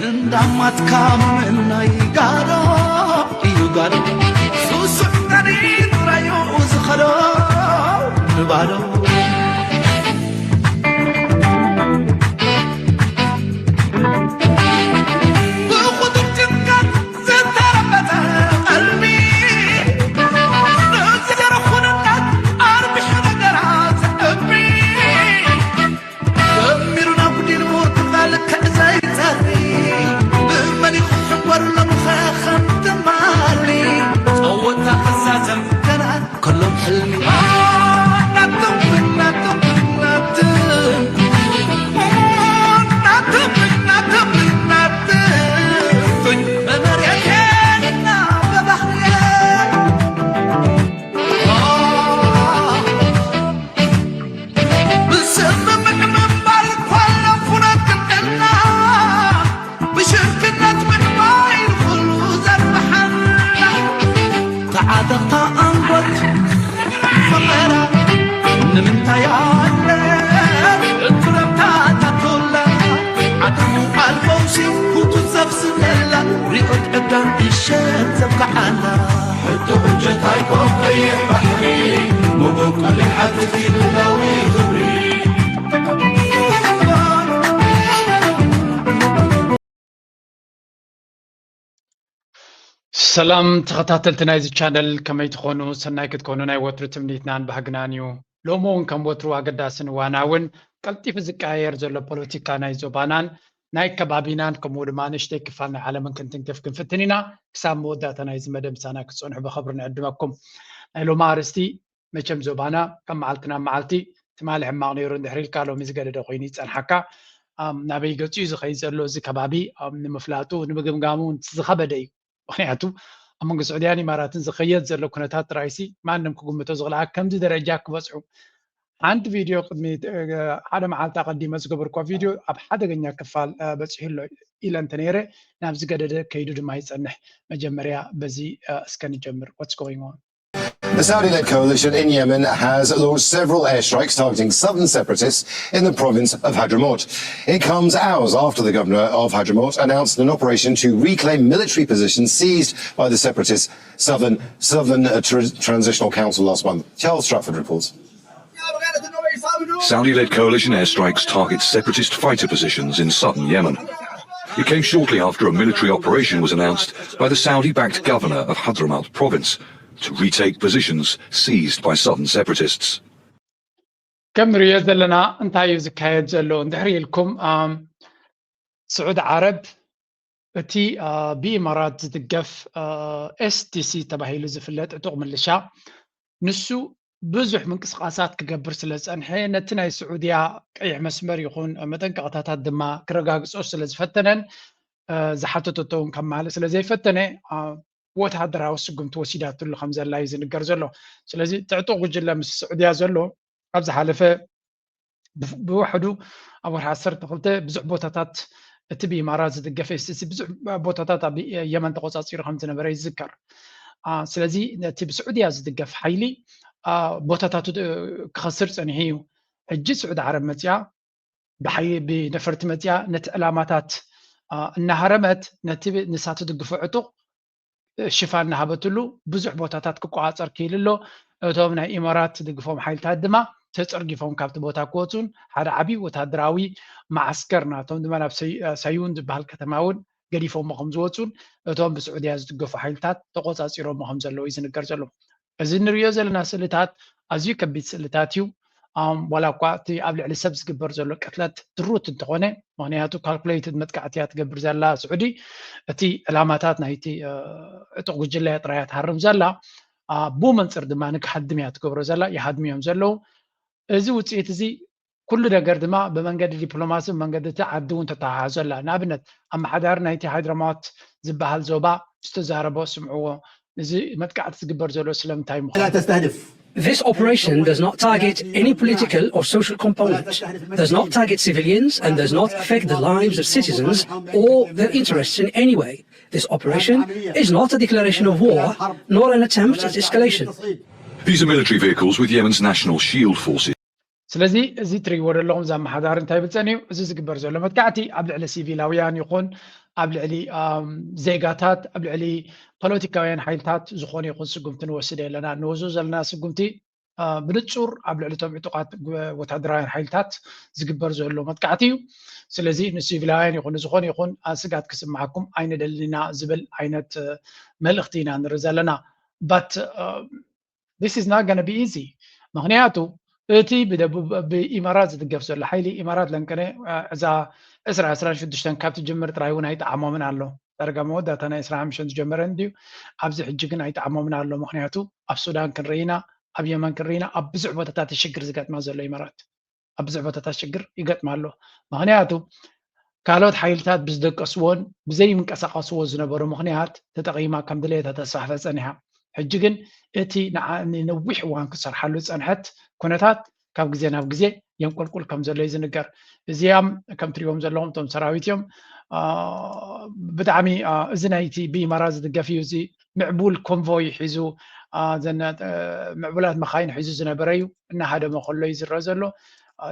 እንዳማትካ ምምናይ ጋዶ እዩ ጋዶ። ሱሱዕ ጠኒኑ ራዩ ዝኸዶ ንባዶ። ብቑጡር ጭንቀት ዝተረበጠ ቀልቢ፣ ንዘረኹንነት ኣርቢሑ ነገራት እምቢ። ደሚሩና ጉዲሉ ትፋል ክዕዘይ ጸሪ፣ ብመን ይኽሕበሩ ሎምኸ ከም ትማሊ፣ ጸወታ ክዛዘም ገና ከሎም ሕልሚ። ናቶም፣ ናቶም፣ ናቶም፣ ናቶም፣ ናቶም፣ ናቶም፣ መመርያቴና በባህርያ። ብስምምዕ ምንባር እኳ ለፉነት ቅንዕና፣ ብሽርክነት ምዕባይ ንኹሉ ዘርብሓና። ተዓጠቕታ ኣንጎት ፈቐራ ንምንታይ ኣለ? እትረብታ ታቶላ ዓድሙ ኣልፈውሲ ሁቱ ዘፍስለላ ሪኦት ዕዳን ይሸት ዘብክዓላ። ሕቶ ሕጀት ኣይኮን ቀይሕ ባሕሪ፣ ምቡቅ ቀሊል ሓትት ይብላዊ ክብሪ። ሰላም ተኸታተልቲ ናይዚ ቻነል፣ ከመይ ትኾኑ? ሰናይ ክትኮኑ ናይ ወትሩ ትምኒትናን ባህግናን እዩ። ሎሚ እውን ከም ወትሩ ኣገዳስን እዋናውን ቀልጢፉ ዝቀያየር ዘሎ ፖለቲካ ናይ ዞባናን ናይ ከባቢናን ከምኡ ድማ ንእሽተይ ክፋል ናይ ዓለምን ክንትንክፍ ክንፍትን ኢና። ክሳብ መወዳእታ ናይዚ መደብ ምሳና ክትጸንሑ ብኸብሪ ንዕድመኩም። ናይ ሎሚ ኣርእስቲ መቸም ዞባና ካብ መዓልቲ ናብ መዓልቲ ትማሊ ሕማቕ ነይሩ እንድሕር ኢልካ ሎሚ ዝገደደ ኮይኑ ይጸንሓካ። ኣም፣ ናበይ ገጹ እዩ ዝኸይድ ዘሎ እዚ ከባቢ፣ ኣም፣ ንምፍላጡ ንምግምጋሙ እውን ዝኸበደ እዩ። ምኽንያቱ ኣብ መንጎ ስዑድያን ኢማራትን ዝኸየድ ዘሎ ኩነታት ጥራይሲ ማንም ክግምቶ ዝኽእል ኣብ ከምዚ ደረጃ ክበጽሑ። ሓንቲ ቪድዮ ቅድሚ፣ እ፣ ሓደ መዓልቲ ኣቐዲመ ዝገበርኩዋ ቪድዮ ኣብ ሓደገኛ ክፋል፣ እ፣ በጺሑ ኣሎ ኢለ እንተ ነይረ ናብ ዝገደደ ከይዱ ድማ ይጸንሕ። መጀመርያ በዚ፣ እ፣ እስከ ንጀምር። What's going on? The Saudi led coalition in Yemen has launched several airstrikes targeting southern separatists in the province of Hadramaut. It comes hours after the governor of Hadramaut announced an operation to reclaim military positions seized by the separatists' southern, southern uh, tr- transitional council last month. Charles Stratford reports. Saudi led coalition airstrikes target separatist fighter positions in southern Yemen. It came shortly after a military operation was announced by the Saudi backed governor of Hadramaut province to retake positions seized by southern separatists. ከም ንሪኦ ዘለና እንታይ እዩ ዝካየድ ዘሎ እንድሕር ኢልኩም፣ ኣም፣ ስዑዲ ዓረብ እቲ፣ አ፣ ብኢማራት ዝድገፍ፣ አ፣ ኤስዲሲ ተባሂሉ ዝፍለጥ ዕጡቕ ምልሻ ንሱ ብዙሕ ምንቅስቃሳት ክገብር ስለ ዝጸንሐ ነቲ ናይ ስዑድያ ቀይሕ መስመር ይኹን መጠንቀቕታታት ድማ ክረጋግጾ ስለ ዝፈተነን፣ አ፣ ዝሓተተቶ እውን ከማልእ ስለ ዘይፈተነ፣ አ፣ ወተሃደራዊ ስጉምቲ ወሲዳትሉ ከም ዘላ እዩ ዝንገር ዘሎ። ስለዚ እቲ ዕጡቕ ጉጅለ ምስ ስዑድያ ዘሎ ኣብ ዝሓለፈ ብፍ- ብውሕዱ ኣብ ወርሒ ዓሰርተ ክልተ ብዙሕ ቦታታት እቲ ብኢማራት ዝድገፍ ኤስዲሲ ብዙሕ ቦታታት ኣብ የመን ተቆጻጺሩ ከም ዝነበረ ይዝከር። አ፣ ስለዚ ነቲ ብስዑድያ ዝድገፍ ሓይሊ፣ አ፣ ቦታታቱ እ፣ ክኸስር ጸኒሑ እዩ። ሕጂ ስዑዲ ዓረብ መጽያ ብሓይ ብነፈርቲ መጽያ ነቲ ዕላማታት፣ አ፣ እናሃረመት ነቲ ብ- ንሳ ትድግፎ ዕጡቕ ሽፋን እናሃበትሉ ብዙሕ ቦታታት ክቆፃፀር ክኢሉ ኣሎ። እቶም ናይ ኢማራት ዝድግፎም ሓይልታት ድማ ተፀርጊፎም ካብቲ ቦታ ክወፁን ሓደ ዓብዪ ወታደራዊ መዓስከር ናቶም ድማ ናብ ሰይ- ሰዩን ዝበሃል ከተማ እውን ገዲፎሞ ከም ዝወፁን እቶም ብስዑድያ ዝድገፉ ሓይልታት ተቆፃፂሮሞ ከም ዘለዉ እዩ ዝንገር ዘሎ። እዚ እንሪኦ ዘለና ስእልታት ኣዝዩ ከቢድ ስእልታት እዩ። ዋላ እኳ እቲ ኣብ ልዕሊ ሰብ ዝግበር ዘሎ ቅትለት ድሩት እንተኾነ፣ ምኽንያቱ ካልኩሌትድ መጥቃዕቲ እያ ትገብር ዘላ ስዑዲ። እቲ ዕላማታት ናይቲ ዕጡቕ ጉጅለ እያ ጥራይ እያ ትሃርም ዘላ። ብኡ መንፅር ድማ ክሃድም እያ ትገብሮ ዘላ፣ ይሃድሙ እዮም ዘለዉ። እዚ ውፅኢት እዚ ኩሉ ነገር ድማ ብመንገዲ ዲፕሎማሲ ብመንገዲ እቲ ዓዲ እውን ተተሓሓዞ ኣላ። ንኣብነት ኣመሓዳሪ ናይቲ ሃይድራማት ዝበሃል ዞባ ዝተዛረቦ ስምዕዎ። እዚ መጥቃዕቲ ዝግበር ዘሎ ስለምንታይ ምዃኑ። This operation does not target any political or social component, does not target civilians, and does not affect the lives of citizens or their interests in any way. This operation is not a declaration of war nor an attempt at escalation. These are military vehicles with Yemen's National Shield Forces. ስለዚ እዚ ትርእይዎ ዘለኹም እዚ ኣመሓዳሪ እንታይ ይብል ጸኒሑ፣ እዚ ዝግበር ዘሎ መጥቃዕቲ ኣብ ልዕሊ ሲቪላውያን ይኹን ኣብ ልዕሊ ዜጋታት፣ ኣብ ልዕሊ ፖለቲካውያን ሓይልታት ዝኾነ ይኹን ስጉምቲ ንወስድ ኣለና። ንወስዶ ዘለና ስጉምቲ ብንጹር ኣብ ልዕሊ እቶም ዕጡቓት ወታደራውያን ሓይልታት ዝግበር ዘሎ መጥቃዕቲ እዩ። ስለዚ ንሲቪላውያን ይኹን ንዝኾነ ይኹን ስጋት ክስምዓኩም ኣይንደልን ኢና ዝብል ዓይነት መልእኽቲ ኢና ንርኢ ዘለና። But this is not gonna be easy። ምኽንያቱ እቲ ብደቡብ ብኢማራት ዝድገፍ ዘሎ ሓይሊ ኢማራት ለንቀነ እዛ ዕስራ ዕስራን ሽዱሽተን ካብ ትጅምር ጥራይ እውን ኣይጠዓሞምን ኣሎ። ዳርጋ መወዳእታ ናይ ዕስራን ሓሙሽተን ዝጀመረ እንድዩ። ኣብዚ ሕጂ ግን ኣይጠዓሞምን ኣሎ። ምኽንያቱ ኣብ ሱዳን ክንርኢ ኢና፣ ኣብ የመን ክንርኢ ኢና፣ ኣብ ብዙሕ ቦታታት ሽግር ዝገጥማ ዘሎ ኢማራት ኣብ ብዙሕ ቦታታት ሽግር ይገጥማ ኣሎ። ምኽንያቱ ካልኦት ሓይልታት ብዝደቀስዎን ብዘይምንቀሳቐስዎ ዝነበሩ ምኽንያት ተጠቒማ ከም ድሌታ ተስፋሕፈ ጸኒሓ። ሕጂ ግን እቲ ንነዊሕ እዋን ክሰርሓሉ ዝጸንሐት ኩነታት ካብ ግዜ ናብ ግዜ የንቆልቁል ከም ዘሎ እዩ ዝንገር። እዚኣም ከም ትሪኦም ዘለኹም እቶም ሰራዊት እዮም። ብጣዕሚ እዚ ናይቲ ብኢማራት ዝድገፍ እዩ። እዚ ምዕቡል ኮንቮይ ሒዙ፣ ምዕቡላት መኻይን ሒዙ ዝነበረ እዩ። እናሃደመ ከሎ እዩ ዝረአ ዘሎ።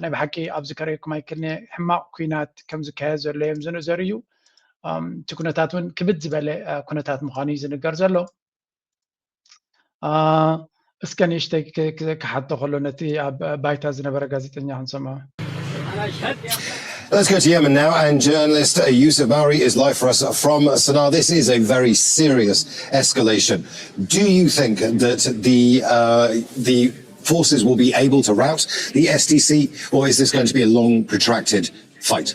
ናይ ብሓቂ ኣብዚ ከርእየኩም ኣይክእልን እየ። ሕማቕ ኲናት ከም ዝካየድ ዘሎ እዮም ዝንእዘር እዩ። እቲ ኩነታት እውን ክብድ ዝበለ ኩነታት ምዃኑ እዩ ዝንገር ዘሎ። እስከ ንእሽተይ ክሓቶ ከሎ ነቲ ኣብ ባይታ ዝነበረ ጋዜጠኛ ክንሰምዖ። Let's go to Yemen now, and journalist Yusuf Bahri is live for us from Sana'a. This is a very serious escalation. Do you think that the uh, the forces will be able to rout the S T C, or is this going to be a long, protracted fight?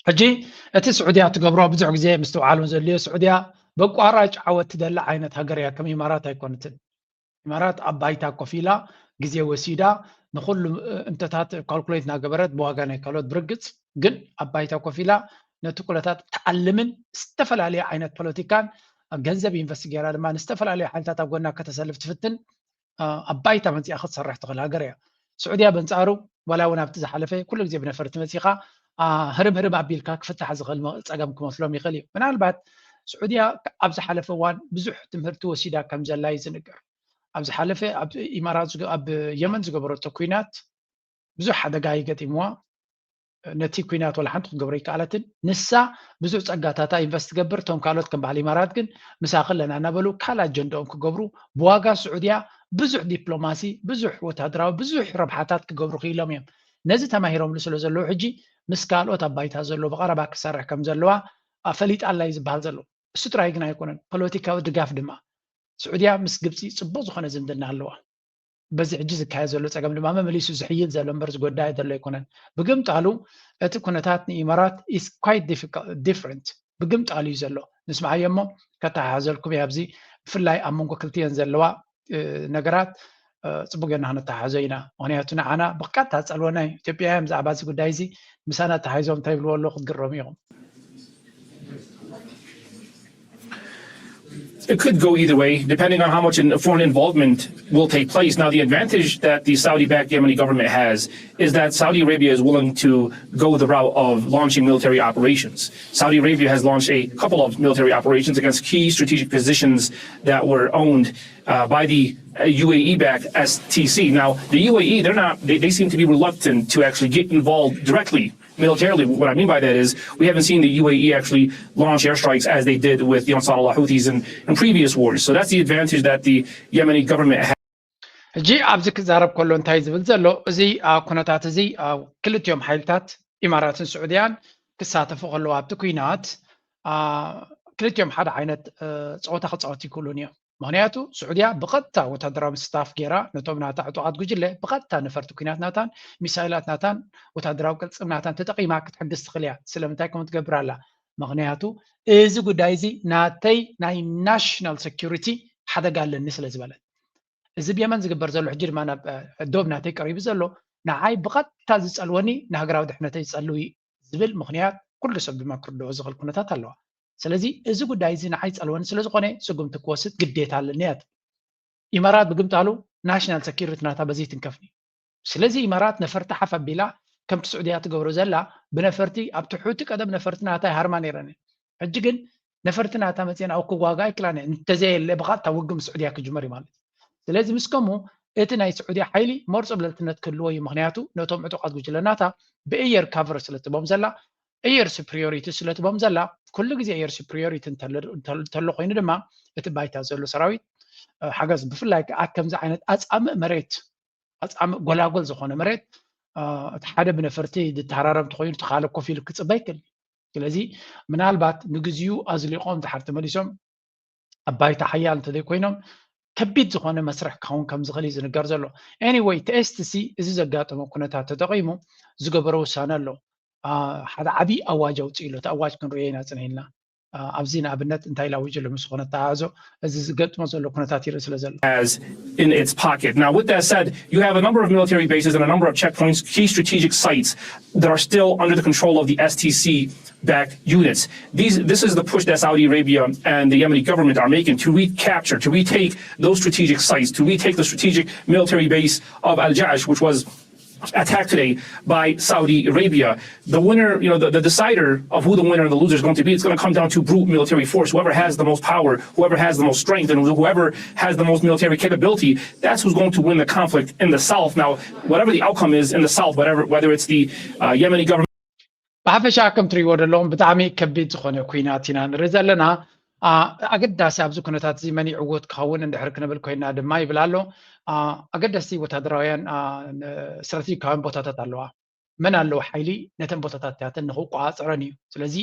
ሕጂ እቲ ስዑድያ ትገብሮ ብዙሕ ግዜ ምስትውዓል እውን ዘድልዮ፣ ስዑድያ በቋራጭ ዓወት ትደሊ ዓይነት ሃገር እያ። ከም ኢማራት ኣይኮነትን። ኢማራት ኣብ ባይታ ኮፍ ኢላ ግዜ ወሲዳ ንኩሉ እንተታት ካልኩሌት እናገበረት ብዋጋ ናይ ካልኦት ብርግጽ ግን ኣብ ባይታ ኮፍ ኢላ ነቲ ኩነታት ትዓልምን ዝተፈላለየ ዓይነት ፖለቲካን ገንዘብ ኢንቨስት ገይራ ድማ ንዝተፈላለዩ ሓይልታት ኣብ ጎና ከተሰልፍ ትፍትን ኣብ ባይታ መፂኣ ክትሰርሕ ትኽእል ሃገር እያ። ስዑድያ በንፃሩ ዋላ እውን ኣብቲ ዝሓለፈ ኩሉ ግዜ ብነፈርቲ መፂኻ ህርም ህርም ኣቢልካ ክፍታሕ ዝኽእል ፀገም ክመስሎም ይኽእል እዩ። ምናልባት ስዑድያ ኣብ ዝሓለፈ እዋን ብዙሕ ትምህርቲ ወሲዳ ከም ዘላ እዩ ዝንገር። ኣብ ዝሓለፈ ኣብ ኢማራት ኣብ የመን ዝገበረቶ ኩናት ብዙሕ ሓደጋ ይገጢምዋ። ነቲ ኩናት ዋላ ሓንቲ ክትገብሮ ይከኣለትን። ንሳ ብዙሕ ፀጋታታ ኢንቨስት ትገብር፣ እቶም ካልኦት ከም በዓል ኢማራት ግን ምሳኺ ኣለና እናበሉ ካልእ ኣጀንዳኦም ክገብሩ ብዋጋ ስዑድያ ብዙሕ ዲፕሎማሲ፣ ብዙሕ ወታደራዊ፣ ብዙሕ ረብሓታት ክገብሩ ክኢሎም እዮም። ነዚ ተማሂሮምሉ ስለ ዘለዉ ሕጂ ምስ ካልኦት ኣብ ባይታ ዘሎ ብቐረባ ክሰርሕ ከም ዘለዋ ፈሊጣ ኣላ እዩ ዝበሃል ዘሎ። እሱ ጥራይ ግን ኣይኮነን፣ ፖለቲካዊ ድጋፍ ድማ። ስዑድያ ምስ ግብፂ ፅቡቕ ዝኾነ ዝምድና ኣለዋ። በዚ ሕጂ ዝካየድ ዘሎ ፀገም ድማ መመሊሱ ዝሕይል ዘሎ እምበር ዝጎዳእ ዘሎ ኣይኮነን። ብግምጣሉ እቲ ኩነታት ንኢማራት is quite different። ብግምጣሉ እዩ ዘሎ። ንስምዓዮ እሞ ከተሓሕዘልኩም እየ ኣብዚ ብፍላይ ኣብ መንጎ ክልቲኤን ዘለዋ ነገራት ፅቡቅ ጌርና ክነተሓሕዞ ኢና። ምክንያቱ ንዓና ብቀጥታ ዝፀልወና እዩ። ኢትዮጵያውያን ብዛዕባ እዚ ጉዳይ እዚ ምሳና ተታሓሒዞም እንታይ ይብልዎ ኣለዉ ክትግረሙ ኢኹም። It could go either way, depending on how much foreign involvement will take place. Now, the advantage that the Saudi backed Yemeni government has is that Saudi Arabia is willing to go the route of launching military operations. Saudi Arabia has launched a couple of military operations against key strategic positions that were owned uh, by the uh, U A E backed S T C. Now, the U A E, they're not, they, they seem to be reluctant to actually get involved directly militarily. What I mean by that is we haven't seen the U A E actually launch airstrikes as they did with the Ansar Allah Houthis in, in previous wars. So that's the advantage that the Yemeni government has. ሕጂ ኣብዚ ክዛረብ ከሎ እንታይ ዝብል ዘሎ እዚ ኩነታት እዚ ክልቲኦም ሓይልታት ኢማራትን ስዑድያን ክሳተፉ ከለዉ ኣብቲ ኩናት ክልቲኦም ሓደ ዓይነት ፀወታ ክፃወቱ ይክእሉን እዮም። ምክንያቱ ስዑድያ ብቐጥታ ወታደራዊ ምስታፍ ገይራ ነቶም ናታ ዕጡቓት ጉጅለ ብቐጥታ ነፈርቲ ኩናት ናታን ሚሳይላት ናታን ወታደራዊ ቅልፅም ናታን ተጠቒማ ክትሕግዝ ትኽእል እያ። ስለምንታይ ከምኡ ትገብር ኣላ? ምክንያቱ እዚ ጉዳይ እዚ ናተይ ናይ ናሽናል ሴኩሪቲ ሓደጋ ኣለኒ ስለ ዝበለት። እዚ ብየመን ዝግበር ዘሎ ሕጂ ድማ ናብ ዶብ ናተይ ቀሪቡ ዘሎ ንዓይ ብቐጥታ ዝፀልወኒ ንሃገራዊ ድሕነተይ ዝፀልው እዩ ዝብል ምክንያት ኩሉ ሰብ ድማ ክርድኦ ዝኽእል ኩነታት ኣለዋ። ስለዚ እዚ ጉዳይ እዚ ንዓይ ጸልወኒ ስለ ዝኾነ ስጉምቲ ክወስድ ግዴታ ኣለኒ እያ ትብል። ኢማራት ብግምጣሉ ናሽናል ሰኪሪቲ ናታ በዚ ይትንከፍ እዩ። ስለዚ ኢማራት ነፈርቲ ሓፍ ኣቢላ ከምቲ ስዑድያ ትገብሮ ዘላ ብነፈርቲ ኣብቲ ሑቲ ቀደም ነፈርቲ ናታ ይሃርማ ነይረን እየን። ሕጂ ግን ነፈርቲ ናታ መፅየን ኣብኡ ክዋጋ ኣይክላን እየን። እንተዘየለ ብቐጥታ ውግእ ምስ ስዑድያ ክጅመር እዩ ማለት እዩ። ስለዚ ምስ ከምኡ እቲ ናይ ስዑዲ ሓይሊ ሞር ጽብለልትነት ክህልዎ እዩ። ምክንያቱ ነቶም ዕጡቓት ጉጅለናታ ብእየር ካቨር ስለትቦም ዘላ፣ እየር ሱፕሪዮሪቲ ስለትቦም ዘላ፣ ኩሉ ግዜ እየር ሱፕሪዮሪቲ እንተሎ ኮይኑ ድማ እቲ ባይታ ዘሎ ሰራዊት ሓገዝ፣ ብፍላይ ከዓ ከምዚ ዓይነት ኣጻምእ መሬት፣ ኣጻምእ ጎላጎል ዝኾነ መሬት፣ እቲ ሓደ ብነፈርቲ ዝተሃራረብ እንተኮይኑ እቲ ካልእ ኮፍ ኢሉ ክጽበ ይክእል። ስለዚ ምናልባት ንግዚኡ ኣዝሊቆም ድሓር ተመሊሶም ኣብ ባይታ ሓያል እንተዘይኮይኖም ከቢድ ዝኾነ መስርሕ ክኸውን ከም ዝኽእል እዩ ዝንገር ዘሎ። Anyway፣ እቲ ኤስቲሲ እዚ ዘጋጠመ ኩነታት ተጠቒሙ ዝገበሮ ውሳነ ኣሎ። ሓደ ዓብዪ ኣዋጅ ኣውፅኡ ኣሎ። እቲ ኣዋጅ ክንሪኦ ኢና ፅንሕ ኢልና። ኣብዚ ንኣብነት እንታይ ኢሉ ኣዊጁ ኣሎ ምስ ዝኾነ ተተሓሕዞ እዚ ዝገጥሞ ዘሎ ኩነታት ይርኢ ስለ ዘሎ። has in its pocket. Now, with that said, you have a number of military bases and a number of checkpoints, key strategic sites that are still under the control of the S T C backed units. These, this is the push that Saudi Arabia and the Yemeni government are making to recapture, to retake those strategic sites, to retake the strategic military base of Al Jaish, which was attacked today by Saudi Arabia. The winner, you know, the, the decider of who the winner and the loser is going to be, it's going to come down to brute military force. Whoever has the most power, whoever has the most strength, and whoever has the most military capability, that's who's going to win the conflict in the south. Now, whatever the outcome is in the south, whatever, whether it's the uh, Yemeni government ብሓፈሻ ከም ትሪእዎ ዘለኹም ብጣዕሚ ከቢድ ዝኾነ ኩናት ኢና ንርኢ ዘለና። ኣገዳሲ ኣብዚ ኩነታት እዚ መን ይዕወት ክኸውን እንድሕር ክንብል ኮይና ድማ ይብል ኣሎ። ኣገደስቲ ወታደራውያን ስትራቴጂካውያን ቦታታት ኣለዋ። መን ኣለዎ ሓይሊ ነተን ቦታታት እቲኣተን ንክቆፃፀረን እዩ። ስለዚ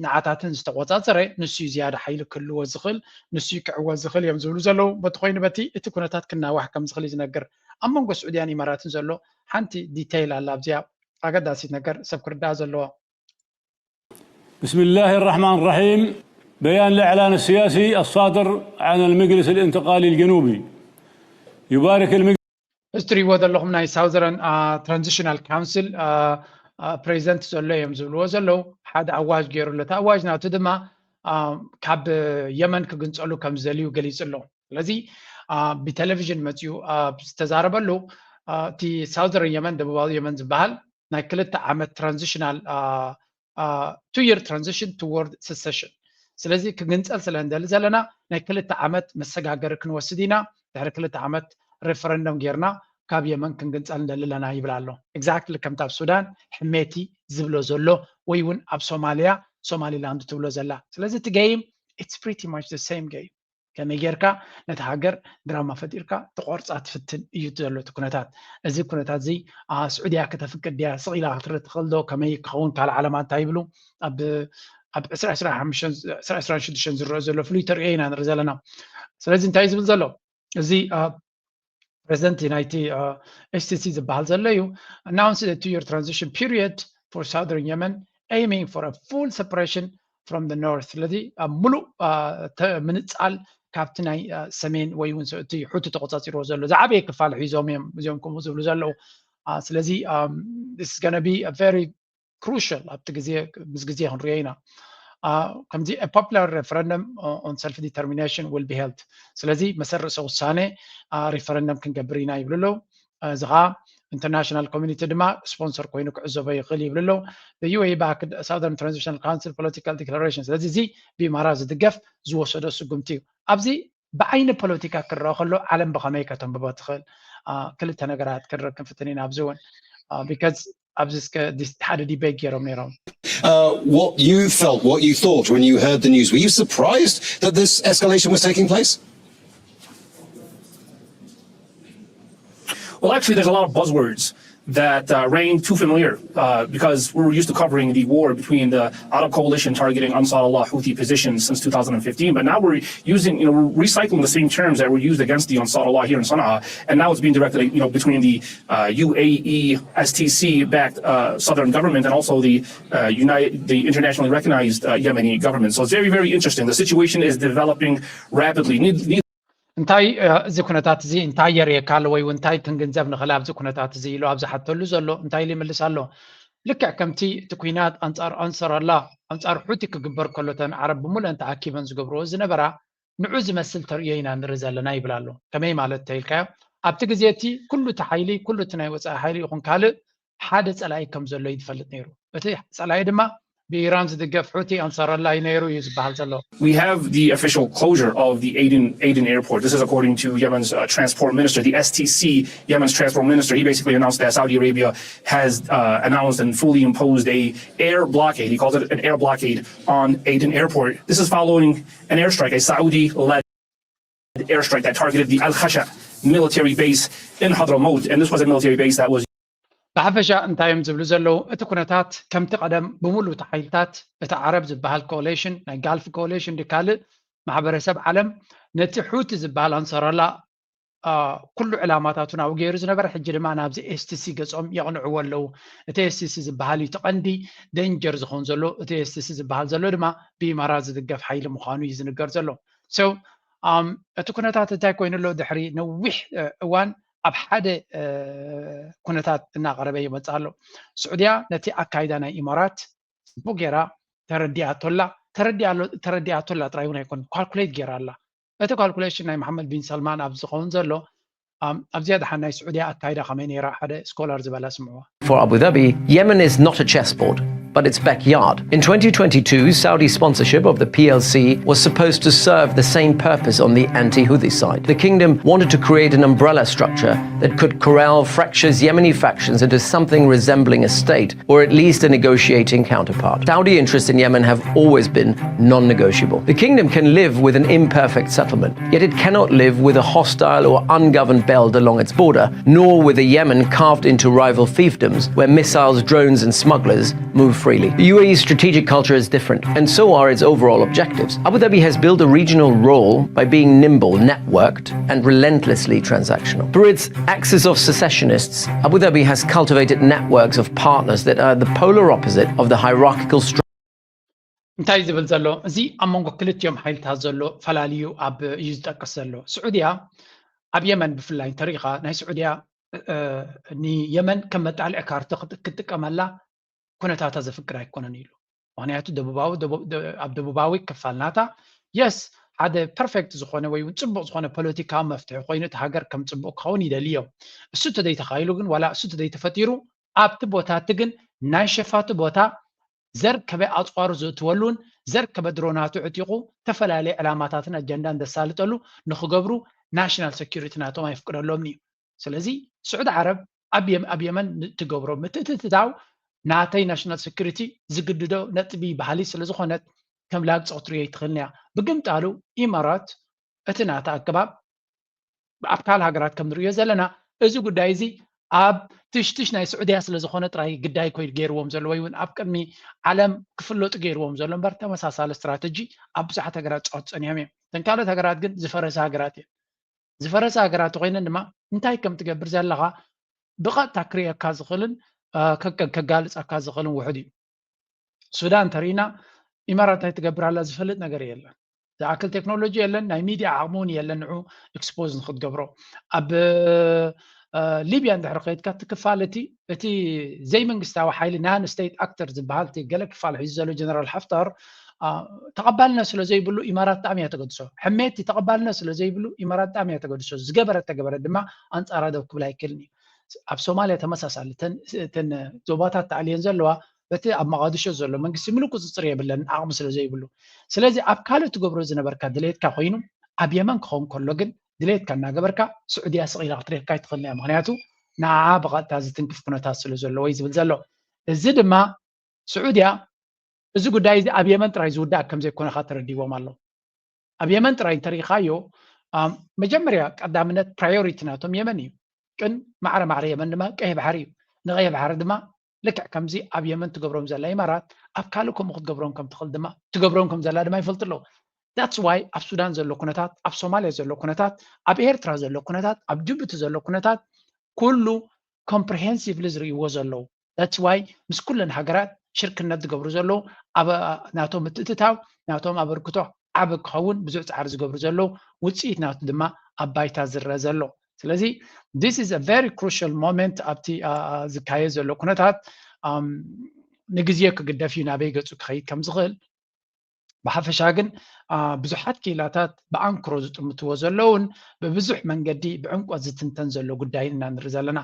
ንዓታትን ዝተቆፃፀረ ንሱ እዩ ዝያዳ ሓይሊ ክህልዎ ዝኽእል፣ ንሱ እዩ ክዕወት ዝኽእል እዮም ዝብሉ ዘለዉ። በቲ ኮይኑ በቲ እቲ ኩነታት ክናዋሕ ከም ዝኽእል እዩ ዝነግር። ኣብ መንጎ ስዑድያን ኢማራትን ዘሎ ሓንቲ ዲተይል ኣላ ኣብዚኣ ኣገዳሲት ነገር ሰብ ክርዳኣ ዘለዎ። بسم الله الرحمن الرحيم. بيان الإعلان السياسي الصادر عن المجلس الانتقالي الجنوبي. يبارك المجلس እዚ ትሪእዎ ዘለኹም ናይ ሳውዘረን ትራንዚሽናል ካውንስል ፕሬዚደንት ዘሎ እዮም ዝብልዎ ዘለዉ ሓደ ኣዋጅ ገይሩ ኣሎ። እቲ ኣዋጅ ናቱ ድማ ካብ የመን ክግንፀሉ ከም ዝደልዩ ገሊፁ ኣሎ። ስለዚ ብቴሌቪዥን መፂኡ ዝተዛረበሉ እቲ ሳውዘረን የመን ደቡባዊ የመን ዝበሃል ናይ ክልተ ዓመት ትራንዚሽናል two year transition toward secession። ስለዚ ክግንፀል ስለ እንደሊ ዘለና ናይ ክልተ ዓመት መሰጋገሪ ክንወስድ ኢና። ድሕሪ ክልተ ዓመት ሬፈረንደም ጌርና ካብ የመን ክንግንፀል እንደሊ ኣለና ይብል ኣሎ። ኤግዛክትሊ ከምቲ ኣብ ሱዳን ሕሜቲ ዝብሎ ዘሎ ወይ እውን ኣብ ሶማልያ ሶማሊላንድ ትብሎ ዘላ። ስለዚ እቲ game it's pretty much the same game። ከመይ ጌርካ ነቲ ሃገር ድራማ ፈጢርካ ትቆርፃ ትፍትን እዩ ዘሎ እቲ ኩነታት። እዚ ኩነታት እዚ ስዑድያ ከተፍቅድ ድያ ስቕ ኢላ ክትርኢ ትኽእል ዶ? ከመይ ክኸውን ካልእ ዓለማ እንታይ ይብሉ? ኣብ ኣብ ዕስራ ዕስራን ሽዱሽተን ዝረአ ዘሎ ፍሉይ ተርእዮ ኢና ንርኢ ዘለና። ስለዚ እንታይ እዩ ዝብል ዘሎ እዚ ፕሬዚደንት ናይቲ ኤስቲሲ ዝበሃል ዘሎ እዩ። Announce two year transition period for southern Yemen, aiming for a full separation from the north። ስለዚ ኣብ ሙሉእ ምንፃል ካብቲ ናይ ሰሜን ወይ እውን እቲ ሑቲ ተቆፃፂርዎ ዘሎ ዝዓበየ ክፋል ሒዞም እዮም እዚኦም ከምኡ ዝብሉ ዘለዉ። ስለዚ this is gonna be a very crucial ኣብቲ ግዜ ምስ ግዜ ክንሪኦ ኢና። ከምዚ popular referendum on self determination will be held። ስለዚ መሰል ርእሰ ውሳነ ሪፈረንደም ክንገብር ኢና ይብሉ ኣለዉ። እዚ ከዓ ኢንተርናሽናል ኮሚኒቲ ድማ ስፖንሰር ኮይኑ ክዕዘቦ ይኽእል ይብሉ ኣለዉ። ዩ ኤ ባክድ ሳውዘርን ትራንዚሽናል ካውንስል ፖለቲካል ዲክላሬሽን። ስለዚ እዚ ብኢማራት ዝድገፍ ዝወሰዶ ስጉምቲ እዩ። ኣብዚ ብዓይኒ ፖለቲካ ክረአ ከሎ ዓለም ብኸመይ ከተንብቦ ትኽእል? ክልተ ነገራት ክንርኢ ክንፍትን ኢና ኣብዚ እውን because ኣብዚ እስከ ሓደ ዲቤት ገይሮም ነይሮም። What you felt, what you thought when you heard the news, were you surprised that this escalation was taking place? Well, actually, there's a lot of buzzwords that uh, rang too familiar uh, because we were used to covering the war between the Arab coalition targeting Ansar Allah Houthi positions since two thousand fifteen. But now we're using, you know, we're recycling the same terms that were used against the Ansar Allah here in Sana'a, and now it's being directed, you know, between the uh, U A E S T C-backed uh, southern government and also the uh, United, the internationally recognized uh, Yemeni government. So it's very, very interesting. The situation is developing rapidly. Need, need እንታይ እዚ ኩነታት እዚ እንታይ የርእየካ ኣሎ ወይ እውን እንታይ ክንግንዘብ ንኽእል ኣብዚ ኩነታት እዚ ኢሉ ኣብ ዝሓተሉ ዘሎ እንታይ ኢሉ ይምልስ ኣሎ? ልክዕ ከምቲ እቲ ኩናት ኣንጻር ኣንሰር ኣላ ኣንጻር ሑቲ ክግበር ከሎ እተን ዓረብ ብምሉአን ተኣኪበን ዝገብርዎ ዝነበራ ንዑ ዝመስል ተርእዮ ኢና ንርኢ ዘለና ይብል ኣሎ። ከመይ ማለት ተይልካዮ ኣብቲ ግዜ እቲ ኩሉ እቲ ሓይሊ ኩሉ እቲ ናይ ወፃኢ ሓይሊ ይኹን ካልእ ሓደ ፀላኢ ከም ዘሎ እዩ ዝፈልጥ ነይሩ። እቲ ፀላኢ ድማ ብኢራን ዝድገፍ ሑቲ ኣንሳራላ እዩ ነይሩ እዩ ዝበሃል ዘሎ። We have the official closure of the Aden, Aden airport. This is according to Yemen's uh, transport minister, the S T C, Yemen's transport minister. He basically announced that Saudi Arabia has uh, announced and fully imposed a air blockade. He calls it an air blockade on Aden airport. This is following an airstrike, a Saudi-led airstrike that targeted the Al Khasha military base in Hadramaut. And this was a military base that was ብሓፈሻ እንታይ እዮም ዝብሉ ዘለዉ? እቲ ኩነታት ከምቲ ቀደም ብምሉእ እቲ ሓይልታት እቲ ዓረብ ዝበሃል ኮሌሽን ናይ ጋልፍ ኮሌሽን ድካልእ ማሕበረሰብ ዓለም ነቲ ሑቲ ዝበሃል ኣንሳራላ ኩሉ ዕላማታቱ ናብኡ ገይሩ ዝነበረ ሕጂ ድማ ናብዚ ኤስቲሲ ገጾም የቕንዕዎ ኣለዉ። እቲ ኤስቲሲ ዝበሃል እዩ እቲ ቀንዲ ደንጀር ዝኸውን ዘሎ። እቲ ኤስቲሲ ዝበሃል ዘሎ ድማ ብኢማራት ዝድገፍ ሓይሊ ምዃኑ እዩ ዝንገር ዘሎ። So እቲ ኩነታት እንታይ ኮይኑ ኣሎ? ድሕሪ ነዊሕ እዋን ኣብ ሓደ ኩነታት እናቐረበ ይመፅእ ኣሎ። ስዑድያ ነቲ ኣካይዳ ናይ ኢማራት ፅቡቅ ገይራ ተረዲኣቶላ። ተረዲኣቶላ ጥራይ እውን ኣይኮን፣ ካልኩሌት ገይራ ኣላ። እቲ ካልኩሌሽን ናይ መሓመድ ቢን ሰልማን ኣብ ዝኸውን ዘሎ ኣብ ዝያዳ ሓን ናይ ስዑድያ ኣካይዳ ከመይ ነይራ ሓደ ስኮላር ዝበላ ስምዕዋ። For Abu Dhabi, Yemen is not a chessboard, but its backyard. In twenty twenty-two, Saudi sponsorship of the P L C was supposed to serve the same purpose on the anti Houthi side. The kingdom wanted to create an umbrella structure that could corral fractious Yemeni factions into something resembling a state, or at least a negotiating counterpart. Saudi interests in Yemen have always been non negotiable. The kingdom can live with an imperfect settlement, yet it cannot live with a hostile or ungoverned Belt along its border, nor with a Yemen carved into rival fiefdoms where missiles, drones, and smugglers move freely. The U A E's strategic culture is different, and so are its overall objectives. Abu Dhabi has built a regional role by being nimble, networked, and relentlessly transactional. Through its axis of secessionists, Abu Dhabi has cultivated networks of partners that are the polar opposite of the hierarchical structure. እንታይ ዝብል ዘሎ? እዚ ኣብ መንጎ ክልቲኦም ሓይልታት ዘሎ ፈላልዩ ኣብ እዩ ዝጠቅስ ዘሎ። ስዑድያ ኣብ የመን ብፍላይ እንተሪኢኻ ናይ ስዑድያ ንየመን ከም መጣልዒ ካርድ ክትጥቀመላ ኩነታታ ዘፍቅድ ኣይኮነን ኢሉ። ምክንያቱ ደቡባዊ ኣብ ደቡባዊ ክፋል ናታ የስ ሓደ ፐርፌክት ዝኾነ ወይ እውን ፅቡቅ ዝኾነ ፖለቲካዊ መፍትሒ ኮይኑ እቲ ሃገር ከም ፅቡቅ ክኸውን ይደልዮም። እሱ ተደይተኻይሉ ግን ዋላ እሱ ተደይተፈጢሩ ኣብቲ ቦታ እቲ ግን ናይ ሸፋቱ ቦታ ዘርከበ ኣፅዋሩ ዝእትወሉን ዘርከበ ድሮናቱ ዕጢቑ ተፈላለየ ዕላማታትን ኣጀንዳን ዘሳልጠሉ ንክገብሩ ናሽናል ሰኪሪቲ ናቶም ኣይፍቅደሎምን እዩ። ስለዚ ስዑድ ዓረብ ኣብ የመን ትገብሮ ምትእትትታው ናተይ ናሽናል ሰኪሪቲ ዝግድዶ ነጥቢ ባህሊ ስለዝኾነት ከም ላግፂ ክትሪኦ ይትኽእልን እያ። ብግምጣሉ ኢማራት እቲ ናታ ኣገባብ ኣብ ካልእ ሃገራት ከም ንርእዮ ዘለና እዚ ጉዳይ እዚ ኣብ ትሽትሽ ናይ ስዑድያ ስለዝኾነ ጥራይ ግዳይ ኮይኑ ገይርዎም ዘሎ ወይ እውን ኣብ ቅድሚ ዓለም ክፍለጡ ገይርዎም ዘሎ እምበር ተመሳሳሊ ስትራተጂ ኣብ ብዙሓት ሃገራት ፃወት ፀኒሖም እዮም። እተን ካልኦት ሃገራት ግን ዝፈረሰ ሃገራት እየን። ዝፈረሰ ሃገራት ኮይነን ድማ እንታይ ከም ትገብር ዘለኻ ብቐጥታ ክርእየካ ዝኽእልን ከጋልፀካ ዝኽእልን ውሑድ እዩ። ሱዳን ተሪእና ኢማራት እንታይ ትገብር ኣላ ዝፈልጥ ነገር የለን። ዝኣክል ቴክኖሎጂ የለን፣ ናይ ሚድያ ዓቕሚ እውን የለን ንዑ ኤክስፖዝ ንክትገብሮ። ኣብ ሊብያ እንድሕር ከይድካ እቲ ክፋል እቲ እቲ ዘይመንግስታዊ ሓይሊ ናን ስቴት ኣክተር ዝበሃል እቲ ገለ ክፋል ሒዙ ዘሎ ጀነራል ሓፍታር ተቐባልነት ስለ ዘይብሉ ኢማራት ብጣዕሚ እያ ተገድሶ። ሕሜቲ ተቐባልነት ስለ ዘይብሉ ኢማራት ብጣዕሚ እያ ተገድሶ። ዝገበረ ተገበረ ድማ ኣንፃራ ደው ክብል ኣይክእልን እዩ። ኣብ ሶማልያ ተመሳሳሊ እተን ዞባታት ተኣልየን ዘለዋ በቲ ኣብ መቓድሾ ዘሎ መንግስቲ ምሉእ ቁፅፅር የብለን ዓቕሚ ስለ ዘይብሉ። ስለዚ ኣብ ካልእ ትገብሮ ዝነበርካ ድሌትካ ኮይኑ ኣብ የመን ክኸውን ከሎ ግን ድሌትካ እናገበርካ ስዑድያ ስቕ ኢላ ክትረካ ኣይትኽእልን እያ። ምክንያቱ ንዓዓ ብቐጥታ ዝትንክፍ ኩነታት ስለ ዘለዎ እዩ ዝብል ዘሎ። እዚ ድማ ስዑድያ እዚ ጉዳይ እዚ ኣብ የመን ጥራይ ዝውዳእ ከም ዘይኮነ ከዓ ተረዲዎም ኣለዉ። ኣብ የመን ጥራይ እንተሪኢኻዮ መጀመርያ ቀዳምነት ፕራዮሪቲ ናቶም የመን እዩ። ቅን ማዕረ ማዕረ የመን ድማ ቀይሕ ባሕሪ እዩ። ንቀይሕ ባሕሪ ድማ ልክዕ ከምዚ ኣብ የመን ትገብሮም ዘላ ኢማራት ኣብ ካልእ ከምኡ ክትገብሮም ከም ትኽእል ድማ ትገብሮም ከም ዘላ ድማ ይፈልጡ ኣለዉ። That's why ኣብ ሱዳን ዘሎ ኩነታት፣ ኣብ ሶማልያ ዘሎ ኩነታት፣ ኣብ ኤርትራ ዘሎ ኩነታት፣ ኣብ ጅቡቲ ዘሎ ኩነታት ኩሉ ኮምፕሪሄንሲቭሊ ዝርእይዎ ዘለዉ። That's why ምስ ኩለን ሃገራት ሽርክነት ዝገብሩ ዘለዉ ኣብ ናቶም ምትእትታው ናቶም ኣበርክቶ ዓቢ ክኸውን ብዙሕ ፃዕሪ ዝገብሩ ዘለዉ ውፅኢት ናቱ ድማ ኣብ ባይታ ዝረአ ዘሎ። ስለዚ this is a very crucial moment ኣብቲ ዝካየድ ዘሎ ኩነታት ንግዜ ክግደፍ እዩ ናበይ ገፁ ክኸይድ ከም ዝኽእል። ብሓፈሻ ግን ብዙሓት ክኢላታት ብኣንክሮ ዝጥምትዎ ዘለውን ብብዙሕ መንገዲ ብዕምቆት ዝትንተን ዘሎ ጉዳይ ኢና ንርኢ ዘለና።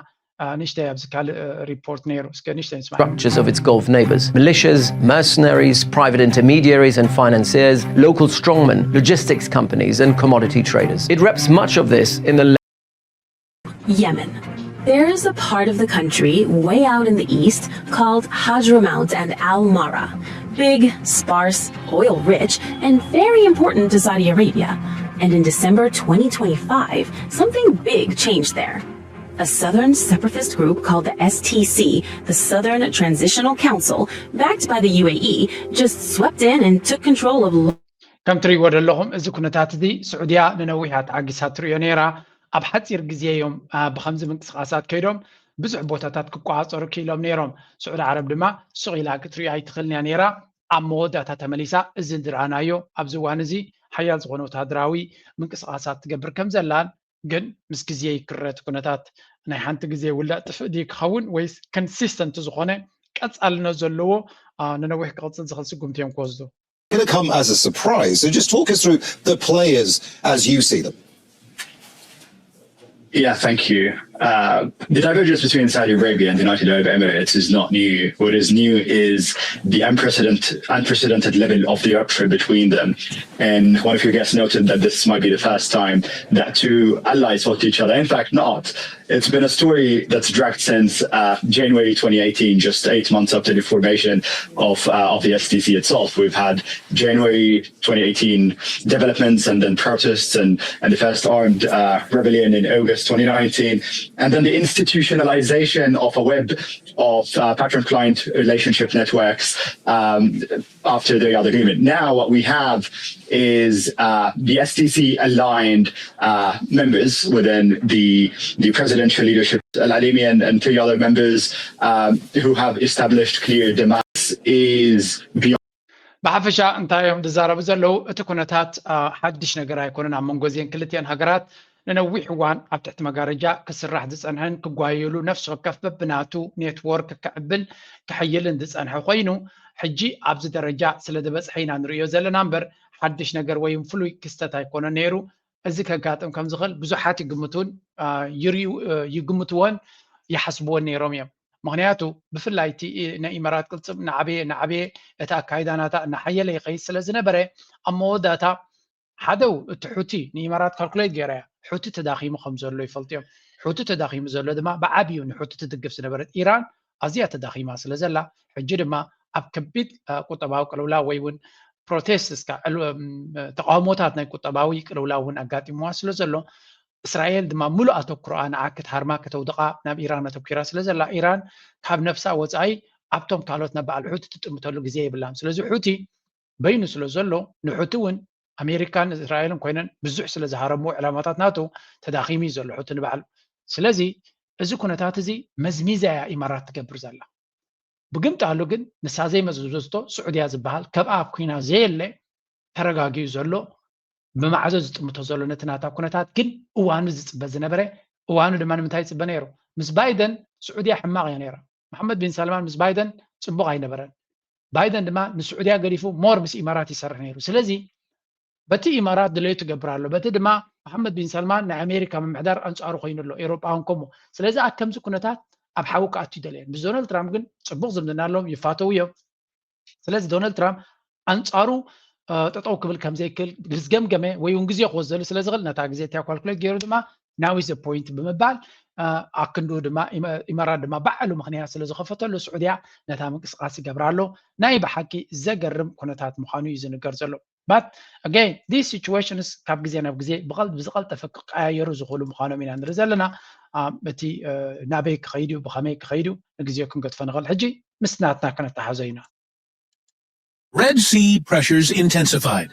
ንሽተይ ኣብዚ ካልእ ሪፖርት ነይሩ። እስከ ንሽተይ ንስማ። Structures of its Gulf neighbors, militias, mercenaries, private intermediaries and financiers, local strongmen, logistics companies and commodity traders. It reps much of this in the Yemen. There is a part of the country way out in the east called Hadramaut and Al Mara. Big, sparse, oil rich, and very important to Saudi Arabia. And in December twenty twenty-five, something big changed there. A southern separatist group called the S T C, the Southern Transitional Council, backed by the U A E, just swept in and took control of ከም ትሪእዎ ዘለኹም እዚ ኩነታት እዚ ስዑድያ ንነዊሕ እያ ተዓጊሳ ትሪኦ ነይራ። ኣብ ሓፂር ግዜ እዮም ብከምዚ ምንቅስቃሳት ከይዶም ብዙሕ ቦታታት ክቆፃፀሩ ክኢሎም ነይሮም። ስዑዲ ዓረብ ድማ ስቕ ኢላ ክትሪኦ ኣይትኽእልን እያ ነይራ። ኣብ መወዳእታ ተመሊሳ እዚ ዝረኣናዮ ኣብዚ እዋን እዚ ሓያል ዝኾነ ወታደራዊ ምንቅስቃሳት ትገብር ከም ዘላን ግን ምስ ግዜ ይክረቲ ኩነታት ናይ ሓንቲ ግዜ ውላእ ጥፍእ ድዩ ክኸውን ወይስ ኮንሲስተንት ዝኾነ ቀፃልነት ዘለዎ ንነዊሕ ክቕፅል ዝኽእል ስጉምቲ እዮም ክወስዱ። Going to come as a surprise. So just talk us through the players as you see them. Yeah, thank you. Uh, the divergence between Saudi Arabia and the United Arab Emirates is not new. What is new is the unprecedented, unprecedented level of the rupture between them. And one of your guests noted that this might be the first time that two allies fought each other. In fact, not. It's been a story that's dragged since uh, January twenty eighteen, just eight months after the formation of, uh, of the S T C itself. We've had January twenty eighteen developments and then protests and, and the first armed uh, rebellion in August twenty nineteen, and then the institutionalization of a web of uh, patron-client relationship networks um, after the Riyadh agreement. Now what we have is uh, the S T C aligned uh, members within the, the presidential leadership, Al-Alimi and, and three other members um, who have established clear demands is beyond ብሓፈሻ እንታይ እዮም ዝዛረቡ ዘለዉ? እቲ ኩነታት ሓድሽ ነገር ኣይኮነን። ኣብ መንጎ እዚአን ክልቲአን ሃገራት ንነዊሕ እዋን ኣብ ትሕቲ መጋረጃ ክስራሕ ዝጸንሐን ክጓየሉ ነፍሲ ወከፍ በብናቱ ኔትወርክ ክዕብል ክሕይልን ዝጸንሐ ኮይኑ፣ ሕጂ ኣብዚ ደረጃ ስለ ዝበጽሐ ኢና ንርእዮ ዘለና እምበር ሓድሽ ነገር ወይም ፍሉይ ክስተት ኣይኮነን ነይሩ። እዚ ከጋጥም ከም ዝኽእል ብዙሓት ይግምቱን ይግምትዎን ይሓስብዎን ነይሮም እዮም። ምክንያቱ ብፍላይ እቲ ናይ ኢመራት ቅልፅም እናዓበየ እናዓበየ እቲ ኣካይዳ ናታ እናሓየለ ይኸይድ ስለ ዝነበረ ኣብ መወዳእታ ሓደው እቲ ሑቲ ንኢመራት ካልኩሌት ገይራ እያ። ሑቲ ተዳኺሙ ከም ዘሎ ይፈልጡ እዮም። ሑቲ ተዳኺሙ ዘሎ ድማ ብዓብዩ ንሑቲ ትድግፍ ዝነበረት ኢራን ኣዝያ ተዳኺማ ስለ ዘላ ሕጂ ድማ ኣብ ከቢድ ቁጠባዊ ቅልውላው ወይ እውን ፕሮቴስት እስካ ተቃውሞታት ናይ ቁጠባዊ ቅልውላው እውን ኣጋጢምዋ ስለ ዘሎ እስራኤል ድማ ሙሉእ ኣተኩሮኣ ንዓ ክትሃርማ ከተውድቓ ናብ ኢራን ኣተኩራ ስለ ዘላ ኢራን ካብ ነፍሳ ወፃኢ ኣብቶም ካልኦት ናብ በዓል ሑቲ ትጥምተሉ ግዜ የብላን። ስለዚ ሑቲ በይኑ ስለ ዘሎ ንሑቲ እውን ኣሜሪካን እስራኤልን ኮይነን ብዙሕ ስለ ዝሃረምዎ ዕላማታት ናቱ ተዳኺሙ እዩ ዘሎ ሑቲ ንባዕሉ። ስለዚ እዚ ኩነታት እዚ መዝሚዛ እያ ኢማራት ትገብር ዘላ። ብግምጣሉ ግን ንሳ ዘይመዝመዝቶ ስዑድያ ዝበሃል ከብኣ ኣብ ኩና ዘየለ ተረጋጊኡ ዘሎ ብማዕዞ ዝጥምቶ ዘሎ ነቲ ናታ ኩነታት ግን እዋኑ ዝፅበ ዝነበረ እዋኑ ድማ ንምንታይ ይፅበ ነይሩ? ምስ ባይደን ስዑድያ ሕማቕ እያ ነይራ። መሓመድ ቢን ሳልማን ምስ ባይደን ፅቡቕ ኣይነበረን። ባይደን ድማ ንስዑድያ ገዲፉ ሞር ምስ ኢማራት ይሰርሕ ነይሩ። ስለዚ በቲ ኢማራት ድለዩ ትገብር ኣሎ፣ በቲ ድማ መሓመድ ቢን ሳልማን ናይ ኣሜሪካ ምምሕዳር ኣንፃሩ ኮይኑ ኣሎ፣ ኤውሮጳውን ከምኡ። ስለዚ ኣብ ከምዚ ኩነታት ኣብ ሓዊ ክኣቱ ይደለየን። ምስ ዶናልድ ትራምፕ ግን ፅቡቕ ዝምድና ኣለዎም፣ ይፋተው እዮም። ስለዚ ዶናልድ ትራምፕ ኣንፃሩ ጠጠው ክብል ከም ዘይክእል ዝገምገመ ወይ እውን ግዜ ክወስደሉ ስለ ዝኽእል ነታ ግዜ እቲያ ኳልኩሌት ገይሩ ድማ now is the point ብምባል ኣክንዱ ድማ ኢመራት ድማ ባዕሉ ምክንያት ስለ ዝኸፈተሉ ስዑድያ ነታ ምንቅስቃስ ይገብራ ኣሎ። ናይ ብሓቂ ዘገርም ኩነታት ምዃኑ እዩ ዝንገር ዘሎ። But again this situations ካብ ግዜ ናብ ግዜ ብዝቐልጠፈ ክቀያየሩ ዝኽእሉ ምዃኖም ኢና ንርኢ ዘለና። እቲ ናበይ ክኸይድ እዩ ብኸመይ ክኸይድ እዩ ንግዜኡ ክንገድፎ ንኽእል። ሕጂ ምስ ናትና ከነተሓዞ ኢና። Red Sea pressures intensified.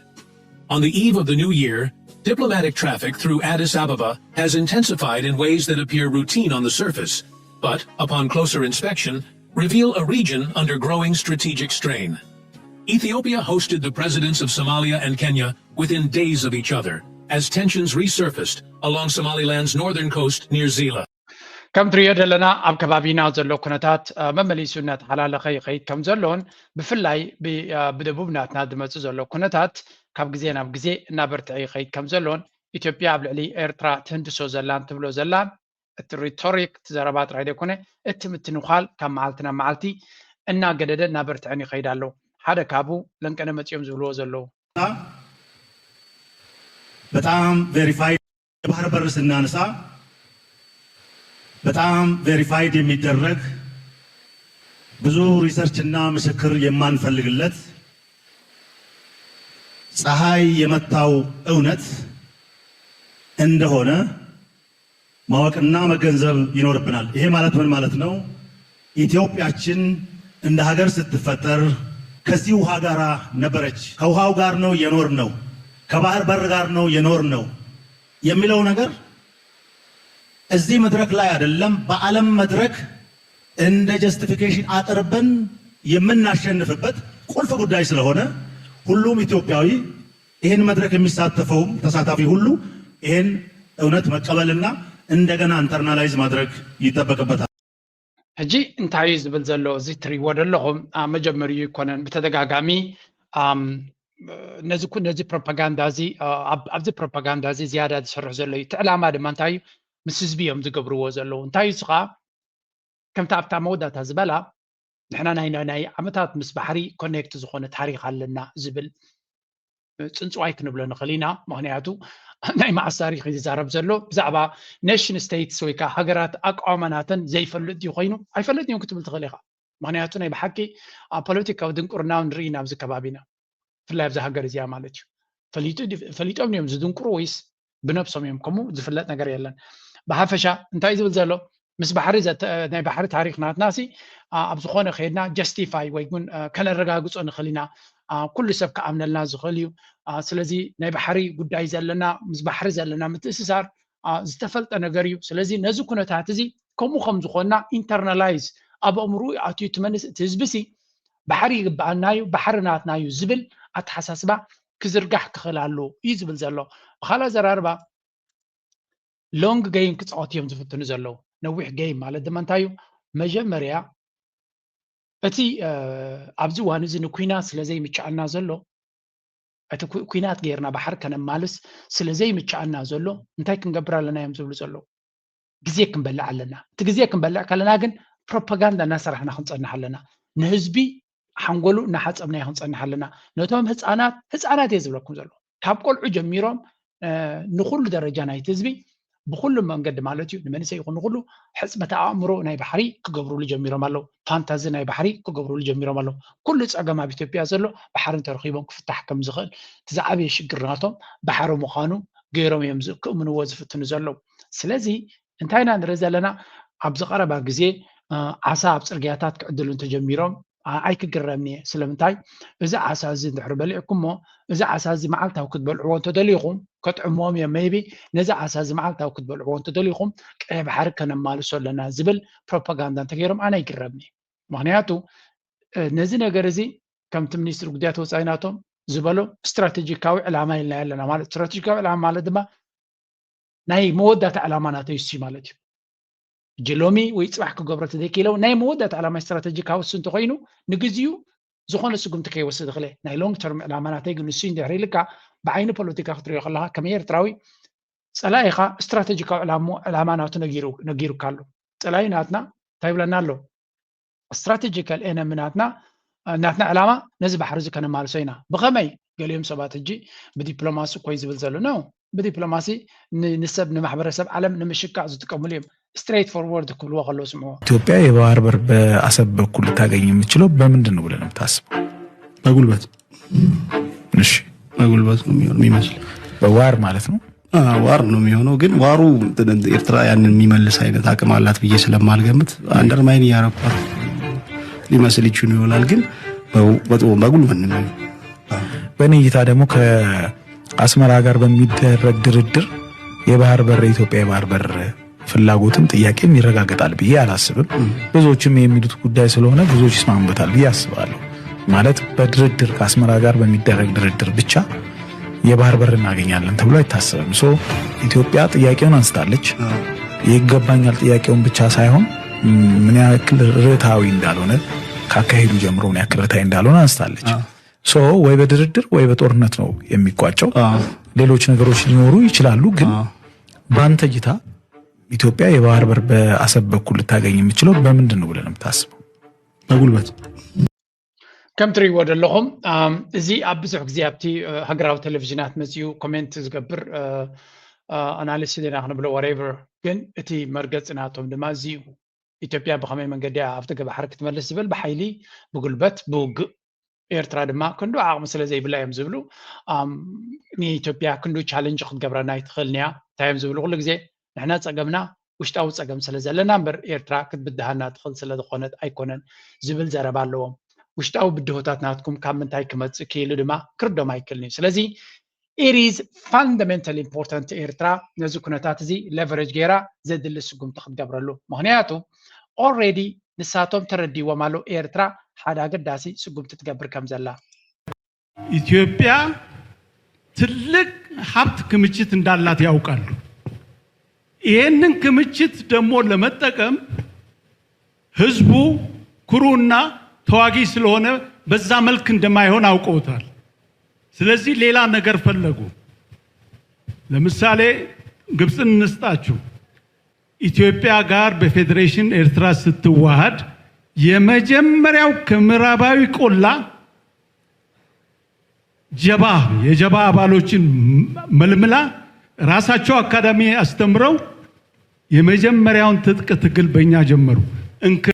On the eve of the new year, diplomatic traffic through Addis Ababa has intensified in ways that appear routine on the surface, but, upon closer inspection, reveal a region under growing strategic strain. Ethiopia hosted the presidents of Somalia and Kenya within days of each other, as tensions resurfaced along Somaliland's northern coast near Zila. ከም ትሪኦ ዘለና ኣብ ከባቢና ዘሎ ኩነታት መመሊሱ እናተሓላለኸ ይኸይድ ከም ዘሎን ብፍላይ ብደቡብ ናትና ዝመፅእ ዘሎ ኩነታት ካብ ግዜ ናብ ግዜ እናበርትዐ ይኸይድ ከም ዘሎን ኢትዮጵያ ኣብ ልዕሊ ኤርትራ ትህንድሶ ዘላን ትብሎ ዘላን እቲ ሪቶሪክ፣ እቲ ዘረባ ጥራይ ዘይኮነ፣ እቲ ምትንዃል ካብ መዓልቲ ናብ መዓልቲ እናገደደ እናበርትዐን ይኸይድ ኣሎ። ሓደ ካብኡ ለንቀነ መጺኦም ዝብልዎ ዘለዉ። በጣም ቬሪፋይድ የባህር በር ስናነሳ በጣም ቬሪፋይድ የሚደረግ ብዙ ሪሰርች እና ምስክር የማንፈልግለት ፀሐይ የመታው እውነት እንደሆነ ማወቅና መገንዘብ ይኖርብናል። ይሄ ማለት ምን ማለት ነው? ኢትዮጵያችን እንደ ሀገር ስትፈጠር ከዚህ ውሃ ጋር ነበረች። ከውሃው ጋር ነው የኖርነው፣ ከባህር በር ጋር ነው የኖርነው የሚለው ነገር እዚህ መድረክ ላይ አይደለም፣ በዓለም መድረክ እንደ ጀስቲፊኬሽን አቅርበን የምናሸንፍበት ቁልፍ ጉዳይ ስለሆነ ሁሉም ኢትዮጵያዊ ይህን መድረክ የሚሳተፈውም ተሳታፊ ሁሉ ይህን እውነት መቀበልና እንደገና ኢንተርናላይዝ ማድረግ ይጠበቅበታል። ሕጂ እንታይ እዩ ዝብል ዘሎ? እዚ ትሪእዎ ዘለኹም መጀመሪኡ ይኮነን። ብተደጋጋሚ ነዚ ፕሮፓጋንዳ እዚ ኣብዚ ፕሮፓጋንዳ እዚ ዝያዳ ዝሰርሕ ዘሎ እዩ። እቲ ዕላማ ድማ እንታይ እዩ? ምስ ህዝቢ እዮም ዝገብርዎ ዘለዉ። እንታይ እዩ? እሱ ከዓ ከምቲ ኣብታ መወዳእታ ዝበላ ንሕና ናይ ናይ ዓመታት ምስ ባሕሪ ኮኔክት ዝኾነ ታሪኽ ኣለና ዝብል ፅንፅዋይ ክንብሎ ንኽእል ኢና። ምኽንያቱ ናይ መዓስ ታሪኽ እዩ ዝዛረብ ዘሎ? ብዛዕባ ኔሽን ስቴትስ ወይ ከዓ ሃገራት ኣቃውማናተን ዘይፈልጥ ድዩ ኮይኑ? ኣይፈልጥ እዮም ክትብል ትኽእል ኢኻ። ምኽንያቱ ናይ ብሓቂ ኣብ ፖለቲካዊ ድንቁርና ንርኢ ኢና ኣብዚ ከባቢና፣ ብፍላይ ኣብዚ ሃገር እዚኣ ማለት እዩ። ፈሊጦም እዮም ዝድንቁሩ ወይስ ብነብሶም እዮም? ከምኡ ዝፍለጥ ነገር የለን። ብሓፈሻ እንታይ ዝብል ዘሎ? ምስ ባሕሪ ናይ ባሕሪ ታሪኽ ናትና ሲ ኣብ ዝኾነ ከድና ጀስቲፋይ ወይ ግን ከነረጋግጾ ንኽእል ኢና። ኩሉ ሰብ ክኣምነልና ዝኽእል እዩ። ስለዚ ናይ ባሕሪ ጉዳይ ዘለና ምስ ባሕሪ ዘለና ምትእስሳር ዝተፈልጠ ነገር እዩ። ስለዚ ነዚ ኩነታት እዚ ከምኡ ከም ዝኾንና ኢንተርናላይዝ ኣብ ኣእምርኡ ኣትዩ እቲ መንስ እቲ ህዝቢ ሲ ባሕሪ ይግብኣና እዩ፣ ባሕሪ ናትና እዩ ዝብል ኣተሓሳስባ ክዝርጋሕ ክኽእል ኣለዎ እዩ ዝብል ዘሎ። ብኻልእ ኣዘራርባ ሎንግ ገይም ክፃወቱ እዮም ዝፍትኑ ዘለዉ። ነዊሕ ገይም ማለት ድማ እንታይ እዩ? መጀመርያ እቲ ኣብዚ እዋን እዚ ንኩናት ስለ ዘይምችኣና ዘሎ፣ እቲ ኩናት ገይርና ባሕሪ ከነማልስ ስለ ዘይምችኣና ዘሎ እንታይ ክንገብር ኣለና እዮም ዝብሉ ዘለዉ። ግዜ ክንበልዕ ኣለና። እቲ ግዜ ክንበልዕ ከለና ግን ፕሮፓጋንዳ እናሰራሕና ክንፀንሕ ኣለና። ንህዝቢ ሓንጎሉ እናሓፀብናዮ ክንፀንሕ ኣለና። ነቶም ህፃናት፣ ህፃናት እየ ዝብለኩም ዘሎ፣ ካብ ቆልዑ ጀሚሮም ንኩሉ ደረጃ ናይቲ ህዝቢ ብኩሉ መንገዲ ማለት እዩ፣ ንመንእሰይ ይኹን ንኩሉ ሕፅመተ ኣእምሮ ናይ ባሕሪ ክገብሩሉ ጀሚሮም ኣለዉ። ፋንታዚ ናይ ባሕሪ ክገብሩሉ ጀሚሮም ኣለዉ። ኩሉ ፀገም ኣብ ኢትዮጵያ ዘሎ ባሕሪ እንተረኺቦም ክፍታሕ ከም ዝኽእል፣ እቲ ዝዓበየ ሽግር ናቶም ባሕሪ ምዃኑ ገይሮም እዮም ክእምንዎ ዝፍትኑ ዘለዉ። ስለዚ እንታይ ኢና ንርኢ ዘለና? ኣብዚ ቀረባ ግዜ ዓሳ ኣብ ፅርግያታት ክዕድሉ እንተጀሚሮም ኣይክግረምን እየ። ስለምንታይ? እዚ ዓሳ እዚ እንድሕር በሊዕኩሞ፣ እዚ ዓሳ እዚ መዓልታዊ ክትበልዕዎ እንተደሊኹም፣ ከጥዕምዎም እዮም ሜይቢ፣ ነዚ ዓሳ እዚ መዓልታዊ ክትበልዕዎ እንተደሊኹም ቀይ ባሕሪ ከነማልሶ ኣለና ዝብል ፕሮፓጋንዳ እንተገይሮም ኣነ ኣይግረምን እየ። ምኽንያቱ ነዚ ነገር እዚ ከምቲ ሚኒስትሪ ጉዳያት ወፃኢ ናቶም ዝበሎ ስትራቴጂካዊ ዕላማ ኢልና ኣለና። ማለት ስትራቴጂካዊ ዕላማ ማለት ድማ ናይ መወዳእታ ዕላማ ናተይ እሱ ማለት እዩ። ሕጂ ሎሚ ወይ ፅባሕ ክገብሮ ተዘይክኢለ ናይ መወዳእታ ዕላማ ስትራቴጂካዊ እሱ እንተኮይኑ ንግዚኡ ዝኾነ ስጉምቲ ከይወስድ ይኽእለ። ናይ ሎንግ ተርም ዕላማ ናተይ ግን እሱ እንድሕር ኢልካ ብዓይኒ ፖለቲካ ክትሪኦ ከለካ ከም ኤርትራዊ ፀላኢኻ ስትራቴጂካዊ ዕላማ ናቱ ነጊሩካ ኣሎ። ፀላኢ ናትና እንታይ ይብለና ኣሎ? ስትራቴጂካል ኤነሚ ናትና ናትና ዕላማ ነዚ ባሕሪ እዚ ከነማልሶ ኢና። ብኸመይ? ገሊኦም ሰባት ሕጂ ብዲፕሎማሲ እኮ እዩ ዝብል ዘሎ ነው። ብዲፕሎማሲ ንሰብ ንማሕበረሰብ ዓለም ንምሽካዕ ዝጥቀሙሉ እዮም። ስትሬት ፎርወርድ ክብልዎ ከለዉ ስምዕዎ። ኢትዮጵያ የባህር በር በአሰብ በኩል ልታገኝ የምትችለው በምንድን ነው ብለህ ነው የምታስበው? በጉልበት እሺ በጉልበት ነው የሚሆን የሚመስል በዋር ማለት ነው። ዋር ነው የሚሆነው። ግን ዋሩ ኤርትራ ያንን የሚመልስ አይነት አቅም አላት ብዬ ስለማልገምት አንደርማይን እያረኳት ሊመስል ይችሉ ይሆናል። ግን በጉልበት ነው የሚሆን። በእኔ እይታ ደግሞ ከአስመራ ጋር በሚደረግ ድርድር የባህር በር የኢትዮጵያ የባህር በር ፍላጎትም ጥያቄም ይረጋገጣል ብዬ አላስብም። ብዙዎችም የሚሉት ጉዳይ ስለሆነ ብዙዎች ይስማሙበታል ብዬ አስባለሁ። ማለት በድርድር ከአስመራ ጋር በሚደረግ ድርድር ብቻ የባህር በር እናገኛለን ተብሎ አይታሰብም። ሶ ኢትዮጵያ ጥያቄውን አንስታለች። ይገባኛል ጥያቄውን ብቻ ሳይሆን ምን ያክል ርትዓዊ እንዳልሆነ ካካሄዱ ጀምሮ ምን ያክል ርትዓዊ እንዳልሆነ አንስታለች። ሶ ወይ በድርድር ወይ በጦርነት ነው የሚቋጨው። ሌሎች ነገሮች ሊኖሩ ይችላሉ፣ ግን በአንተ እይታ ኢትዮጵያ የባህር በር በአሰብ በኩል ልታገኝ የምችለው በምንድን ነው ብለህ ነው የምታስበው? በጉልበት። ከም ትርእይዎ ዘለኹም፣ ኣም፣ እዚ ኣብ ብዙሕ ግዜ ኣብቲ፣ እ፣ ሃገራዊ ቴሌቪዥናት መጺኡ ኮሜንት ዝገብር፣ እ፣ እ፣ ኣናሊስት ኢና ክንብሎ፣ whatever፣ ግን እቲ መርገጺ ናቶም ድማ እዚ እዩ። ኢትዮጵያ ብኸመይ መንገዲ እያ ኣብ ደገ ባሕሪ ክትመልስ ዝብል፣ ብሓይሊ፣ ብጉልበት፣ ብውግእ። ኤርትራ ድማ ክንዱ ዓቕሚ ስለ ዘይብላ እዮም ዝብሉ። ኣም፣ ንኢትዮጵያ ክንዱ ቻለንጅ ክትገብረና ኣይትኽእልን እያ። እንታይ እዮም ዝብሉ ኩሉ ግዜ? ንሕና ጸገምና ውሽጣዊ ጸገም ስለ ዘለና እምበር ኤርትራ ክትብድሃና ትኽእል ስለ ዝኾነት ኣይኮነን ዝብል ዘረባ ኣለዎም። ውሽጣዊ ብድሆታት ናትኩም ካብ ምንታይ ክመጽእ ክኢሉ ድማ ክርዶም ኣይክእልን እዩ። ስለዚ it is fundamentally important ኤርትራ ነዚ ኩነታት እዚ ሌቨሬጅ ገይራ ዘድሊ ስጉምቲ ክትገብረሉ። ምኽንያቱ ኦልሬዲ ንሳቶም ተረዲዎም ኣለዉ ኤርትራ ሓደ ኣገዳሲ ስጉምቲ ትገብር ከም ዘላ። ኢትዮጵያ ትልቅ ሀብት ክምችት እንዳላት ያውቃሉ። ይህንን ክምችት ደግሞ ለመጠቀም ህዝቡ ኩሩና ተዋጊ ስለሆነ በዛ መልክ እንደማይሆን አውቀውታል። ስለዚህ ሌላ ነገር ፈለጉ። ለምሳሌ ግብፅን እንስጣችሁ። ኢትዮጵያ ጋር በፌዴሬሽን ኤርትራ ስትዋሃድ የመጀመሪያው ከምዕራባዊ ቆላ ጀባ የጀባ አባሎችን መልምላ ራሳቸው አካዳሚ አስተምረው የመጀመሪያውን ትጥቅ ትግል በእኛ ጀመሩ። እንክ-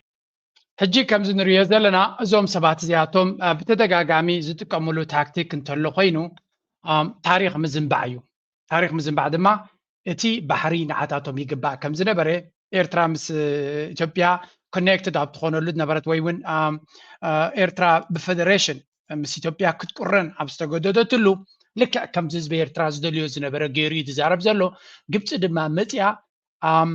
ሕጂ ከምዚ ንሪኦ ዘለና እዞም ሰባት እዚኣቶም፣ እ፣ ብተደጋጋሚ ዝጥቀምሉ ታክቲክ እንተሎ ኮይኑ፣ ኣም፣ ታሪኽ ምዝንባዕ እዩ። ታሪኽ ምዝንባዕ ድማ እቲ ባሕሪ ንዓታቶም ይግባእ ከም ዝነበረ ኤርትራ ምስ፣ እ፣ ኢትዮጵያ ኮኔክትድ ኣብ ትኾነሉ ዝነበረት ወይ እውን፣ ኣም፣ እ፣ ኤርትራ ብፌደሬሽን ምስ ኢትዮጵያ ክትቁረን ኣብ ዝተገደደትሉ ልክዕ ከምዚ ህዝቢ ኤርትራ ዝደልዮ ዝነበረ ገይሩ እዩ ዝዛረብ ዘሎ። ግብፂ ድማ መፂኣ ኣም፣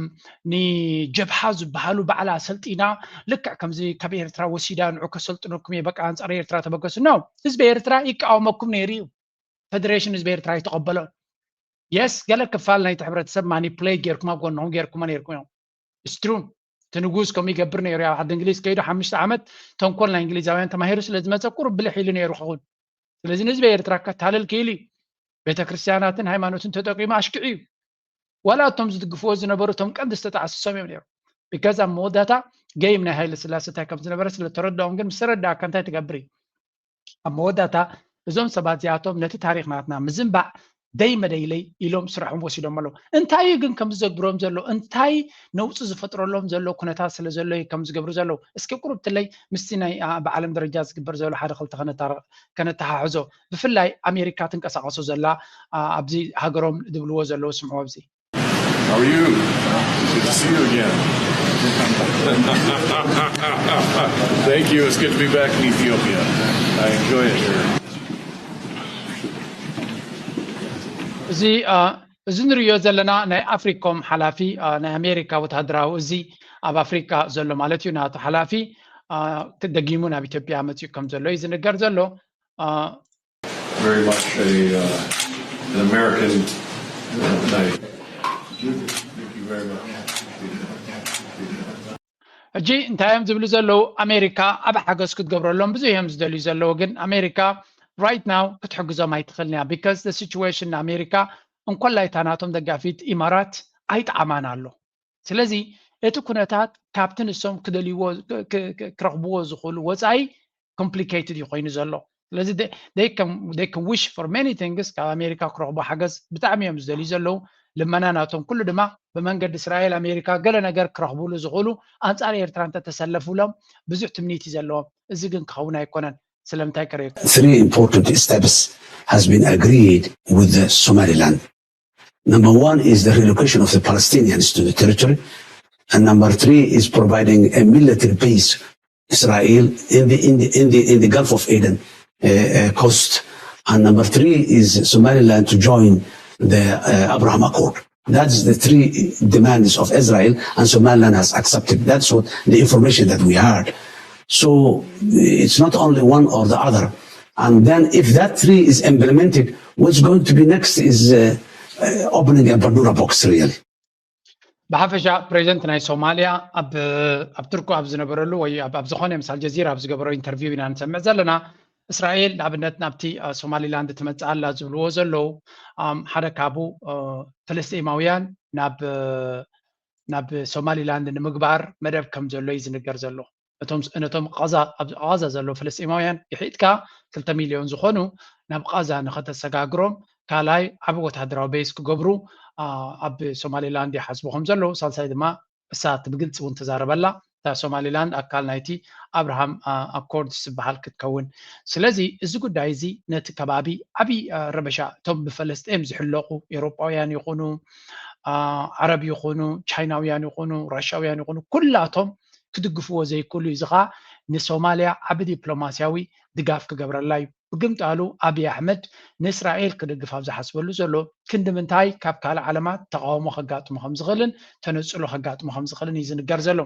ንጀብሃ ዝበሃሉ ባዕላ ሰልጢና ልክዕ ከምዚ ካብ ኤርትራ ወሲዳ ንዑ ከሰልጥነኩም እየ በቃ ኣንጻር ኤርትራ ተበገሱ ነው። ህዝቢ ኤርትራ ይቃወመኩም ነይሩ እዩ። ፌደሬሽን ህዝቢ ኤርትራ ኣይተቐበሎን። የስ ገለ ክፋል ናይቲ ሕብረተሰብ ማኒፕሌት ጌርኩም ኣብ ጎንኹም ጌርኩሞ ነይርኩም እዮም። ስትሩ እቲ ንጉስ ከምኡ ይገብር ነይሩ ኣብ ዓዲ እንግሊዝ ከይዱ ሓሙሽተ ዓመት ተንኮል ናይ እንግሊዛውያን ተማሂሩ ስለ ዝመፀ ቁሩብ ብልሕ ኢሉ ነይሩ ክኸውን። ስለዚ ንህዝቢ ኤርትራ ከታልል ክኢሉ እዩ። ቤተክርስትያናትን ሃይማኖትን ተጠቂሙ ኣሽኪዑ እዩ። ዋላ እቶም ዝድግፍዎ ዝነበሩ እቶም ቀንዲ ዝተጣዕስሶም እዮም ነይሩ። ቢካዝ ኣብ መወዳእታ ገይም ናይ ሃይለ ስላሴ እንታይ ከም ዝነበረ ስለ ተረድኦም ግን ምስ ተረዳእካ እንታይ ትገብር እዩ? ኣብ መወዳእታ እዞም ሰባት እዚኣቶም ነቲ ታሪኽ ናትና ምዝንባዕ ደይ መደይለይ ኢሎም ስራሖም ወሲዶም ኣለዉ። እንታይ እዩ ግን ከምዚ ዘግብሮም ዘሎ? እንታይ ነውፂ ዝፈጥረሎም ዘሎ ኩነታት ስለ ዘሎ እዩ ከምዚ ዝገብሩ ዘለዉ? እስኪ ቁሩብ ትለይ ምስቲ ናይ፣ ኣ፣ ብዓለም ደረጃ ዝግበር ዘሎ ሓደ ክልተ ከነታረ-፣ ከነተሓሕዞ። ብፍላይ ኣሜሪካ ትንቀሳቐሶ ዘላ፣ ኣ፣ ኣብዚ ሃገሮም ዝብልዎ ዘለዉ ስምዕዎ ኣብዚ። How are you? Good to see you again. Thank you. It's good to be back in Ethiopia. I enjoy it here. እዚ፣ ኣ፣ እዚ ንሪኦ ዘለና ናይ ኣፍሪኮም ሓላፊ፣ ኣ፣ ናይ ኣሜሪካ ወተሃደራዊ እዚ ኣብ ኣፍሪካ ዘሎ ማለት እዩ ናቱ ሓላፊ፣ ኣ፣ ደጊሙ ናብ ኢትዮጵያ መፂኡ ከም ዘሎ እዩ ዝንገር ዘሎ። ኣ፣ Very much a, uh, an American, uh, night. Thank you very much. ሕጂ እንታይ እዮም ዝብሉ ዘለዉ? ኣሜሪካ ኣብ ሓገዝ ክትገብረሎም ብዙሕ እዮም ዝደልዩ ዘለዉ፣ ግን ኣሜሪካ ራይት ናው ክትሕግዞም ኣይትኽእልን እያ። ቢካዝ the situation ንኣሜሪካ እንኮላይ እታ ናቶም ደጋፊት ኢማራት ኣይጠዓማን ኣሎ። ስለዚ እቲ ኩነታት ካብቲ ንሶም ክደልይዎ ክ-፣ ክ-፣ ክ-፣ ክረኽብዎ ዝኽእሉ ወፃኢ ኮምፕሊኬትድ እዩ ኮይኑ ዘሎ። ስለዚ they፣ they can፣ they can wish for many things፣ ካብ ኣሜሪካ ክረኽቡ ሓገዝ ብጣዕሚ እዮም ዝደልዩ ዘለዉ። ልመና ናቶም ኩሉ ድማ ብመንገዲ እስራኤል ኣሜሪካ ገለ ነገር ክረኽብሉ ዝኽእሉ ኣንጻር ኤርትራ እንተተሰለፉሎም ብዙሕ ትምኒት እዩ ዘለዎም። እዚ ግን ክኸውን ኣይኮነን። ስለምንታይ ከርእየኩም? Three important steps has been agreed with the Somaliland. Number one is the relocation of the Palestinians to the territory. And number three is providing a military base, Israel, in the, in the, in the, in the Gulf of Aden, uh, uh, coast. And number three is Somaliland to join the, uh, Abraham Accord. That's the three demands of Israel, and Somaliland has accepted. That's what the information that we heard. So it's not only one or the other. And then if that three is implemented, what's going to be next is, uh, uh, opening a Pandora box, really. ብሓፈሻ ፕሬዚደንት ናይ ሶማልያ ኣብ፣ ኣብ ቱርኩ ኣብ ዝነበረሉ ወይ ኣብ፣ ኣብ ዝኾነ ምስ ኣልጀዚራ ኣብ ዝገበሮ ኢንተርቪው ኢና ንሰምዕ ዘለና። እስራኤል ንኣብነት ናብቲ፣ አ፣ ሶማሊላንድ ትመጽእ ኣላ ዝብልዎ ዘለዉ፣ ኣም፣ ሓደ ካብኡ፣ አ፣ ፍልስጤማውያን ናብ፣ አ፣ ናብ ሶማሊላንድ ንምግባር መደብ ከም ዘሎ እዩ ዝንገር ዘሎ። እቶም ነቶም ቃዛ ኣብ ቃዛ ዘለዉ ፍልስጤማውያን ይሒጥካ ክልተ ሚልዮን ዝኾኑ ናብ ቃዛ ንኸተሰጋግሮም ካልኣይ ዓቢ ወታደራዊ ቤዝ ክገብሩ ኣብ ሶማሊላንድ ይሓስቡ ከም ዘለዉ፣ ሳልሳይ ድማ እሳ እቲ ብግልፂ እውን ተዛረበላ። እታ ሶማሊላንድ ኣካል ናይቲ ኣብርሃም ኣኮርድስ ዝበሃል ክትከውን። ስለዚ እዚ ጉዳይ እዚ ነቲ ከባቢ ዓብዪ ረበሻ፣ እቶም ብፈለስጤም ዝሕለቑ ኤውሮጳውያን ይኹኑ ዓረብ ይኹኑ ቻይናውያን ይኹኑ ራሻውያን ይኹኑ ኩላቶም ክድግፍዎ ዘይክእሉ፣ እዚ ኸዓ ንሶማልያ ዓቢ ዲፕሎማስያዊ ድጋፍ ክገብረላ እዩ። ብግምጣሉ ኣብይ ኣሕመድ ንእስራኤል ክድግፍ ኣብ ዝሓስበሉ ዘሎ ክንዲ ምንታይ ካብ ካልእ ዓለማት ተቃውሞ ከጋጥሞ ከም ዝኽእልን ተነጽሎ ከጋጥሞ ከም ዝኽእልን እዩ ዝንገር ዘሎ።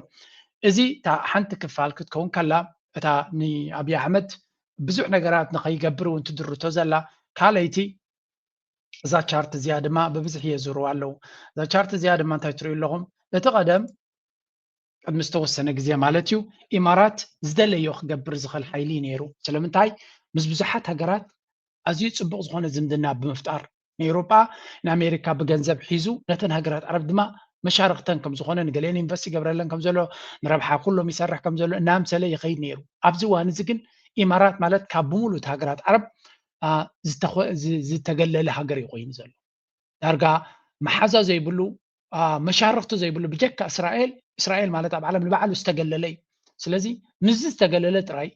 እዚ እታ ሓንቲ ክፋል ክትከውን ከላ፣ እታ ንኣብይ ኣሕመድ ብዙሕ ነገራት ንኸይገብር እውን ትድርቶ ዘላ ካልኣይቲ እዛ ቻርት እዚኣ ድማ ብብዝሒ የዝርዋ ኣለዉ። እዛ ቻርት እዚኣ ድማ እንታይ ትርእዩ ኣለኹም? እቲ ቀደም ቅድሚ ዝተወሰነ ግዜ ማለት እዩ፣ ኢማራት ዝደለዮ ክገብር ዝኽእል ሓይሊ እዩ ነይሩ። ስለምንታይ? ምስ ብዙሓት ሃገራት ኣዝዩ ጽቡቕ ዝኾነ ዝምድና ብምፍጣር፣ ንኤውሮጳ ንኣሜሪካ ብገንዘብ ሒዙ ነተን ሃገራት ዓረብ ድማ መሻርክተን ከም ዝኾነ፣ ንገሊአን ኢንቨስት ይገብረለን ከም ዘሎ፣ ንረብሓ ኩሎም ይሰርሕ ከም ዘሎ እናምሰለ ይኸይድ ነይሩ። ኣብዚ እዋን እዚ ግን ኢማራት ማለት ካብ ብምሉእ ሃገራት ዓረብ ዝተገለለ ሃገር እዩ ኮይኑ ዘሎ። ዳርጋ መሓዛ ዘይብሉ፣ መሻርኽቱ ዘይብሉ ብጀካ እስራኤል፣ እስራኤል ማለት ኣብ ዓለም ንባዕሉ ዝተገለለ እዩ። ስለዚ ምስዚ ዝተገለለ ጥራይ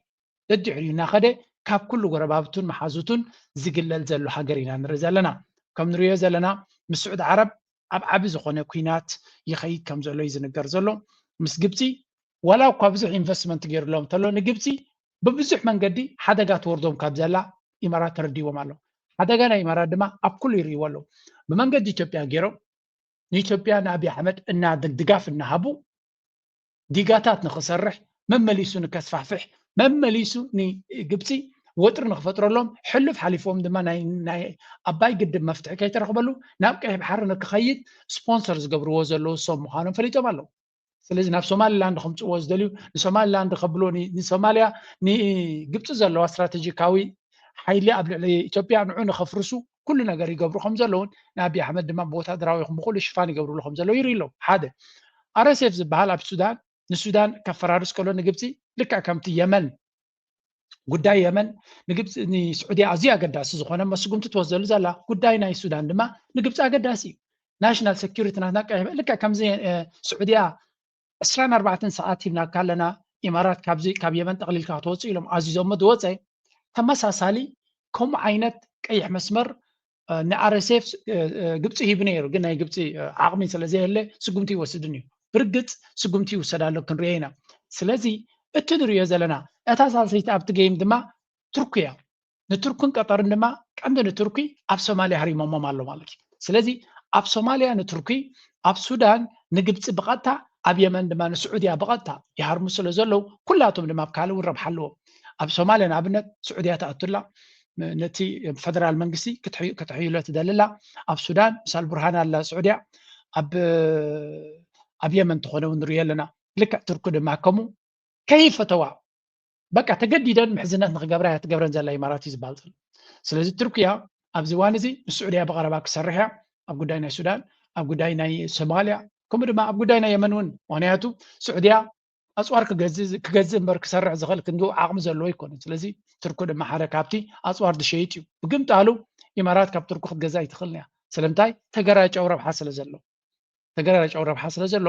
ደድሕሪኡ እናኸደ ካብ ኩሉ ጎረባብቱን መሓዙቱን ዝግለል ዘሎ ሃገር ኢና ንርኢ ዘለና። ከም ንሪኦ ዘለና ምስ ስዑዲ ዓረብ ኣብ ዓቢ ዝኾነ ኲናት ይኸይድ ከም ዘሎ እዩ ዝንገር ዘሎ። ምስ ግብፂ ዋላ እኳ ብዙሕ ኢንቨስትመንት ገይሩሎም እንተሎ ንግብፂ ብብዙሕ መንገዲ ሓደጋ ትወርዶም ካብ ዘላ ኢማራት ተረዲዎም ኣሎ። ሓደጋ ናይ ኢማራት ድማ ኣብ ኩሉ ይርእይዎ ኣለዉ። ብመንገዲ ኢትዮጵያ ገይሮም ንኢትዮጵያ ንኣብይ ኣሕመድ እና ድጋፍ እናሃቡ ዲጋታት ንኽሰርሕ መመሊሱ ንከስፋሕፍሕ መመሊሱ ንግብፂ ወጥሪ ንክፈጥረሎም ሕሉፍ ሓሊፎም ድማ ናይ ኣባይ ግድብ መፍትሒ ከይተረኽበሉ ናብ ቀይሕ ባሕሪ ንክኸይድ ስፖንሰር ዝገብርዎ ዘለዉ እሶም ምዃኖም ፈሊጦም ኣለዉ። ስለዚ ናብ ሶማሊላንድ ከምፅዎ ዝደልዩ ንሶማሊላንድ ከብሎ ንሶማሊያ ንግብፂ ዘለዋ ስትራቴጂካዊ ሓይሊ ኣብ ልዕሊ ኢትዮጵያ ንዑ ንከፍርሱ ኩሉ ነገር ይገብሩ ከም ዘለውን ንኣብይ ኣሕመድ ድማ ብወታደራዊ ይኹን ብኩሉ ሽፋን ይገብርሉ ከም ዘለዉ ይርኢ ኣለዉ። ሓደ ኣረሴፍ ዝበሃል ኣብ ሱዳን ንሱዳን ከፈራርስ ከሎ ንግብፂ ልክዕ ከምቲ የመን ጉዳይ የመን ንግብፂ ንስዑድያ ኣዝዩ ኣገዳሲ ዝኾነ መስጉምቲ ትወስደሉ ዘላ ጉዳይ ናይ ሱዳን ድማ ንግብፂ ኣገዳሲ እዩ። ናሽናል ሴኪሪቲ ናትና ቀይሕ ልክዕ ከምዚ ስዑድያ ዕስራን ኣርባዕተን ሰዓት ሂብናካ ኣለና ኢማራት ካብዚ ካብ የመን ጠቕሊልካ ክትወፅእ ኢሎም ኣዚዞሞ ዝወፀ ተመሳሳሊ ከምኡ ዓይነት ቀይሕ መስመር ንኣረሴፍ ግብፂ ሂቡ ነይሩ ግን ናይ ግብፂ ዓቕሚ ስለዘየለ ስጉምቲ ይወስድን እዩ። ብርግፅ ስጉምቲ ይውሰድ ኣሎ ክንሪኦ ኢና። ስለዚ እቲ ንሪኦ ዘለና እታ ሳልሰይቲ ኣብቲ ገይም ድማ ቱርኪ እያ። ንቱርክን ቀጠርን ድማ ቀንዲ ንቱርኪ ኣብ ሶማልያ ሃሪሞሞም ኣሎ ማለት እዩ። ስለዚ ኣብ ሶማልያ ንቱርኪ ኣብ ሱዳን ንግብፂ ብቐጥታ ኣብ የመን ድማ ንስዑድያ ብቐጥታ ይሃርሙ ስለ ዘለዉ ኩላቶም ድማ ኣብ ካልእ እውን ረብሓ ኣለዎም። ኣብ ሶማልያ ንኣብነት ስዑድያ ትኣቱላ ነቲ ፈደራል መንግስቲ ክትሕይሎ ትደልላ ኣብ ሱዳን ምስ ኣልቡርሃን ኣላ ስዑድያ ኣብ የመን ትኾነ እውን ንሪኦ ኣለና። ልክዕ ቱርኪ ድማ ከምኡ ከይፈተዋ በቃ ተገዲደን ምሕዝነት ንክገብራ እያ ትገብረን ዘላ ኢማራት እዩ ዝበሃል ዘሎ። ስለዚ ቱርክያ ኣብዚ እዋን እዚ ምስ ስዑድያ ብቐረባ ክሰርሕ እያ ኣብ ጉዳይ ናይ ሱዳን ኣብ ጉዳይ ናይ ሶማልያ ከምኡ ድማ ኣብ ጉዳይ ናይ የመን እውን ምክንያቱ ስዑድያ ኣፅዋር ክገዝእ እምበር ክሰርሕ ዝኽእል ክንዱ ዓቕሚ ዘለዎ ኣይኮነን። ስለዚ ቱርኪ ድማ ሓደ ካብቲ ኣፅዋር ዝሸይጥ እዩ። ብግምጣሉ ኢማራት ካብ ቱርኪ ክትገዛ ኣይትኽእልን እያ። ስለምንታይ? ተገራጨው ረብሓ ስለ ዘሎ ተገራጨው ረብሓ ስለ ዘሎ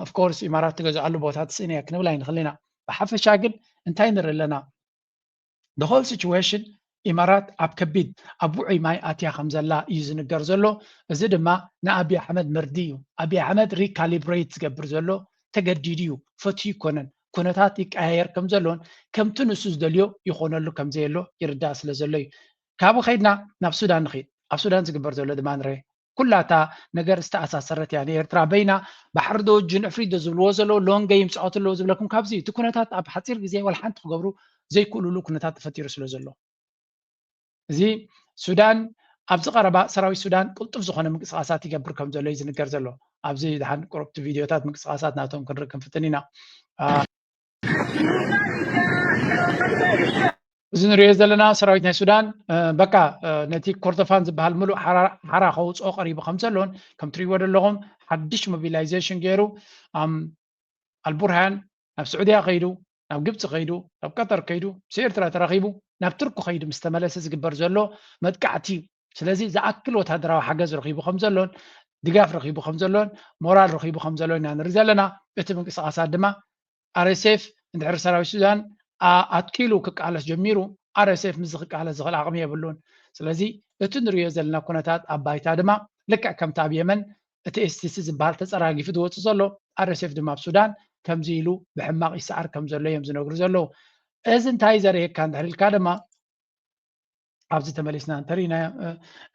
ኦፍኮርስ ኢማራት ትገዝኣሉ ቦታ ትስእን እያ ክንብል ኣይንኽእል ኢና። ብሓፈሻ ግን እንታይ ንርኢ ኣለና? The whole situation ኢማራት ኣብ ከቢድ ኣብ ውዑይ ማይ ኣትያ ከም ዘላ እዩ ዝንገር ዘሎ። እዚ ድማ ንኣብይ ኣሕመድ መርዲ እዩ። ኣብይ ኣሕመድ ሪካሊብሬት ዝገብር ዘሎ ተገዲዱ እዩ፣ ፈትዩ ይኮነን። ኩነታት ይቀያየር ከም ዘሎን ከምቲ ንሱ ዝደልዮ ይኾነሉ ከም ዘየሎ ይርዳእ ስለ ዘሎ እዩ። ካብኡ ከይድና ናብ ሱዳን ንኽድ። ኣብ ሱዳን ዝግበር ዘሎ ድማ ንረ ኩላታ ነገር ዝተኣሳሰረት እያ። ንኤርትራ በይና ባሕሪ ዶ ጅን ዕፍሪት ዶ ዝብልዎ ዘለዉ ሎንገ ይምፅዖት ኣለዉ ዝብለኩም ካብዚ እቲ ኩነታት ኣብ ሓፂር ግዜ ወላ ሓንቲ ክገብሩ ዘይክእሉሉ ኩነታት ተፈጢሩ ስለ ዘሎ እዚ ሱዳን ኣብዚ ቀረባ ሰራዊት ሱዳን ቅልጡፍ ዝኾነ ምንቅስቃሳት ይገብር ከም ዘሎ እዩ ዝንገር ዘሎ። ኣብዚ ድሓን ቁሩብቲ ቪድዮታት ምንቅስቃሳት ናቶም ክንርኢ ክንፍትን ኢና። እዚ ንሪኦ ዘለና ሰራዊት ናይ ሱዳን በቃ ነቲ ኮርዶፋን ዝበሃል ምሉእ ሓራ ከውፅኦ ቀሪቡ ከም ዘሎን ከም ትሪእዎ ዘለኹም ሓድሽ ሞቢላይዜሽን ገይሩ ኣልቡርሃን ናብ ስዑድያ ከይዱ ናብ ግብፂ ከይዱ ናብ ቀጠር ከይዱ ምስ ኤርትራ ተራኺቡ ናብ ትርኩ ከይዱ ምስ ተመለሰ ዝግበር ዘሎ መጥቃዕቲ እዩ። ስለዚ ዝኣክል ወታደራዊ ሓገዝ ረኺቡ ከም ዘሎን ድጋፍ ረኺቡ ከም ዘሎን ሞራል ረኺቡ ከም ዘሎን ኢና ንርኢ ዘለና። እቲ ምንቅስቃሳት ድማ ኣርኤስኤፍ እንድሕር ሰራዊት ሱዳን ኣትኪሉ ክቃለስ ጀሚሩ ኣርኤስኤፍ ምስዚ ክቃለስ ዝኽእል ዓቕሚ የብሉን። ስለዚ እቲ ንሪኦ ዘለና ኩነታት ኣብ ባይታ ድማ ልክዕ ከምቲ ኣብ የመን እቲ ኤስቲሲ ዝበሃል ተፀራጊፉ ዝወፅእ ዘሎ ኣርኤስኤፍ ድማ ኣብ ሱዳን ከምዚ ኢሉ ብሕማቕ ይሰዓር ከም ዘሎ እዮም ዝነግሩ ዘለዉ። እዚ እንታይ ዘርእየካ እንድሕር ኢልካ ድማ ኣብዚ ተመሊስና እንተሪእና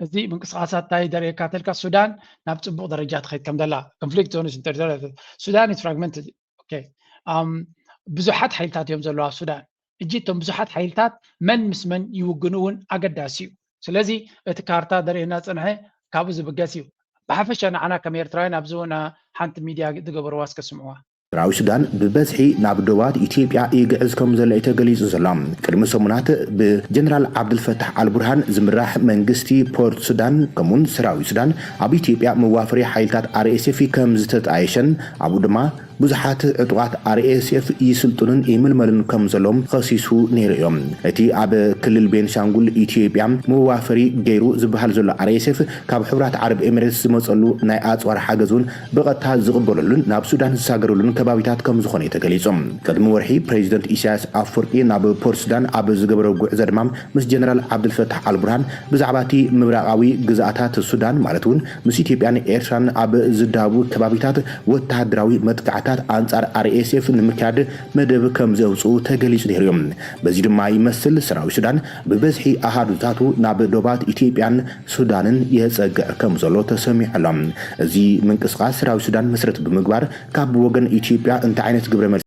እዚ ምንቅስቃሳት እንታይ ደርእየካ ተልካ ሱዳን ናብ ፅቡቅ ደረጃ ትኸይድ ከም ዘላ ኮንፍሊክት ዞንስ ሱዳን ፍራግመንት ብዙሓት ሓይልታት እዮም ዘለዋ ሱዳን እጂ እቶም ብዙሓት ሓይልታት መን ምስ መን ይውግኑ እውን ኣገዳሲ እዩ። ስለዚ እቲ ካርታ ደርእየና ፅንሐ ካብኡ ዝብገስ እዩ። ብሓፈሻ ንዓና ከም ኤርትራውያን ኣብዚ እውን ሓንቲ ሚድያ ዝገበርዋ እስከ ስምዕዋ። ሰራዊት ሱዳን ብበዝሒ ናብ ዶባት ኢትዮጵያ ይግዕዝ ከም ዘሎ እዩ ተገሊጹ ዘሎ። ቅድሚ ሰሙናት ብጀነራል ዓብዱልፈታሕ ኣልቡርሃን ዝምራሕ መንግስቲ ፖርት ሱዳን ከምኡውን ሰራዊት ሱዳን ኣብ ኢትዮጵያ መዋፈሪ ሓይልታት ኣርኤስኤፍ ከም ዝተጣየሸን ኣብኡ ድማ ብዙሓት ዕጡቓት ኣርኤስኤፍ ይስልጥኑን ይምልመሉን ከም ዘለዎም ኸሲሱ ነይሩ እዮም። እቲ ኣብ ክልል ቤንሻንጉል ኢትዮጵያ መዋፈሪ ገይሩ ዝበሃል ዘሎ ኣርኤስኤፍ ካብ ሕቡራት ዓረብ ኤሚሬትስ ዝመፀሉ ናይ ኣፅዋር ሓገዝ እውን ብቐጥታ ዝቕበለሉን ናብ ሱዳን ዝሳገረሉን ከባቢታት ከም ዝኾነ እዩ ተገሊጹ። ቅድሚ ወርሒ ፕሬዚደንት ኢሳያስ ኣፍወርቂ ናብ ፖርት ሱዳን ኣብ ዝገበሮ ጉዕዞ ድማ ምስ ጀነራል ዓብዱልፈታሕ ኣልቡርሃን ብዛዕባ እቲ ምብራቓዊ ግዝኣታት ሱዳን ማለት እውን ምስ ኢትዮጵያን ኤርትራን ኣብ ዝዳቡ ከባቢታት ወተሃደራዊ መጥቃዕታት ኣንጻር ኣርኤስኤፍ ንምክያድ መደብ ከም ዘውፅኡ ተገሊጹ ነይሩ እዩ። በዚ ድማ ይመስል ሰራዊት ሱዳን ብበዝሒ ኣሃዱታቱ ናብ ዶባት ኢትዮጵያን ሱዳንን የጸግዕ ከም ዘሎ ተሰሚዑ ኣሎ። እዚ ምንቅስቃስ ሰራዊት ሱዳን መሰረት ብምግባር ካብ ወገን ኢትዮጵያ እንታይ ዓይነት ግብረ መልሲ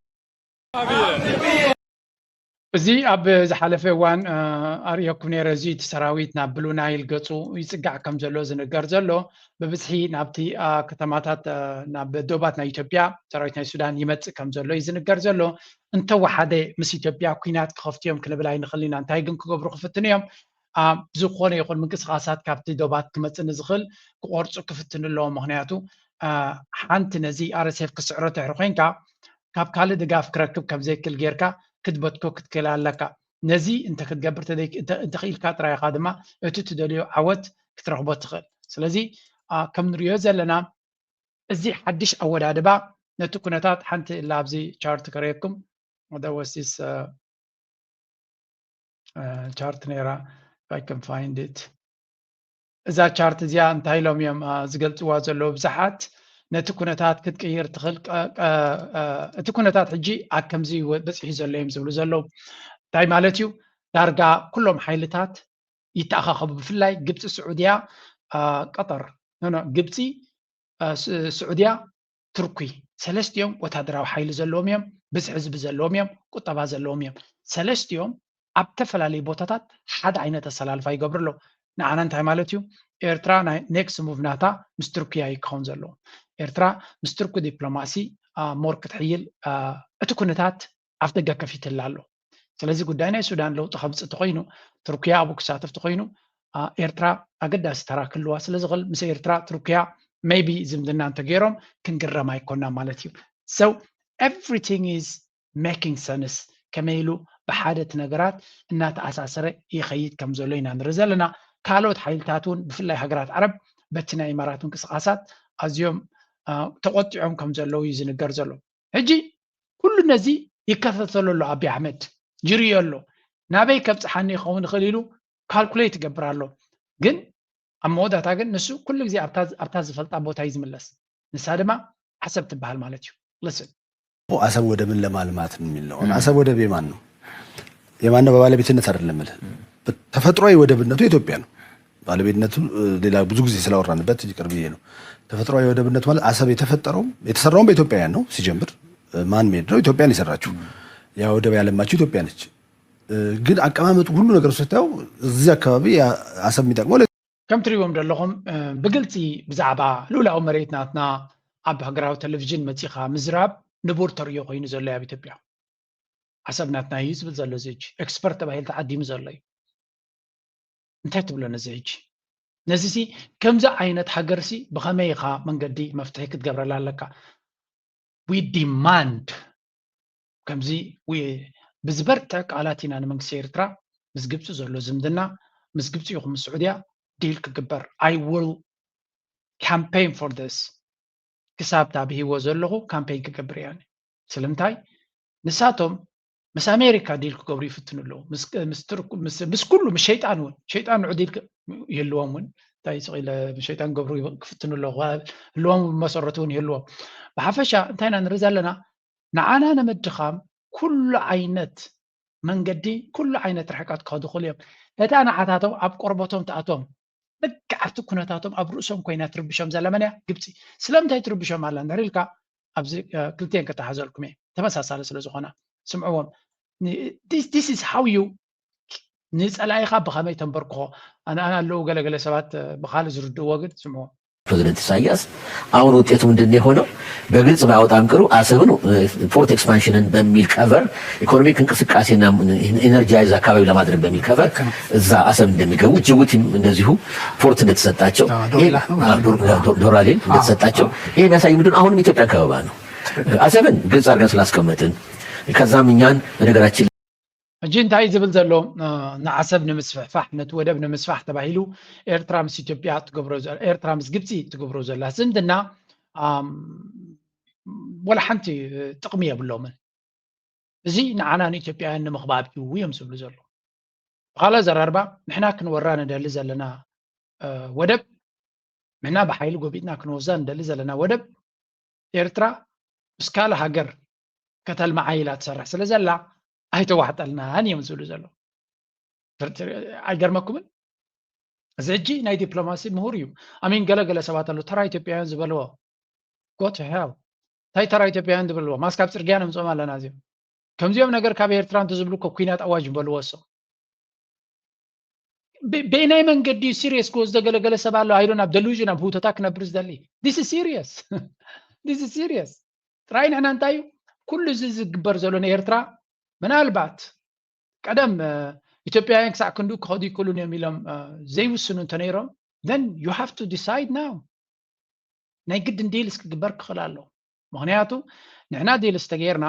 እዚ ኣብ ዝሓለፈ እዋን ኣርእየኩም ነይረ። እዚ እቲ ሰራዊት ናብ ብሉ ናይል ገጹ ይጽጋዕ ከም ዘሎ ዝንገር ዘሎ ብብዝሒ ናብቲ ከተማታት ናብ ዶባት ናይ ኢትዮጵያ ሰራዊት ናይ ሱዳን ይመጽእ ከም ዘሎ እዩ ዝንገር ዘሎ። እንተወሓደ ምስ ኢትዮጵያ ኩናት ክኸፍቱ እዮም ክንብል ኣይንኽእል ኢና። እንታይ ግን ክገብሩ ክፍትኑ እዮም? ዝኾነ ይኹን ምንቅስቃሳት ካብቲ ዶባት ክመጽእ ንዝኽእል ክቆርጹ ክፍትኑ ኣለዎም። ምኽንያቱ ሓንቲ ነዚ ኣርኤስኤፍ ክስዕሮ ትሕሪ ኮይንካ ካብ ካልእ ድጋፍ ክረክብ ከም ዘይክእል ጌርካ ክትበትኮ ክትክእል ኣለካ። ነዚ እንተ ክትገብር እንተኽኢልካ ጥራይ ኢኻ ድማ እቲ ትደልዮ ዓወት ክትረኽቦ ትኽእል። ስለዚ ከም ንሪኦ ዘለና እዚ ሓድሽ ኣወዳድባ ነቲ ኩነታት ሓንቲ እላ ኣብዚ ቻርት ከርእየኩም ወደወሲስ ቻርት ነይራ I can find it እዛ ቻርት እዚኣ እንታይ ኢሎም እዮም ዝገልፅዋ ዘለዉ ብዙሓት ነቲ ኩነታት ክትቅይር ትኽእል እቲ ኩነታት ሕጂ ኣብ ከምዚ በፂሑ ዘሎ እዮም ዝብሉ ዘለዉ እንታይ ማለት እዩ ዳርጋ ኩሎም ሓይልታት ይተኣኻኸቡ ብፍላይ ግብፂ ስዑድያ ቀጠር ግብፂ ስዑድያ ትርኩ ሰለስቲኦም ወታደራዊ ሓይሊ ዘለዎም እዮም፣ ብዝሒ ህዝቢ ዘለዎም እዮም፣ ቁጠባ ዘለዎም እዮም። ሰለስቲኦም ኣብ ተፈላለዩ ቦታታት ሓደ ዓይነት ኣሰላልፋ ይገብሩ ኣለዉ። ንዓና እንታይ ማለት እዩ? ኤርትራ ናይ ኔክስት ሙቭ ናታ ምስ ትርኩያ እዩ ክኸውን ዘለዎ። ኤርትራ ምስ ትርኩ ዲፕሎማሲ ሞር ክትሕይል እቲ ኩነታት ኣፍ ደገ ከፊትላ ኣሎ። ስለዚ ጉዳይ ናይ ሱዳን ለውጢ ከምፅእ ተኮይኑ ትርኩያ ኣብኡ ክሳተፍ ተኮይኑ ኤርትራ ኣገዳሲ ተራ ክህልዋ ስለ ዝኽእል ምስ ኤርትራ ትርኩያ maybe ዝምድና እንተገይሮም ክንግረም ኣይኮና ማለት እዩ። So everything is making sense ከመይ ኢሉ ብሓደ እቲ ነገራት እናተኣሳሰረ ይኸይድ ከም ዘሎ ኢና ንርኢ ዘለና። ካልኦት ሓይልታት እውን ብፍላይ ሃገራት ዓረብ በቲ ናይ ኢማራት ምንቅስቃሳት ኣዝዮም ተቆጢዖም ከም ዘለዉ እዩ ዝንገር ዘሎ። ሕጂ ኩሉ ነዚ ይከታተሎ ኣሎ ኣቢ ኣሕመድ ይርእዮ ኣሎ ናበይ ከብፅሓኒ ይኸውን ይኽእል ኢሉ ካልኩሌት ይገብር ኣሎ ግን ኣብ መወዳእታ ግን ንሱ ኩሉ ግዜ ኣብታ ዝፈልጣ ቦታ እዩ ዝምለስ ንሳ ድማ ዓሰብ ትበሃል ማለት እዩ listen አሰብ ወደብን ለማልማት የሚል ነው አሰብ ወደብ የማን ነው የማን ነው በባለቤትነት አይደለም ተፈጥሯዊ ወደብነቱ የኢትዮጵያ ነው ባለቤትነቱ ሌላ ብዙ ጊዜ ስላወራንበት ይቅር ብዬ ነው። ተፈጥሯዊ ወደብነት ማለት አሰብ የተፈጠረውም የተሰራውም በኢትዮጵያውያን ነው ሲጀምር ማን ሜድ ነው ኢትዮጵያን የሰራችው ያ ወደብ ያለማችው ኢትዮጵያ ነች። ግን አቀማመጡ ሁሉ ነገር ስታየው እዚህ አካባቢ አሰብ የሚጠቅመው ከም ትሪእዎም ዘለኹም ብግልፂ ብዛዕባ ልኡላዊ መሬት ናትና ኣብ ሃገራዊ ቴሌቪዥን መፂኻ ምዝራብ ንቡር ተርእዮ ኮይኑ ዘሎ ኣብ ኢትዮጵያ ዓሰብ ናትና እዩ ዝብል ዘሎ እዚ ሕጂ ኤክስፐርት ተባሂሉ ተዓዲሙ ዘሎ እዩ። እንታይ ትብሎ ነዚ ሕጂ? ነዚ ሲ ከምዚ ዓይነት ሃገር ሲ ብኸመይ ኢኻ መንገዲ መፍትሒ ክትገብረላ ኣለካ? We demand ከምዚ ብዝበርትዕ ቃላት ኢና ንመንግስቲ ኤርትራ ምስ ግብፂ ዘሎ ዝምድና ምስ ግብፂ ይኹን ምስ ስዑድያ ዲል ክግበር I will campaign for this ክሳብ እታ ብሂወት ዘለኹ ካምፔን ክገብር እያ። ስለምንታይ ንሳቶም ምስ ኣሜሪካ ዲል ክገብሩ ይፍትኑ ኣለዉ ምስ ኩሉ ምስ ሸይጣን እውን ሸይጣን ንዑ ዲል ይህልዎም እውን እንታይ ስቕ ኢለ ሸይጣን ክገብሩ ክፍትኑ ኣለዉ ህልዎም መሰረቱ እውን ይህልዎም ብሓፈሻ እንታይ ኢና ንርኢ ዘለና ንዓና ንምድኻም ኩሉ ዓይነት መንገዲ ኩሉ ዓይነት ርሕቀት ክኸዱ ክኽእሉ እዮም ነታ ንዓታቶም ኣብ ቆርበቶም ትኣቶም ልክዕ ኣብቲ ኩነታቶም ኣብ ርእሶም ኮይና ትርብሾም ዘላ መን እያ ግብፂ ስለምንታይ ትርብሾም ኣላ እንድሕር ኢልካ ኣብዚ ክልቲኤን ከተሓዘልኩም እየ ተመሳሳሊ ስለ ዝኾና ስምዕዎም this is how you ንፀላኢኻ ብኸመይ ተንበርክኾ ኣነ ኣለዉ ገለገለ ሰባት ብካልእ ዝርድእዎ ግን ስምዕዎም ፕሬዚደንት ኢሳያስ አሁን ውጤቱ ምንድን ነው የሆነው? በግልጽ ባወጣም ቅሩ አሰብን ፖርት ኤክስፓንሽንን በሚል ከቨር ኢኮኖሚክ እንቅስቃሴና ኢነርጃይዝ አካባቢ ለማድረግ በሚል ከቨር እዛ አሰብ እንደሚገቡ ጅቡቲም እንደዚሁ ፖርት እንደተሰጣቸው ዶራሌ እንደተሰጣቸው ይሄ የሚያሳይ ምንድን አሁንም ኢትዮጵያ ከበባ ነው። አሰብን ግልጽ አድርገን ስላስቀመጥን ከዛም እኛን በነገራችን ሕጂ እንታይ ዝብል ዘሎ ንዓሰብ ንምስፍሕፋሕ ነቲ ወደብ ንምስፋሕ ተባሂሉ ኤርትራ ምስ ኢትዮጵያ ትገብሮ ኤርትራ ምስ ግብፂ ትገብሮ ዘላ ዝምድና ወላ ሓንቲ ጥቕሚ የብሎምን። እዚ ንዓና ንኢትዮጵያውያን ንምኽባብ እዩ እዮም ዝብሉ ዘሎ። ብኻልእ ኣዘራርባ ንሕና ክንወራ ንደሊ ዘለና ወደብ ንሕና ብሓይሊ ጎቢጥና ክንወስዳ ንደሊ ዘለና ወደብ ኤርትራ ምስ ካልእ ሃገር ከተልምዓ ኢላ ትሰርሕ ስለ ዘላ ኣይተዋሕጠልናን እዮም ዝብሉ ዘለዉ። ኣይገርመኩምን? እዚ ሕጂ ናይ ዲፕሎማሲ ምሁር እዩ። ኣሚን ገለ ገለ ሰባት ኣለዉ ተራ ኢትዮጵያውያን ዝበልዎ go to hell እንታይ ተራ ኢትዮጵያውያን ዝበልዎ ማስክ ኣብ ፅርግያ ነምፅኦም ኣለና እዚኦም ከምዚኦም ነገር ካብ ኤርትራ እንተዝብሉ እኮ ኩናት ኣዋጅ ምበልዎ እሶም በየናይ መንገዲ እዩ ሲሪየስ ክወስዶ ገለገለ ሰብ ኣሎ ኣይዶን ኣብ ደሉዥን ኣብ ህውተታ ክነብር ዝደሊ this is serious this is serious ጥራይ ንሕና እንታይ እዩ ኩሉ እዚ ዝግበር ዘሎ ንኤርትራ ምናልባት ቀደም ኢትዮጵያውያን ክሳዕ ክንድኡ ክኸዱ ይክእሉን እዮም ኢሎም ዘይውስኑ እንተነይሮም then you have to decide now ናይ ግድን ዲልስ ክግበር ክኽእል ኣሎ ምክንያቱ ንሕና ዲልስ ተገይርና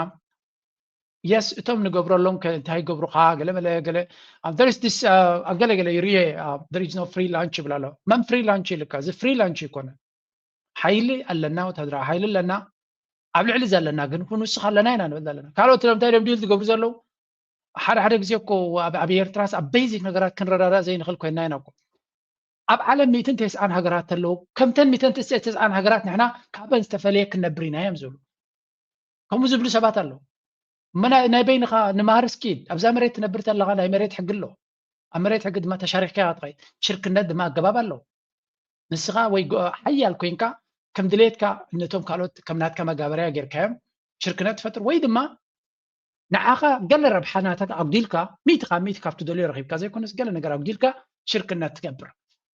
የስ እቶም ንገብረሎም እንታይ ገብሩካ ገለመለ ገለ ኣብ ገለገለ ይርየ there is no free lunch ይብል ኣሎ መን free lunch ይልካ እዚ free lunch ይኮነ ሓይሊ ኣለና ወታደራዊ ሓይሊ ኣለና ኣብ ልዕሊ ዘለና ግን ንስኻ ኣለና ኢና ንብል ዘለና ካልኦት ለምታይ ሎም ዲል ዝገብሩ ዘለዉ ሓደ ሓደ ግዜ እኮ ኣብ ኤርትራስ ኣብ ቤዚክ ነገራት ክንረዳዳእ ዘይንኽእል ኮይና ኢና እኮ ኣብ ዓለም ሚእትን ተስዓን ሃገራት ተለዉ ከምተን ሚእትን ተስዓን ሃገራት ንሕና ካበን ዝተፈለየ ክንነብር ኢና እዮም ዝብሉ ከምኡ ዝብሉ ሰባት ኣለዉ ናይ በይንኻ ንማህር ስኪድ ኣብዛ መሬት ትነብር ተለኻ ናይ መሬት ሕጊ ኣሎ ኣብ መሬት ሕጊ ድማ ተሻሪሕካ ትኸይድ ሽርክነት ድማ ኣገባብ ኣለዉ ንስኻ ወይ ሓያል ኮይንካ ከም ድሌትካ ነቶም ካልኦት ከም ናትካ መጋበርያ ጌርካዮም ሽርክነት ትፈጥር ወይ ድማ ንዓኻ ገለ ረብሓ ናታት ኣጉዲልካ ሚእቲ ካብ ሚእቲ ካብቲ ደልዮ ረኺብካ ዘይኮነስ ገለ ነገር ኣጉዲልካ ሽርክነት ትገብር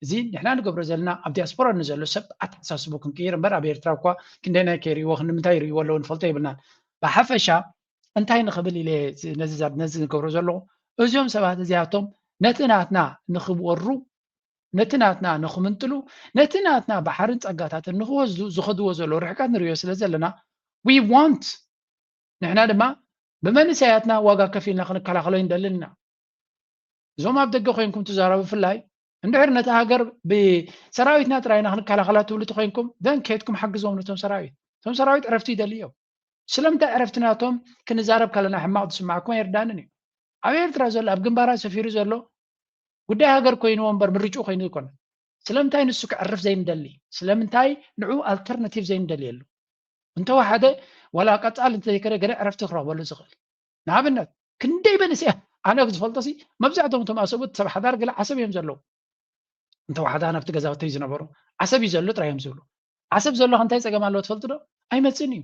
እዚ ንሕና ንገብሮ ዘለና ኣብ ዲያስፖራ ንዘሎ ሰብ ኣተሓሳስቡ ክንቅይር እምበር ኣብ ኤርትራ እኳ ክንደይ ናይ ከይርእይዎ ክንምንታይ ይርእይዎ ኣለዉ ንፈልጦ ይብልናን ብሓፈሻ እንታይ ንኽብል ኢለ ነዚ ንገብሮ ዘለኹ እዚኦም ሰባት እዚኣቶም ነቲ ናትና ንኽወሩ ነቲ ናትና ንኽምንጥሉ ነቲ ናትና ባሕርን ጸጋታትን ንኽወስዱ ዝኸድዎ ዘለዉ ርሕቀት ንርእዮ ስለ ዘለና we want ንሕና ድማ ብመንእሰያትና ዋጋ ከፊልና ክንከላኸሎ ይንደልን ኢና እዞም ኣብ ደገ ኮይንኩም ትዛረቡ ብፍላይ እንድሕር ነቲ ሃገር ብሰራዊትና ጥራይና ክንከላኸላ ትብሉ ተኮይንኩም then ከድኩም ሓግዞም ነቶም ሰራዊት እቶም ሰራዊት ዕረፍቲ ይደልዩ እዮም ስለምንታይ ዕረፍቲ ናቶም ክንዛረብ ከለና ሕማቕ ዝስማዕኩም ኣይርዳንን እዩ ኣብ ኤርትራ ዘሎ ኣብ ግንባራት ሰፊሩ ዘሎ ጉዳይ ሃገር ኮይንዎ እምበር ምርጭኡ ኮይኑ ይኮነ ስለምንታይ ንሱ ክዕርፍ ዘይንደሊ ስለምንታይ ንዑ ኣልተርናቲቭ ዘይንደልየሉ እንተወሓደ ዋላ ቀፃል እንተዘይከደ ገለ ዕረፍቲ ክረኽበሉ ዝኽእል ንኣብነት ክንደይ መንእሰያ ኣነ ዝፈልጦ ሲ መብዛሕቶም እቶም ኣሰቡት ሰብ ሓዳር ገለ ዓሰብ እዮም ዘለዉ እንተወሓደ ኣነ ኣብቲ ገዛውተይ ዝነበሩ ዓሰብ እዩ ዘሎ ጥራይ እዮም ዝብሉ ዓሰብ ዘሎ እንታይ ፀገም ኣለዎ ትፈልጡ ዶ ኣይመፅን እዩ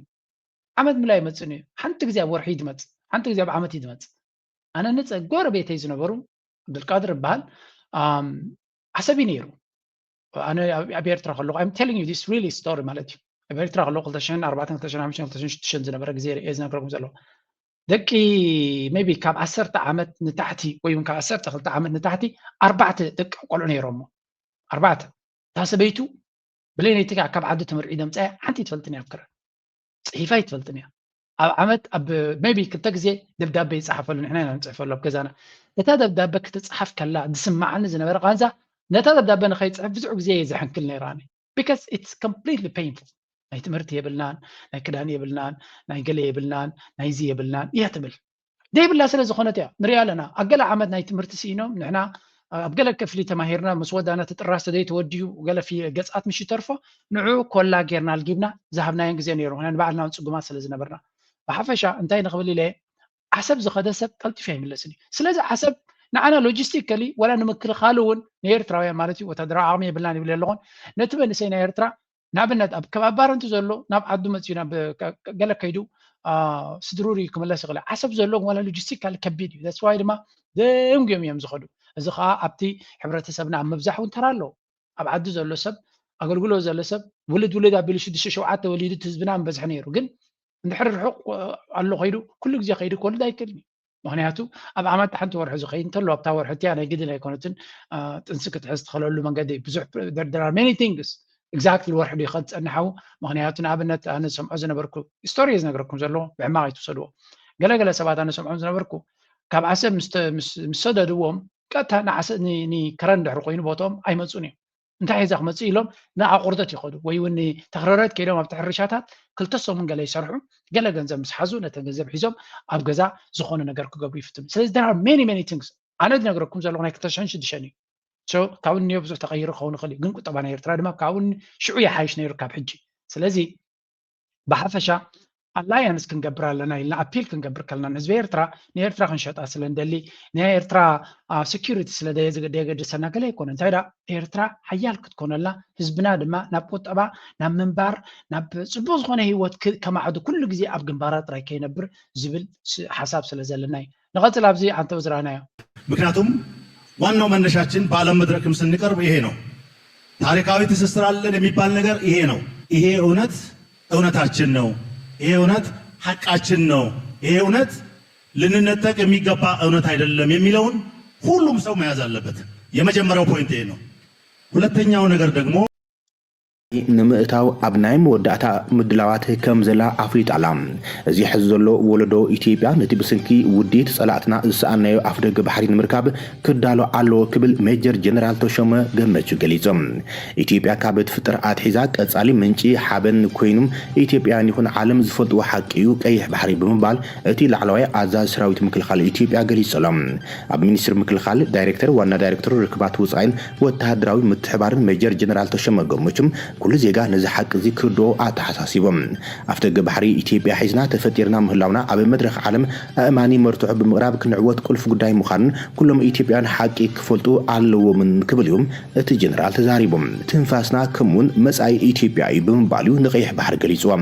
ዓመት ምላ ኣይመፅን እዩ ሓንቲ ግዜ ኣብ ወርሒ ይድመፅ ሓንቲ ግዜ ኣብ ዓመት ይድመፅ ኣነ ንፀ ጎረቤተይ ዝነበሩ ዓብዱልቃድር ይበሃል ዓሰብ እዩ ነይሩ ኣነ ኣብ ኤርትራ ከለኹ I'm telling you this really story ማለት እዩ ኣብ ኤርትራ ከለኹ ክልተ ሽሕን ኣርባዕተን ክልተ ሽሕን ሓሙሽተን ክልተ ሽሕን ሽዱሽተን ዝነበረ ግዜ እየ ዝነግረኩም ዘለኹ ደቂ maybe ካብ ዓሰርተ ዓመት ንታሕቲ ወይ እውን ካብ ዓሰርተ ክልተ ዓመት ንታሕቲ ኣርባዕተ ደቂ ቆልዑ ነይሮሞ። ኣርባዕተ። እታ ሰበይቱ ብለይ ነይቲ ካብ ዓዲ ትምህርቲ ኢዶም ፃያ ሓንቲ ትፈልጥን እያ ኣብ ክረ ፅሒፋ ኣይትፈልጥን እያ። ኣብ ዓመት ኣብ maybe ክልተ ግዜ ደብዳቤ ይፀሓፈሉ፣ ንሕና ኢና ንፅሕፈሉ ኣብ ገዛና። እታ ደብዳቤ ክትፅሓፍ ከላ ዝስማዓኒ ዝነበረ ቃንዛ፣ ነታ ደብዳቤ ንኸይፅሕፍ ብዙሕ ግዜ እየ ዘሕንክል ነይራኒ። Because it's completely painful። ናይ ትምህርቲ የብልናን፣ ናይ ክዳን የብልናን፣ ናይ ገለ የብልናን፣ ናይዚ የብልናን እያ ትብል። ዘይብላ ስለ ዝኾነት እያ ንሪኣ ኣለና። ኣብ ገለ ዓመት ናይ ትምህርቲ ስኢኖም ንሕና ኣብ ገለ ክፍሊ ተማሂርና ምስ ወዳና እቲ ጥራስ ተዘይተወዲኡ ገለ ገጻት ምሽ ይተርፎ ንዑ ኮላ ጌርና ኣልጊብና ዝሃብናዮን ግዜ ነይሩ። ምክንያቱ ንባዕልና እውን ጽጉማት ስለ ዝነበርና። ብሓፈሻ እንታይ ንኽብል ኢለ ዓሰብ ዝኸደ ሰብ ቀልጢፉ ኣይምለስን እዩ። ስለዚ ዓሰብ ንዓና ሎጂስቲካሊ ዋላ ንምክልኻሉ እውን ንኤርትራውያን ማለት እዩ ወታደራዊ ዓቕሚ የብልናን ይብል ኣለኹን ነቲ መንእሰይ ናይ ኤርትራ ንኣብነት ኣብ ከባቢ ባረንቱ ዘሎ ናብ ዓዱ መፅዩ ናብ ገለ ከይዱ ስድሩ ርዩ ክምለስ ይኽእል። ዓሰብ ዘሎ ዋላ ሎጂስቲካሊ ከቢድ እዩ። That's why ድማ ደንጉዮም እዮም ዝኸዱ። እዚ ከዓ ኣብቲ ሕብረተሰብና ኣብ ምብዛሕ እውን ተራ ኣለዎ። ኣብ ዓዲ ዘሎ ሰብ ኣገልግሎ ዘሎ ሰብ ውልድ ውልድ ኣቢሉ ሽዱሽተ ሸውዓተ ወሊዱ ህዝብና ምበዝሐ ነይሩ። ግን እንድሕር ርሑቕ ኣሎ ከይዱ ኩሉ ግዜ ከይዱ ክወልድ ኣይክእልን እዩ። ምክንያቱ ኣብ ዓመት ሓንቲ ወርሒ ዝኸይድ እንተሎ ኣብታ ወርሒ እቲያ ናይ ግድን ኣይኮነትን። ጥንሲ ክትሕዝ ትኽእለሉ መንገዲ ብዙሕ there are many things። Exactly ወርሒ ዶ ይኸድ ፀንሓው? ምክንያቱ ንኣብነት ኣነ ዝሰምዖ ዝነበርኩ ስቶሪ ዝነገረኩም ዘለዎ ብሕማቕ ኣይትውሰድዎ። ገለገለ ሰባት ኣነ ዝሰምዖም ዝነበርኩ ካብ ዓሰብ ምስ ሰደድዎም ቀጥታ ንከረን ድሕሪ ኮይኑ ቦትኦም ኣይመፁን እዮም። እንታይ ሒዛ ክመፅእ ኢሎም ንኣቑርደት ይኸዱ ወይ እውን ንተኽረረት ከይዶም ኣብቲ ሕርሻታት ክልተ ሰሙን ገለ ይሰርሑ። ገለ ገንዘብ ምስ ሓዙ ነተን ገንዘብ ሒዞም ኣብ ገዛ ዝኾነ ነገር ክገብሩ ይፍትኑ። ስለዚ there are many many things። ኣነ ዝነግረኩም ዘለኹ ናይ ክልተ ሽሕን ሽዱሽተን እዩ። So ካብኡ ንዮ ብዙሕ ተቐይሩ ክኸውን ይኽእል እዩ፣ ግን ቁጠባ ናይ ኤርትራ ድማ ካብኡ ሽዑ ይሓይሽ ነይሩ ካብ ሕጂ። ስለዚ ብሓፈሻ ኣላያንስ ክንገብር ኣለና ኢልና ኣፒል ክንገብር ከለና ንህዝቢ ኤርትራ ንኤርትራ ክንሸጣ ስለ ንደሊ ናይ ኤርትራ ሴኪሪቲ ስለ ዘየገድሰና ገለ ኣይኮነ። እንታይ ዳ ኤርትራ ሓያል ክትኮነላ ህዝብና ድማ ናብ ቁጠባ ናብ ምንባር ናብ ፅቡቅ ዝኾነ ህይወት ከማዕዱ ኩሉ ግዜ ኣብ ግንባራ ጥራይ ከይነብር ዝብል ሓሳብ ስለ ዘለና እዩ። ንቐፅል ኣብዚ ኣንተ ዝረኣናዮ ምክንያቱም ዋናው መነሻችን በዓለም መድረክም ስንቀርብ ይሄ ነው። ታሪካዊ ትስስር አለን የሚባል ነገር ይሄ ነው። ይሄ እውነት እውነታችን ነው። ይሄ እውነት ሐቃችን ነው። ይሄ እውነት ልንነጠቅ የሚገባ እውነት አይደለም የሚለውን ሁሉም ሰው መያዝ አለበት። የመጀመሪያው ፖይንት ይሄ ነው። ሁለተኛው ነገር ደግሞ ንምእታው ኣብ ናይ መወዳእታ ምድላዋት ከም ዘላ ኣፍሊጣ ኣላ። እዚ ሕዚ ዘሎ ወለዶ ኢትዮጵያ ነቲ ብስንኪ ውዲት ጸላእትና ዝሰኣናዮ ኣፍደገ ባሕሪ ንምርካብ ክዳሎ ኣለዎ ክብል ሜጀር ጀነራል ተሾመ ገመቹ ገሊጹ። ኢትዮጵያ ካብ እትፍጠር ኣትሒዛ ቀጻሊ ምንጪ ሓበን ኮይኑ ኢትዮጵያውያን ይኹን ዓለም ዝፈልጥዎ ሓቂ እዩ ቀይሕ ባሕሪ ብምባል እቲ ላዕለዋይ ኣዛዚ ሰራዊት ምክልኻል ኢትዮጵያ ገሊጹ ኣሎ። ኣብ ሚኒስትሪ ምክልኻል ዳይሬክተር ዋና ዳይሬክተር ርክባት ወጻኢን ወተሃደራዊ ምትሕባርን ሜጀር ጀነራል ተሾመ ገመቹም ኩሉ ዜጋ ነዚ ሓቂ እዚ ክርድኦ ኣተሓሳሲቦም። ኣፍደገ ባሕሪ ኢትዮጵያ ሒዝና ተፈጢርና ምህላውና ኣብ መድረኽ ዓለም ኣእማኒ መርትዖ ብምቕራብ ክንዕወት ቁልፊ ጉዳይ ምዃኑን ኩሎም ኢትዮጵያውያን ሓቂ ክፈልጡ ኣለዎምን ክብል እዩ እቲ ጀነራል ተዛሪቡ። ትንፋስና ከምኡውን መጻኢ ኢትዮጵያ እዩ ብምባል እዩ ንቐይሕ ባሕሪ ገሊጽዎ።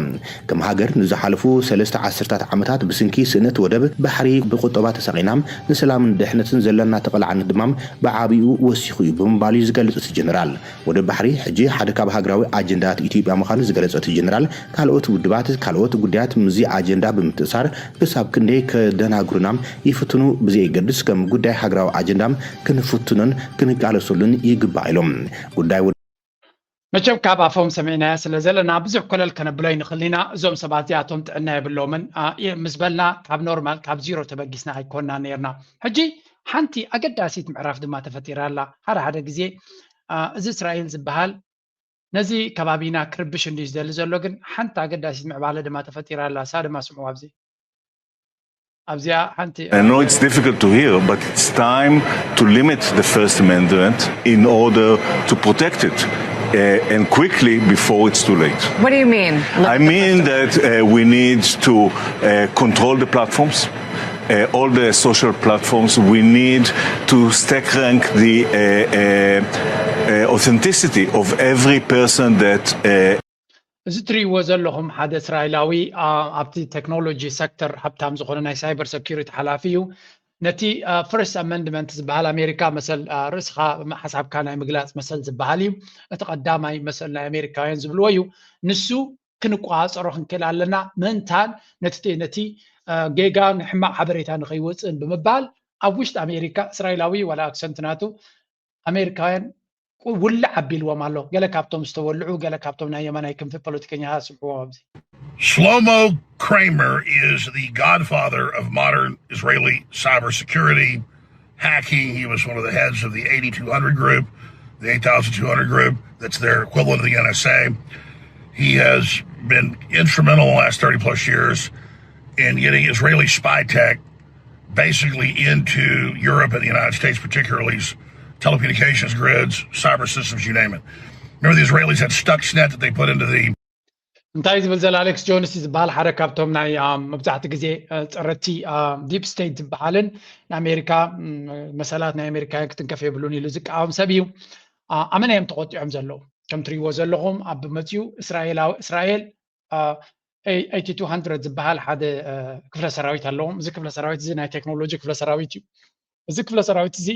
ከም ሃገር ንዝሓለፉ ሰለስተ ዓሰርታት ዓመታት ብስንኪ ስእነት ወደብ ባሕሪ ብቁጠባ ተሳቒና ንሰላምን ድሕነትን ዘለና ተቐላዕነት ድማ ብዓቢኡ ወሲኹ እዩ ብምባል እዩ ዝገልጽ እቲ ጀነራል። ወደብ ባሕሪ ሕጂ ሓደ ካብ ሃገራዊ ኣጀንዳታት ኢትዮጵያ ምዃኑ ዝገለጸ እቲ ጀነራል ካልኦት ውድባት ካልኦት ጉዳያት ምስዚ ኣጀንዳ ብምትእሳር ክሳብ ክንደይ ከደናግሩና ይፍትኑ ብዘየገድስ ከም ጉዳይ ሃገራዊ ኣጀንዳ ክንፍትኖን ክንቃለሰሉን ይግባእ ኢሎም። ጉዳይ መቸም ካብ ኣፎም ሰሚዕናያ ስለ ዘለና ብዙሕ ኮለል ከነብሎ ይንኽእል ኢና። እዞም ሰባት እዚኣቶም ጥዕና የብሎምን ምስ በልና ካብ ኖርማል ካብ ዚሮ ተበጊስና ኣይኮንና ነርና። ሕጂ ሓንቲ ኣገዳሲት ምዕራፍ ድማ ተፈጢራ ኣላ። ሓደ ሓደ ግዜ እዚ እስራኤል ዝበሃል ነዚ ከባቢና ክርብሽ እንድዩ ዝደሊ ዘሎ፣ ግን ሓንቲ ኣገዳሲት ምዕባለ ድማ ተፈጢራ ኣላ። እሳ ድማ ስምዑ ኣብዚ ኣብዚኣ ሓንቲ I know it's difficult to hear, but it's time to limit the First Amendment in order to protect it, uh, and quickly before it's too late. What do you mean? I mean that uh, we need to uh, control the platforms, uh, all the social platforms. We need to stack rank the uh, uh, uh, authenticity of every person that. Uh, እዚ ትርእይዎ ዘለኹም ሓደ እስራኤላዊ ኣብቲ ቴክኖሎጂ ሴክተር ሃብታም ዝኾነ ናይ ሳይበር ሰኪሪቲ ሓላፊ እዩ። ነቲ ፈርስት ኣመንድመንት ዝበሃል ኣሜሪካ መሰል ርእስኻ ሓሳብካ ናይ ምግላፅ መሰል ዝበሃል እዩ። እቲ ቀዳማይ መሰል ናይ ኣሜሪካውያን ዝብልዎ እዩ። ንሱ ክንቆፃፀሮ ክንክእል ኣለና። ምእንታን ነቲ ነቲ ጌጋን ሕማቕ ሓበሬታ ንኸይወፅእን ብምባል ኣብ ውሽጢ ኣሜሪካ እስራኤላዊ ዋላ ኣክሰንት ናቱ ኣሜሪካውያን ውልዕ ኣቢልዎም ኣሎ። ገለ ካብቶም ዝተወልዑ፣ ገለ ካብቶም ናይ የማናይ ክንፊ ፖለቲከኛታት ስምዕዎም ኣብዚ። Shlomo Kramer is the godfather of modern Israeli cybersecurity hacking. He was one of the heads of the eighty-two hundred group, the eight thousand two hundred group. That's their equivalent of the N S A. He has been instrumental in the last thirty plus years in getting Israeli spy tech basically into Europe and the United States, particularly telecommunications grids, cyber systems, you name it. Remember, the Israelis had Stuxnet that they put into the እንታይ ዝብል ዘላ ኣሌክስ ጆንስ ዝበሃል ሓደ ካብቶም ናይ መብዛሕቲ ግዜ ፀረቲ ዲፕ ስቴት ዝበሃልን ንኣሜሪካ መሰላት ናይ ኣሜሪካውያን ክትንከፍ የብሉን ኢሉ ዝቃወም ሰብ እዩ። ኣመና እዮም ተቆጢዖም ዘለዉ። ከም ትሪእዎ ዘለኹም ኣብ መፅኡ እስራኤላዊ እስራኤል ኤይቲ ቱ ሃንድረድ ዝበሃል ሓደ ክፍለ ሰራዊት ኣለዎም። እዚ ክፍለ ሰራዊት እዚ ናይ ቴክኖሎጂ ክፍለ ሰራዊት እዩ። እዚ ክፍለ ሰራዊት እዚ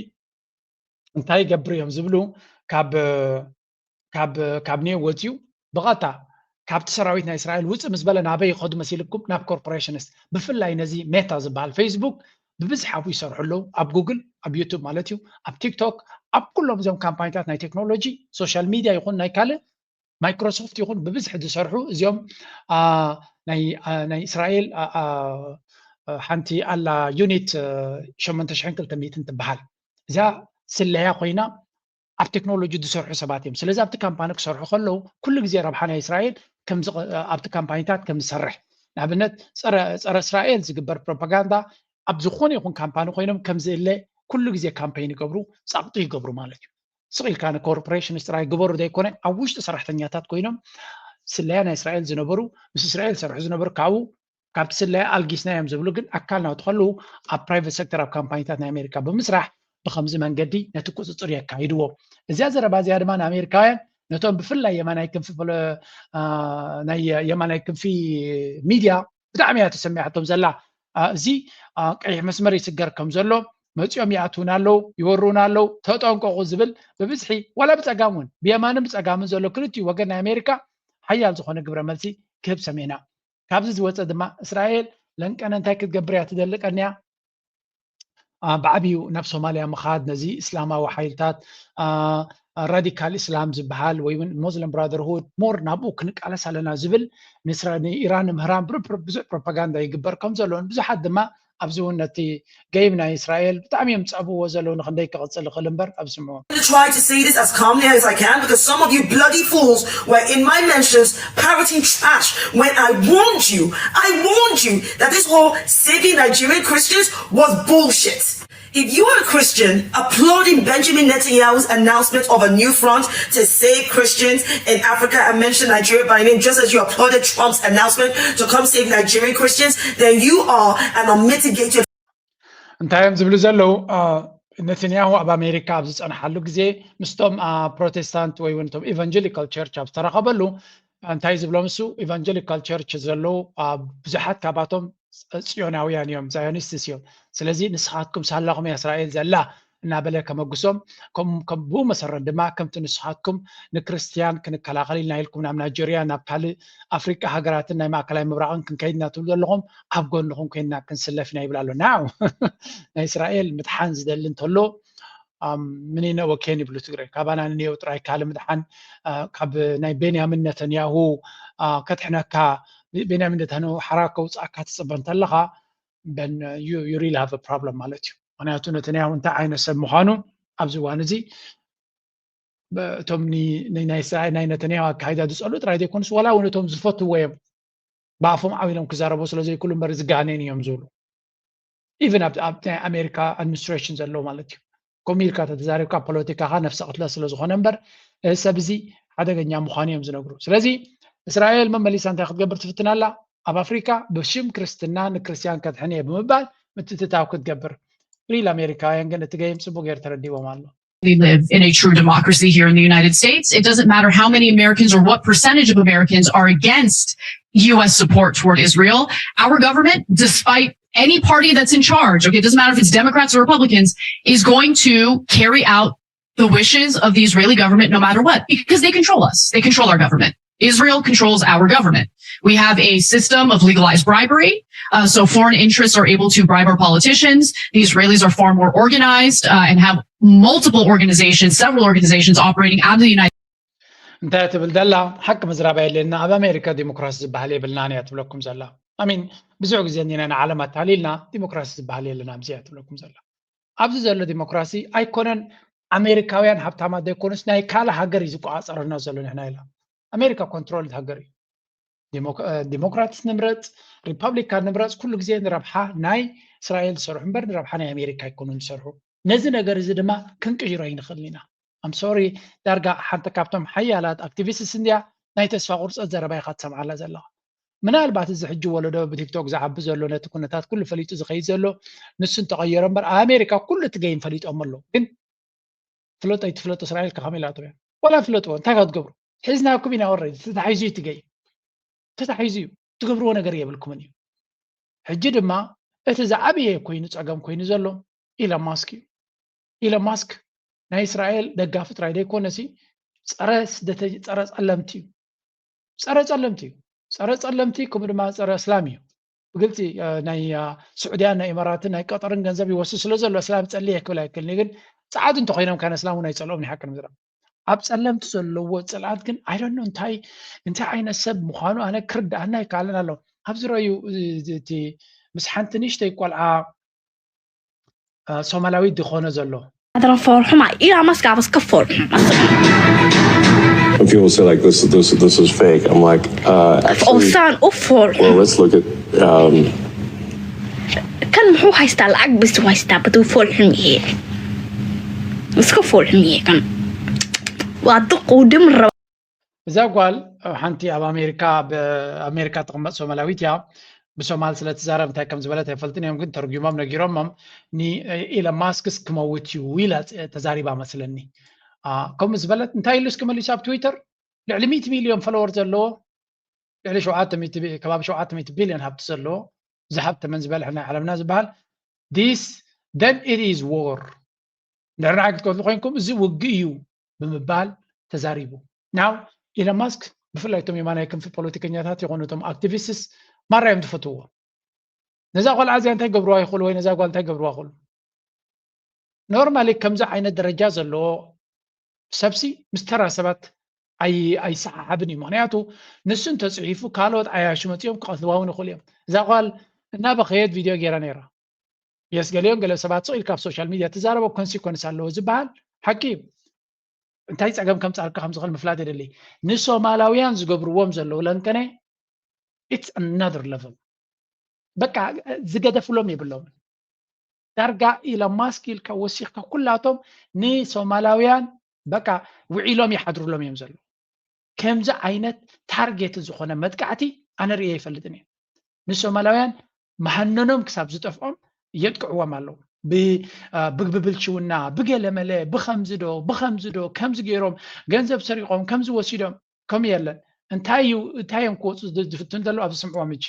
እንታይ ይገብሩ እዮም ዝብሉ ካብ ካብ ካብ ኔው ወፅዩ ብቐጥታ ካብቲ ሰራዊት ናይ እስራኤል ውፅእ ምስ በለ ናበይ ይኸዱ መሲልኩም ናብ ኮርፖሬሽንስ ብፍላይ ነዚ ሜታ ዝበሃል ፌስቡክ ብብዝሒ ኣብኡ ይሰርሑ ኣለዉ። ኣብ ጉግል ኣብ ዩቱብ ማለት እዩ ኣብ ቲክቶክ ኣብ ኩሎም እዞም ካምፓኒታት ናይ ቴክኖሎጂ ሶሻል ሚድያ ይኹን ናይ ካልእ ማይክሮሶፍት ይኹን ብብዝሒ ዝሰርሑ እዚኦም ናይ እስራኤል ሓንቲ ኣላ ዩኒት ሸሞንተ ሽሕን ክልተ ሚእትን ትበሃል እዚኣ ስለያ ኮይና ኣብ ቴክኖሎጂ ዝሰርሑ ሰባት እዮም። ስለዚ ኣብቲ ካምፓኒ ክሰርሑ ከለዉ ኩሉ ግዜ ረብሓ ናይ እስራኤል ኣብቲ ካምፓኒታት ከም ዝሰርሕ ንኣብነት ፀረ እስራኤል ዝግበር ፕሮፓጋንዳ ኣብ ዝኾነ ይኹን ካምፓኒ ኮይኖም ከም ዝእለ ኩሉ ግዜ ካምፔን ይገብሩ፣ ፃቕጡ ይገብሩ ማለት እዩ። ስቕ ኢልካ ንኮርፖሬሽንስ ጥራይ ግበሩ ዘይኮነ ኣብ ውሽጢ ሰራሕተኛታት ኮይኖም ስለያ ናይ እስራኤል ዝነበሩ ምስ እስራኤል ዝሰርሑ ዝነበሩ ካብኡ ካብቲ ስለያ ኣልጊስና እዮም ዝብሉ ግን ኣካል ናውቲ ከለዉ ኣብ ፕራይቨት ሴክተር ኣብ ካምፓኒታት ናይ ኣሜሪካ ብምስራሕ ብከምዚ መንገዲ ነቲ ቁፅፅር የካይድዎ። እዚኣ ዘረባ እዚኣ ድማ ንኣሜሪካውያን ነቶም ብፍላይ የማናይ ክንፊ የማናይ ክንፊ ሚድያ ብጣዕሚ እያ ተሰሚዓቶም ዘላ። እዚ ቀይሕ መስመር ይስገር ከም ዘሎ መፂኦም ይኣትውና ኣለዉ ይወሩና ኣለዉ ተጠንቀቑ ዝብል ብብዝሒ ዋላ ብፀጋም እውን ብየማንን ብፀጋምን ዘሎ ክልቲኡ ወገን ናይ ኣሜሪካ ሓያል ዝኾነ ግብረ መልሲ ክህብ ሰሜና። ካብዚ ዝወፀ ድማ እስራኤል ለንቀነ እንታይ ክትገብር እያ ትደሊ ቀንያ ብዓብዩ ናብ ሶማልያ ምኻድ ነዚ እስላማዊ ሓይልታት ራዲካል እስላም ዝበሃል ወይ እውን ሞስሊም ብራደርሁድ ሞር ናብኡ ክንቃለስ ኣለና ዝብል ንኢራን ንምህራን ብዙሕ ፕሮፓጋንዳ ይግበር ከም ዘለውን ብዙሓት ድማ ኣብዚ እውን ነቲ ገይም ናይ እስራኤል ብጣዕሚ እዮም ዝፀብዎ ዘለዉ ንክንደይ ክቕፅል ይኽእል እምበር ኣብ ስምዑ try to say this as calmly as I can because some of you bloody fools were in my mentions parroting trash when I warned you. I warned you that this whole saving Nigerian Christians was bullshit. If you are a Christian applauding Benjamin Netanyahu's announcement of a new front to save Christians in Africa and mention Nigeria by name, just as you applauded Trump's announcement to come save Nigerian Christians, then you are an unmitigated እንታይ እዮም ዝብሉ ዘለዉ? ነተንያሁ ኣብ ኣሜሪካ ኣብ ዝፀንሓሉ ግዜ ምስቶም ፕሮቴስታንት ወይ እውን ቶም ኢቫንጀሊካል ቸርች ኣብ ዝተረኸበሉ እንታይ ዝብሎም እሱ ኢቫንጀሊካል ቸርች ዘለዉ ብዙሓት ካባቶም ፅዮናውያን እዮም፣ ዛዮኒስትስ እዮም። ስለዚ ንስኻትኩም ሳላኹም እያ እስራኤል ዘላ እናበለ ከመጉሶም፣ ከም ብኡ መሰረት ድማ ከምቲ ንስኻትኩም ንክርስትያን ክንከላኸል ኢልና ኢልኩም ናብ ናይጀርያ ናብ ካልእ ኣፍሪቃ ሃገራትን ናይ ማእከላይ ምብራቕን ክንከይድ ኢና ትብሉ ዘለኹም ኣብ ጎንኹም ኮይንና ክንስለፍ ኢና ይብል ኣሎ። ናው ናይ እስራኤል ምድሓን ዝደሊ እንተሎ ምኒነ ወኬን ይብሉ ትግረ ካባና ንኔው ጥራይ ካልእ ምድሓን ካብ ናይ ቤንያሚን ነተንያሁ ከድሕነካ ቤንያሚን ነተንያሁ ሓራ ከውፅኣካ ትፅበ እንተለካ you really have problem ማለት እዩ። ምክንያቱ ነተንያሁ እንታይ ዓይነት ሰብ ምዃኑ ኣብዚ እዋን እዚ እቶም ናይ ነተንያሁ ኣካይዳ ዝፀልኡ ጥራይ ዘይኮኑስ ዋላ እውን እቶም ዝፈትዎ እዮም ብኣፎም ዓው ኢሎም ክዛረቡ ስለዘይክሉ እምበር ዝጋኔን እዮም ዝብሉ። ኢቨን ኣብ ናይ ኣሜሪካ ኣድሚኒስትሬሽን ዘለዉ ማለት እዩ። ከምኡ ኢልካ ተተዛሪብካ ፖለቲካኻ ነፍሰ ቅትለት ስለዝኾነ እምበር እዚ ሰብ እዚ ሓደገኛ ምዃኑ እዮም ዝነግሩ። ስለዚ እስራኤል መመሊሳ እንታይ ክትገብር ትፍትን ኣላ? ኣብ ኣፍሪካ ብሽም ክርስትና ንክርስትያን ከድሕን እየ ብምባል ምትእትታው ክትገብር። ሪል ኣሜሪካውያን ግን እቲ ገይም ፅቡቅ ገይሩ ተረዲዎም ኣሎ። We live in a true democracy here in the United States. It doesn't matter how many Americans or what percentage of Americans are against U S support toward Israel. Our government, despite any party that's in charge, okay, it doesn't matter if it's Democrats or Republicans, is going to carry out the wishes of the Israeli government no matter what, because they control us. They control our government. Israel controls our government. We have a system of legalized bribery. Uh, so foreign interests are able to bribe our politicians. The Israelis are far more organized uh, and have multiple organizations, several organizations operating out of the United እንታይ ትብል ዘላ? ሓቂ ምዝራብ የድልየና። ኣብ ኣሜሪካ ዲሞክራሲ ዝበሃል የብልናን እያ ትብለኩም ዘላ። ኣሚን ብዙሕ ግዜ እንዲና ንዓለም ኣታሊልና ዲሞክራሲ ዝበሃል የለን ኣብዚ እያ ትብለኩም ዘላ። ኣብዚ ዘሎ ዲሞክራሲ ኣይኮነን ኣሜሪካውያን ሃብታማት ዘይኮኑስ ናይ ካልእ ሃገር እዩ ዝቆፃፀረና ዘሎ ንሕና ኢላ። ኣሜሪካ ኮንትሮል ሃገር እዩ። ዲሞክራትስ ንምረፅ ሪፐብሊካን ንምረፅ ኩሉ ግዜ ንረብሓ ናይ እስራኤል ዝሰርሑ እምበር ንረብሓ ናይ ኣሜሪካ ኣይኮኑን ዝሰርሑ። ነዚ ነገር እዚ ድማ ክንቅይሮ ኣይንኽእልን ኢና። ኣም ሶሪ ዳርጋ ሓንቲ ካብቶም ሓያላት ኣክቲቪስትስ እንድያ ናይ ተስፋ ቁርፀት ዘረባ ኢኻ ትሰምዓላ ዘለኻ። ምናልባት እዚ ሕጂ ወለዶ ብቲክቶክ ዝዓቢ ዘሎ ነቲ ኩነታት ኩሉ ፈሊጡ ዝኸይድ ዘሎ ንሱ እንተቐየሮ እምበር ኣብ ኣሜሪካ ኩሉ እቲ ገይም ፈሊጦም ኣሎ ግን ፍለጦ ኣይትፍለጦ እስራኤል ከ ከመይ ኢላቶ እያ ዋላ ፍለጥዎ እንታይ ክትገብሩ ሒዝናኩም ኢና ወረድ ተታሒዙ እዩ ትገይ ተታሒዙ እዩ ትገብርዎ ነገር የብልኩምን እዩ ሕጂ ድማ እቲ ዝዓበየ ኮይኑ ፀገም ኮይኑ ዘሎ ኢሎን ማስክ እዩ ኢሎን ማስክ ናይ እስራኤል ደጋፊ ጥራይ ዘይኮነሲ ፀረ ስደተ ፀረ ፀለምቲ እዩ ፀረ ፀለምቲ እዩ ፀረ ፀለምቲ ከምኡ ድማ ፀረ እስላም እዩ ብግልፂ ናይ ስዑድያን ናይ ኢማራትን ናይ ቀጠርን ገንዘብ ይወስድ ስለ ዘሎ እስላም ፀሊ ክብል ኣይክልኒ ግን ፀዓዱ እንተኮይኖም ካነ እስላም እውን ኣይፀልኦም ናይ ሓቂ ንምዝራብ ኣብ ፀለምቲ ዘለዎ ፅልኣት ግን ኣይደኖ እንታይ እንታይ ዓይነት ሰብ ምዃኑ ኣነ ክርድኣና ይከኣለን ኣሎ ኣብዚ ረዩ እቲ ምስ ሓንቲ ንእሽተይ ቆልዓ ሶማላዊት ዝኾነ ዘሎ ኣድረፈርሑማ ኢላ ማስክ ኣበስ ከፈርሑም And people say like this this this is fake. I'm like, uh, actually, ኦሳን ኡፈርሑም well, let's look at um, ከን ምሑ ሃይስታ ለዓግ ብስ ሃይስታ ብትፈልሑም ይሄ እስከ ፈልሑም ይሄ ከን ዋጥቁ ድምረ እዛ ጓል ሓንቲ ኣብ ኣሜሪካ ኣብ ኣሜሪካ ትቕመጥ ሶማላዊት እያ ብሶማል ስለ ትዛረብ እንታይ ከም ዝበለት ኣይፈልጥን እዮም ግን ተርጉሞም ነጊሮሞም ንኢለን ማስክስ ክመውት እዩ ኢላ ተዛሪባ መስለኒ ከምኡ ዝበለት እንታይ ኢሉ እስኪ መሊሱ ኣብ ትዊተር ልዕሊ ሚእቲ ሚልዮን ፈለወር ዘለዎ ልዕሊ ከባቢ ሸውዓተ ሚእቲ ቢልዮን ሃብቲ ዘለዎ ዝሃብተመን ዝበልሐ ናይ ዓለምና ዝበሃል this then it is war ንድሕሪ ንዓይ ክትከፍሉ ኮይንኩም እዚ ውግእ እዩ ብምባል ተዛሪቡ now ኢለን ማስክ ብፍላይ እቶም የማናይ ክንፊ ፖለቲከኛታት ይኾኑ እቶም ኣክቲቪስትስ ማራ እዮም ዝፈትዎ ነዛ ቆልዓ እዚኣ እንታይ ገብርዋ ይኽእሉ ወይ ነዛ ጓል እንታይ ገብርዋ ይኽእሉ normally ከምዚ ዓይነት ደረጃ ዘለዎ ሰብሲ ምስ ተራ ሰባት ኣይሰሓሓብን እዩ ምክንያቱ ንሱ እንተፅሒፉ ካልኦት ዓያሹ መፂኦም ክቐትልዋ እውን ይኽእሉ እዮም እዛ ጓል እናበኸየት ቪድዮ ገይራ ነይራ የስ ገሊኦም ገለ ሰባት ስቕ ኢልካ ኣብ ሶሻል ሚድያ ትዛረቦ ኮንሲኮንስ ኣለዎ ዝበሃል ሓቂ እዩ እንታይ ፀገም ከምፃልካ ከምዝኽእል ምፍላጥ የደሊ ንሶማላውያን ዝገብርዎም ዘለዉ ለንከነ it's another level በቃ ዝገደፍሎም የብሎም ዳርጋ ኢሎን ማስክ ኢልካ ወሲኽካ ኩላቶም ንሶማላውያን በቃ ውዒሎም ይሓድሩሎም እዮም ዘለዉ ከምዚ ዓይነት ታርጌት ዝኾነ መጥቃዕቲ ኣነ ርእየ ኣይፈልጥን እየ ንሶማላውያን መሃነኖም ክሳብ ዝጠፍኦም የጥቅዕዎም ኣለዉ ብብልሽውና ብገለመለ ብከምዚ ዶ ብከምዚ ዶ ከምዚ ገይሮም ገንዘብ ሰሪቆም ከምዚ ወሲዶም ከምኡ የለን እንታይ እዩ እንታይ እዮም ክወፁ ዝፍትን ዘለዉ ኣብዚ ስምዕዎም እጂ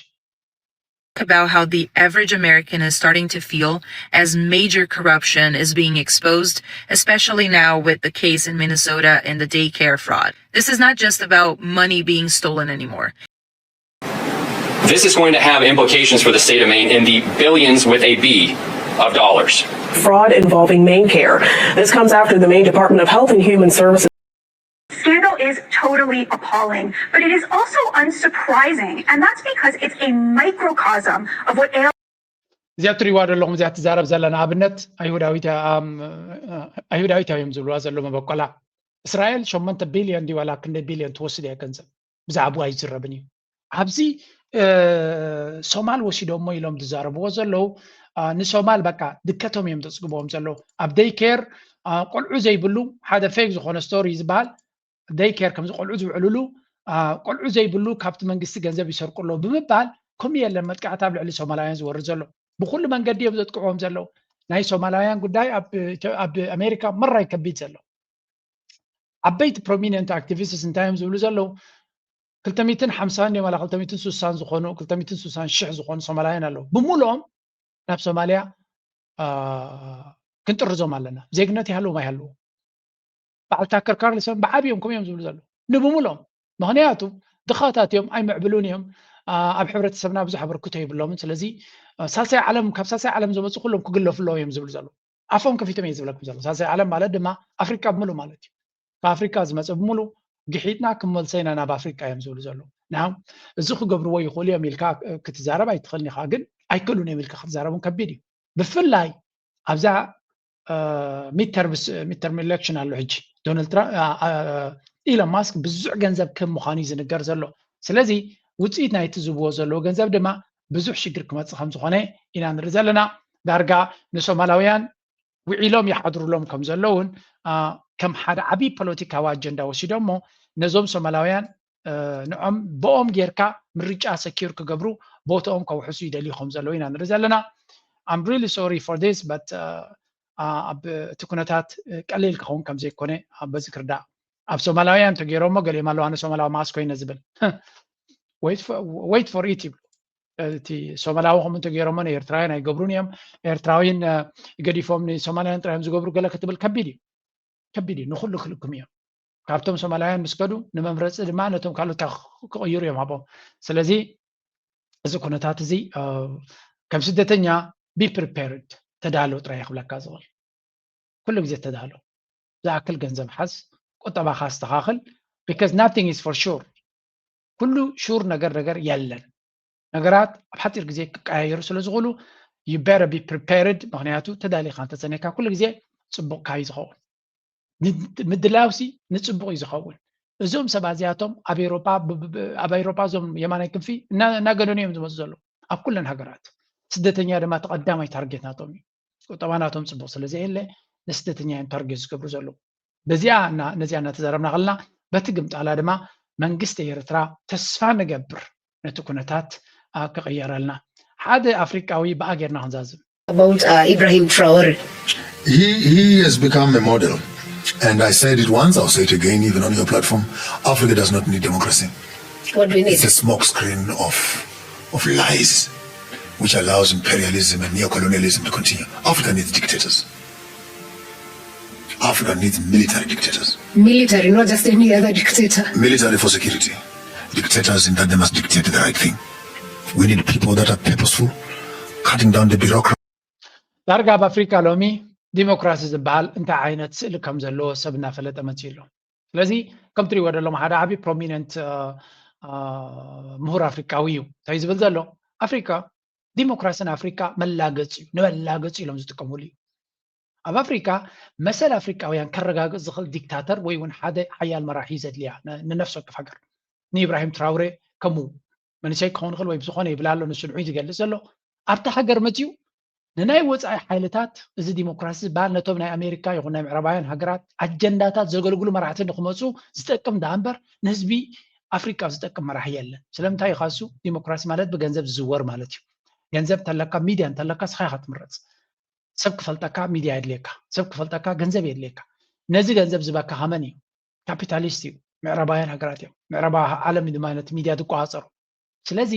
about how the average American is starting to feel as major corruption is being exposed, especially now with the case in Minnesota and the daycare fraud. This is not just about money being stolen anymore. This is going to have implications for the state of Maine in the billions with a B of dollars. Fraud involving Maine Care. This comes after the Maine Department of Health and Human Services. Scandal is totally appalling, but it is also unsurprising, and that's because it's a microcosm of what ails. እዚኣ ትሪዋ ዘለኹም እዚኣ ትዛረብ ዘለና ኣብነት ኣይሁዳዊት እዮም ዝብልዋ ዘሎ መበቆላ እስራኤል ሸሞንተ ቢልዮን ድዩ ዋላ ክንደይ ቢልዮን ትወስድ እያ ገንዘብ ብዛዕባኡ ኣይዝረብን እዩ ኣብዚ ሶማል ወሲዶሞ ኢሎም ዝዛረብዎ ዘለዉ ንሶማል በቃ ድከቶም እዮም ዘፅግብዎም ዘለዉ ኣብ ደይ ኬር ቆልዑ ዘይብሉ ሓደ ፌክ ዝኾነ ስቶሪ ዝበሃል ደይ ኬር ከምዚ ቆልዑ ዝውዕልሉ ቆልዑ ዘይብሉ ካብቲ መንግስቲ ገንዘብ ይሰርቁ ኣለዉ ብምባል ከምኡ የለን መጥቃዕቲ ኣብ ልዕሊ ሶማላውያን ዝወርድ ዘሎ ብኩሉ መንገዲ እዮም ዘጥቅዕዎም ዘለዉ ናይ ሶማላውያን ጉዳይ ኣብ ኣሜሪካ መራይ ከቢድ ዘሎ ዓበይቲ ፕሮሚነንት ኣክቲቪስትስ እንታይ እዮም ዝብሉ ዘለዉ ክልተ ሚእትን ሓምሳን ድዮም ኣላ ክልተ ሚእትን ስሳን ዝኾኑ ክልተ ሚእትን ስሳን ሽሕ ዝኾኑ ሶማላውያን ኣለዉ ብምሉኦም ናብ ሶማልያ ክንጥርዞም ኣለና ዜግነት ይሃለዎም ኣይሃለዎም በዓል ታከር ካርልሰን ብዓብዮም ከምኡ እዮም ዝብሉ ዘለዉ ንብምሉኦም ምኽንያቱ ድኻታት እዮም፣ ኣይምዕብሉን እዮም። ኣብ ሕብረተሰብና ብዙሕ ኣበርክቶ የብሎምን። ስለዚ ሳልሳይ ዓለም፣ ካብ ሳልሳይ ዓለም ዝመፁ ኩሎም ክግለፉ ኣለዎም እዮም ዝብሉ ዘለዉ። ኣፎም ከፊቶም እየ ዝብለኩም ዘሎ። ሳልሳይ ዓለም ማለት ድማ ኣፍሪቃ ብምሉ ማለት እዩ። ካብ ኣፍሪቃ ዝመፀ ብምሉ ግሒጥና ክንመልሶ ኢና ናብ ኣፍሪቃ እዮም ዝብሉ ዘለዉ። ና እዚ ክገብርዎ ይኽእሉ እዮም ኢልካ ክትዛረብ ኣይትኽእልን ኢኻ፣ ግን ኣይክእሉን እዮም ኢልካ ክትዛረብ እውን ከቢድ እዩ። ብፍላይ ኣብዛ ሚድተርም ኢሌክሽን ኣሎ ሕጂ፣ ዶናልድ ትራምፕ፣ ኢሎን ማስክ ብዙሕ ገንዘብ ከም ምዃኑ እዩ ዝንገር ዘሎ። ስለዚ ውፅኢት ናይቲ ዝብዎ ዘለዎ ገንዘብ ድማ ብዙሕ ሽግር ክመፅእ ከም ዝኾነ ኢና ንርኢ ዘለና። ዳርጋ ንሶማላውያን ውዒሎም ይሓድሩሎም ከም ዘለውን ከም ሓደ ዓብዪ ፖለቲካዊ ኣጀንዳ ወሲዶሞ ነዞም ሶማላውያን ንዖም ብኦም ጌርካ ምርጫ ሰኪር ክገብሩ ቦትኦም ከውሕሱ ይደልዩ ከም ዘለዉ ኢና ንርኢ ዘለና። I'm really sorry for this, but ኣብ እቲ ኩነታት ቀሊል ክኸውን ከም ዘይኮነ በዚ ክርዳእ። ኣብ ሶማላውያን ተገይሮሞ ገሊኦም ኣለዉ፣ ኣነ ሶማላዊ ማስ ኮይነ ዝብል wait for it ይብሉ። እቲ ሶማላዊ ከምኡ እንተገይሮሞ ንኤርትራውያን ኣይገብሩን እዮም። ኤርትራውያን ገዲፎም ንሶማላውያን ጥራዮም ዝገብሩ ገለ ክትብል ከቢድ እዩ፣ ከቢድ እዩ። ንኩሉ ክልኩም እዮም። ካብቶም ሶማላውያን ምስ ከዱ ንመምረፂ ድማ ነቶም ካልኦት ክቕይሩ እዮም ኣብኦም። ስለዚ እዚ ኩነታት እዚ ከም ስደተኛ be prepared፣ ተዳሎ ጥራይ ክብለካ ዝኽእል። ኩሉ ግዜ ተዳሎ። ዝኣክል ገንዘብ ሓዝ፣ ቁጠባኻ ኣስተኻኽል፣ because nothing is for sure። ኩሉ ሹር ነገር ነገር የለን። ነገራት ኣብ ሓፂር ግዜ ክቀያየሩ ስለ ዝኽእሉ you better be prepared። ምኽንያቱ ተዳሊኻ እንተፀኒሕካ ኩሉ ግዜ ፅቡቕካ እዩ ዝኸውን። ምድላውሲ ንፅቡቕ እዩ ዝኸውን። እዞም ሰባት እዚኣቶም ኣብ ኤሮጳ ኣብ ኤሮጳ እዞም የማናይ ክንፊ እናገነኑ እዮም ዝመፁ ዘለዉ ኣብ ኩለን ሃገራት። ስደተኛ ድማ ተቐዳማይ ታርጌት ናቶም እዩ። ቁጠባ ናቶም ፅቡቕ ስለ ዘየለ ንስደተኛ እዮም ታርጌት ዝገብሩ ዘለዉ። በዚኣ ነዚኣ እናተዛረብና ከለና በቲ ግምጣላ ድማ መንግስቲ ኤርትራ ተስፋ ንገብር ነቲ ኩነታት ክቕየረልና። ሓደ ኣፍሪቃዊ ብኣ ጌርና ክንዛዝም about uh, Ibrahim Traore. He, he has become a model. And I said it once, I'll say it again, even on your platform. Africa does not need democracy. What do we need? It's a smokescreen of, of lies, which allows imperialism and neocolonialism to continue. Africa needs dictators. Africa needs military dictators. Military, not just any other dictator. Military for security. Dictators in that they must dictate the right thing. We need people that are purposeful, cutting down the bureaucracy. ዳርጋ ኣብ ኣፍሪካ ሎሚ ዲሞክራሲ ዝበሃል እንታይ ዓይነት ስእሊ ከም ዘለዎ ሰብ እናፈለጠ መፅዩ ኣሎ። ስለዚ ከም ትሪእዎ ዘለኹም ሓደ ዓብዪ ፕሮሚነንት ምሁር ኣፍሪካዊ እዩ። እንታይ ዝብል ዘሎ? ኣፍሪካ ዲሞክራሲ ንኣፍሪካ መላገፂ እዩ፣ ንመላገፂ ኢሎም ዝጥቀምሉ እዩ። ኣብ ኣፍሪካ መሰል ኣፍሪካውያን ከረጋግፅ ዝኽእል ዲክታተር ወይ እውን ሓደ ሓያል መራሒ እዩ ዘድልያ ንነፍሲ ወከፍ ሃገር። ንኢብራሂም ትራውሬ ከምኡ መንእሰይ ክኸውን ይኽእል ወይ ብዝኾነ ይብል ኣሎ፣ ንሱ ንዑይ ዝገልፅ ዘሎ ኣብቲ ሃገር መፅዩ ንናይ ወፃኢ ሓይልታት እዚ ዲሞክራሲ ዝበሃል ነቶም ናይ ኣሜሪካ ይኹን ናይ ምዕራባውያን ሃገራት ኣጀንዳታት ዘገልግሉ መራሕቲ ንክመፁ ዝጠቅም ደኣ እምበር ንህዝቢ ኣፍሪቃ ዝጠቅም መራሒ የለን። ስለምንታይ እዩ ካሱ? ዲሞክራሲ ማለት ብገንዘብ ዝዝወር ማለት እዩ። ገንዘብ እንተለካ፣ ሚድያ እንተለካ፣ ስኻ ኢኻ ትምረፅ። ሰብ ክፈልጠካ ሚድያ የድልየካ፣ ሰብ ክፈልጠካ ገንዘብ የድልየካ። ነዚ ገንዘብ ዝበካ ከመን እዩ? ካፒታሊስት እዩ። ምዕራባውያን ሃገራት እዮም። ምዕራባዊ ዓለም እዩ ድማ ነቲ ሚድያ ዝቆፃፀሩ። ስለዚ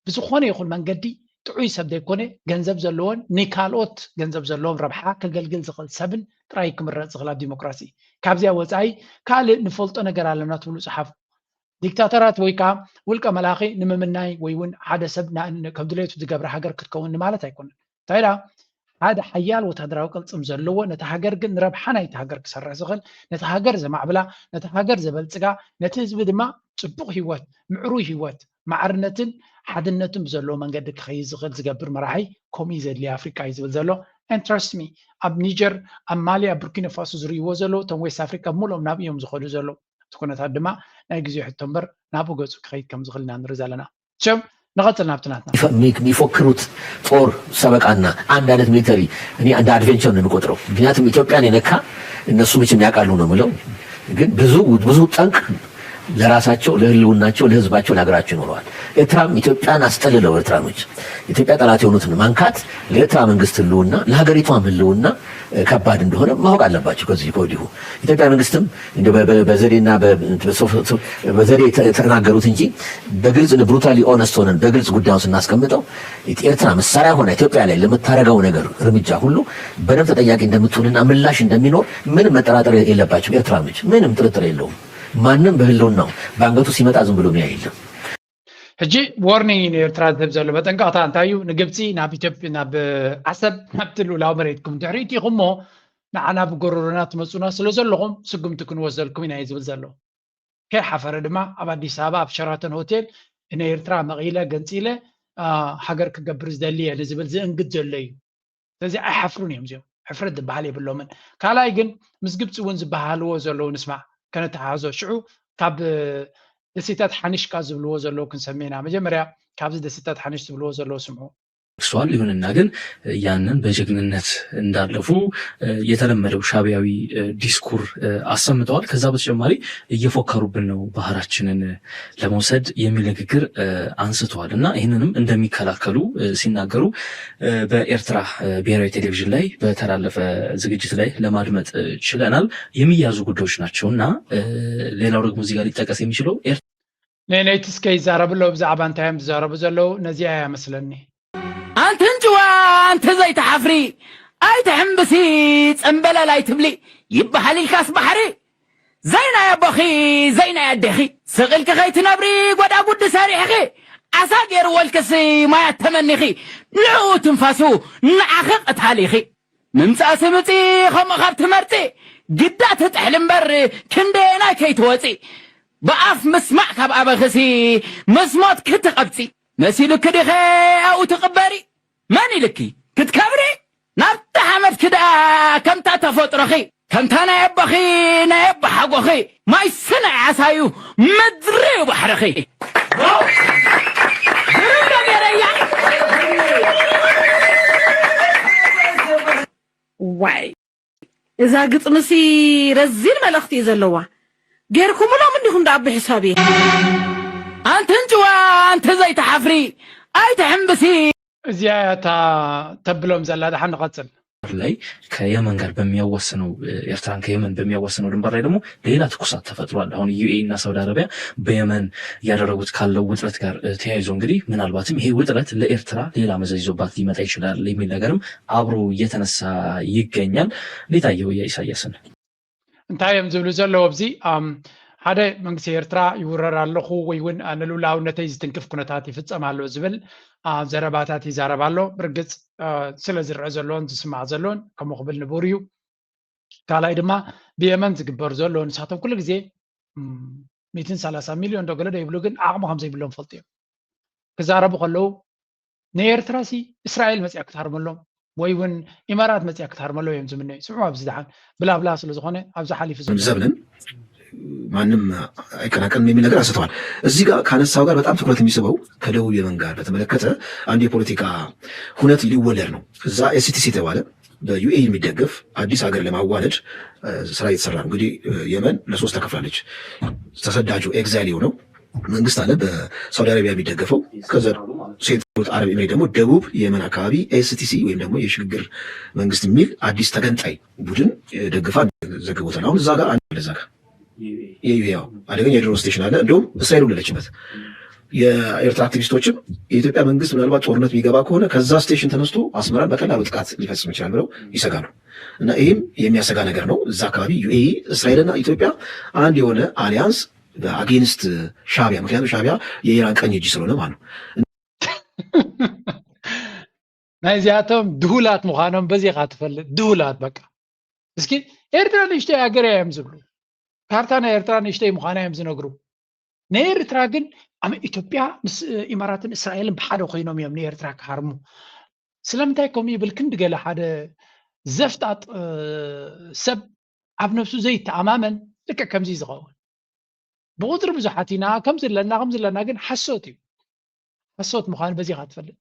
ብዝኾነ ይኹን መንገዲ ጥዑይ ሰብ ዘይኮነ፣ ገንዘብ ዘለዎን ንካልኦት ገንዘብ ዘለዎም ረብሓ ከገልግል ዝኽእል ሰብን ጥራይ ክምረፅ ዝኽእል ኣብ ዲሞክራሲ። ካብዚኣ ወፃኢ ካልእ ንፈልጦ ነገር ኣለና ትብሉ ፀሓፉ። ዲክታተራት ወይ ከዓ ውልቀ መላኺ ንምምናይ ወይ እውን ሓደ ሰብ ከም ድሌቱ ዝገብረ ሃገር ክትከውን ንማለት ኣይኮነን። እንታይ ደኣ ሓደ ሓያል ወታደራዊ ቅልፅም ዘለዎ ነቲ ሃገር ግን ንረብሓ ናይቲ ሃገር ክሰርሕ ዝኽእል፣ ነቲ ሃገር ዘማዕብላ፣ ነቲ ሃገር ዘበልፅጋ፣ ነቲ ህዝቢ ድማ ፅቡቕ ህይወት፣ ምዕሩይ ህይወት፣ ማዕርነትን ሓድነትን ብዘለዎ መንገዲ ክኸይድ ዝኽእል ዝገብር መራሒ ከምኡ እዩ ዘድልያ ኣፍሪቃ እዩ ዝብል ዘሎ። And trust me፣ ኣብ ኒጀር፣ ኣብ ማሊ፣ ኣብ ቡርኪና ፋሶ ዝርእይዎ ዘለዉ እቶም ዌስት ኣፍሪቃ ብምልኦም ናብ እዮም ዝኸዱ ዘለዉ። እቲ ኩነታት ድማ ናይ ግዜ ሕቶ እምበር ናብኡ ገፁ ክኸይድ ከም ዝኽእል ኢና ንርኢ ዘለና። ሸም ንቐፅል ናብቲ ናትና። የሚፎክሩት ጦር ሰበቃና አንድ አይነት ሚሊተሪ እኔ እንደ አድቬንቸር ነው የሚቆጥረው። ምክንያቱም ኢትዮጵያን የነካ እነሱ መቼም ያውቃሉ ነው የምለው። ግን ብዙ ብዙ ጠንቅ ለራሳቸው ለህልውናቸው ለህዝባቸው ለሀገራቸው ይኖረዋል። ኤርትራም ኢትዮጵያን አስጠልለው ኤርትራኖች ኢትዮጵያ ጠላት የሆኑትን ማንካት ለኤርትራ መንግስት ህልውና ለሀገሪቷም ህልውና ከባድ እንደሆነ ማወቅ አለባቸው። ከዚህ ከወዲሁ ኢትዮጵያ መንግስትም በዘዴና በዘዴ ተናገሩት እንጂ በግልጽ ብሩታሊ ኦነስት ሆነን በግልጽ ጉዳዩን ስናስቀምጠው ኤርትራ መሳሪያ ሆና ኢትዮጵያ ላይ ለምታደርገው ነገር እርምጃ ሁሉ በደንብ ተጠያቂ እንደምትሆንና ምላሽ እንደሚኖር ምንም መጠራጠር የለባቸው ኤርትራኖች፣ ምንም ጥርጥር የለውም። ማንም በህልውናው በአንገቱ ሲመጣ ዝም ብሎ የሚያይ የለም። ሕጂ ዋርኒንግ እዩ ንኤርትራ ዝህብ ዘሎ መጠንቀቕታ እንታይ እዩ? ንግብፂ ናብ ኢትዮጵያ ናብ ዓሰብ ናብቲ ልኡላዊ መሬትኩም ድሕሪ እቲኹሞ ንዓና ብጎረሮና ትመፁና ስለ ዘለኹም ስጉምቲ ክንወስደልኩም ኢና እዩ ዝብል ዘሎ። ከይሓፈረ ድማ ኣብ ኣዲስ ኣበባ ኣብ ሸራተን ሆቴል ንኤርትራ መቒለ ገንፂለ ሃገር ክገብር ዝደሊ እየ ንዝብል ዝእንግድ ዘሎ እዩ። ስለዚ ኣይሓፍሩን እዮም እዚኦም። ሕፍረት ዝበሃል የብሎምን። ካልኣይ ግን ምስ ግብፂ እውን ዝበሃልዎ ዘለዉ ንስማዕ ከነተሓዞ። ሽዑ ካብ ደሴታት ሓኒሽ ካብ ዝብልዎ ዘለዉ ክንሰምዕ ኢና። መጀመርያ ካብዚ ደሴታት ሓኒሽ ዝብልዎ ዘለዉ ስምዑ። ደርሷል። ይሁንና ግን ያንን በጀግንነት እንዳለፉ የተለመደው ሻቢያዊ ዲስኩር አሰምተዋል። ከዛ በተጨማሪ እየፎከሩብን ነው ባህራችንን ለመውሰድ የሚል ንግግር አንስተዋል እና ይህንንም እንደሚከላከሉ ሲናገሩ በኤርትራ ብሔራዊ ቴሌቪዥን ላይ በተላለፈ ዝግጅት ላይ ለማድመጥ ችለናል። የሚያዙ ጉዳዮች ናቸው እና ሌላው ደግሞ እዚህ ጋር ሊጠቀስ የሚችለው ነነይቲ እስከ ይዛረብሎ ብዛዕባ እንታይ እዮም ዝዛረቡ ዘለዉ ነዚኣ እያ መስለኒ። ኣንቲ እንጭዋ ኣንቲ ዘይትሓፍሪ ኣይትሕምብሲ፣ ጽምበለል ኣይትብሊ ይበሃል ኢልካስ ባሕሪ። ዘይናይ ኣቦኺ ዘይናይ ኣዴኺ ስቕ ኢልኪ ከይትነብሪ፣ ጎዳጉዲ ሰሪሕኺ ዓሳ ገይርወልክሲ ማያት ተመኒኺ፣ ንዕኡ ትንፋሱ ንዓኺ ቀታሊኺ። ምምጻእሲ ምጺ ከምኡ ካብ ትመርጺ፣ ግዳ ትጥሕሊ እምበር ክንደየናይ ከይትወጺ። ብኣፍ ምስማዕ ካብ ኣበኽሲ ምስ ሞት ክትቐብጺ። መሲሉኪ ዲኸ ኣብኡ ትቕበሪ? መን ኢልኪ ክትከብሪ? ናብቲ ሓመድኪ ደኣ ከምታ ተፈጥሮኺ፣ ከምታ ናይ ኣቦኺ ናይ ኣቦ ሓጎኺ፣ ማይ ስነ ዓሳዩ ምድሪ እዩ ባሕርኺ። ግርም ዶ ገይረያ? ዋይ እዛ ግጥምሲ ረዚን መልእኽቲ እዩ ዘለዋ። ጌርኩምሎም እንዲኹም ደኣ ብሕሳብ እየ። ኣንቲ እንጭዋ ኣንቲ ዘይትሓፍሪ ኣይትሕምብሲ። እዚኣ እያ እታ ተብሎም ዘላ። ደሓን ንቐጽል። ላይ ከየመን ጋር በሚያዋስነው ኤርትራን ከየመን በሚያዋስነው ድንበር ላይ ደግሞ ሌላ ትኩሳት ተፈጥሯል። አሁን ዩኤኢ እና ሳውዲ አረቢያ በየመን እያደረጉት ካለው ውጥረት ጋር ተያይዞ እንግዲህ ምናልባትም ይሄ ውጥረት ለኤርትራ ሌላ መዘዝ ይዞባት ሊመጣ ይችላል የሚል ነገርም አብሮ እየተነሳ ይገኛል። እንዴት አየው የኢሳያስን? እንታይ እዮም ዝብሉ ዘለዉ ኣብዚ? ሓደ መንግስቲ ኤርትራ ይውረር ኣለኹ ወይ እውን ንልኡላውነተይ ዝትንክፍ ኩነታት ይፍጸም ኣሎ ዝብል ዘረባታት ይዛረብ ኣሎ። ብርግጽ ስለ ዝረአ ዘሎን ዝስማዕ ዘሎን ከምኡ ክብል ንቡር እዩ። ካልኣይ ድማ ብየመን ዝግበር ዘሎ ንሳቶም ኩሉ ግዜ ሚትን ሰላሳ ሚልዮን ዶ ገለ ዶ ይብሉ ግን ዓቕሚ ከም ዘይብሎም ፈልጡ እዮም። ክዛረቡ ከለዉ ንኤርትራ ሲ እስራኤል መፅያ ክትሃርመሎም ወይ እውን ኢማራት መፅያ ክትሃርመሎም እዮም ዝምነዩ። ስምዑ ኣብዚ ደሓን ብላብላ ስለ ዝኾነ ኣብዚ ሓሊፉ ዘሎ ዘብልን ማንም አይቀናቀንም የሚል ነገር አንስተዋል። እዚህ ጋር ካነሳው ጋር በጣም ትኩረት የሚስበው ከደቡብ የመን ጋር በተመለከተ አንድ የፖለቲካ ሁነት ሊወለድ ነው። እዛ ኤስቲሲ የተባለ በዩኤኢ የሚደገፍ አዲስ ሀገር ለማዋለድ ስራ እየተሰራ ነው። እንግዲህ የመን ለሶስት ተከፍላለች። ተሰዳጁ ኤግዛይል የሆነው መንግስት አለ በሳውዲ አረቢያ የሚደገፈው፣ ከዛ ሴንትራል አረብ ኤምሬት ደግሞ ደቡብ የመን አካባቢ ኤስቲሲ ወይም ደግሞ የሽግግር መንግስት የሚል አዲስ ተገንጣይ ቡድን ደግፋ ዘግቦታል። አሁን እዛ ጋር አንድ ለዛ ጋር የዩኤኢ አደገኛ የድሮን ስቴሽን አለ። እንዲሁም እስራኤል ወለደችበት። የኤርትራ አክቲቪስቶችም የኢትዮጵያ መንግስት ምናልባት ጦርነት የሚገባ ከሆነ ከዛ ስቴሽን ተነስቶ አስመራን በቀላሉ ጥቃት ሊፈጽም ይችላል ብለው ይሰጋሉ። እና ይህም የሚያሰጋ ነገር ነው። እዛ አካባቢ ዩኤኢ፣ እስራኤልና ኢትዮጵያ አንድ የሆነ አሊያንስ አጌንስት ሻቢያ፣ ምክንያቱም ሻቢያ የኢራን ቀኝ እጅ ስለሆነ ማለት ነው። ናይዚኣቶም ድሁላት ምዃኖም በዚኻ ትፈልጥ። ድሁላት በቃ። እስኪ ኤርትራ ንእሽተይ ሃገር እያ እዮም ዝብሉ። ካርታ ናይ ኤርትራ ንእሽተይ ምዃና እዮም ዝነግሩ። ንኤርትራ ግን ኣብ ኢትዮጵያ ምስ ኢማራትን እስራኤልን ብሓደ ኮይኖም እዮም ንኤርትራ ክሃርሙ። ስለምንታይ ከምኡ ይብል? ክንዲ ገለ ሓደ ዘፍጣጥ ሰብ ኣብ ነብሱ ዘይተኣማመን ልክዕ ከምዚ ዝኸውን ብቁፅሪ ብዙሓት ኢና ከም ዘለና ከም ዘለና ግን ሓሶት እዩ። ሓሶት ምዃኑ በዚኻ ትፈልጥ።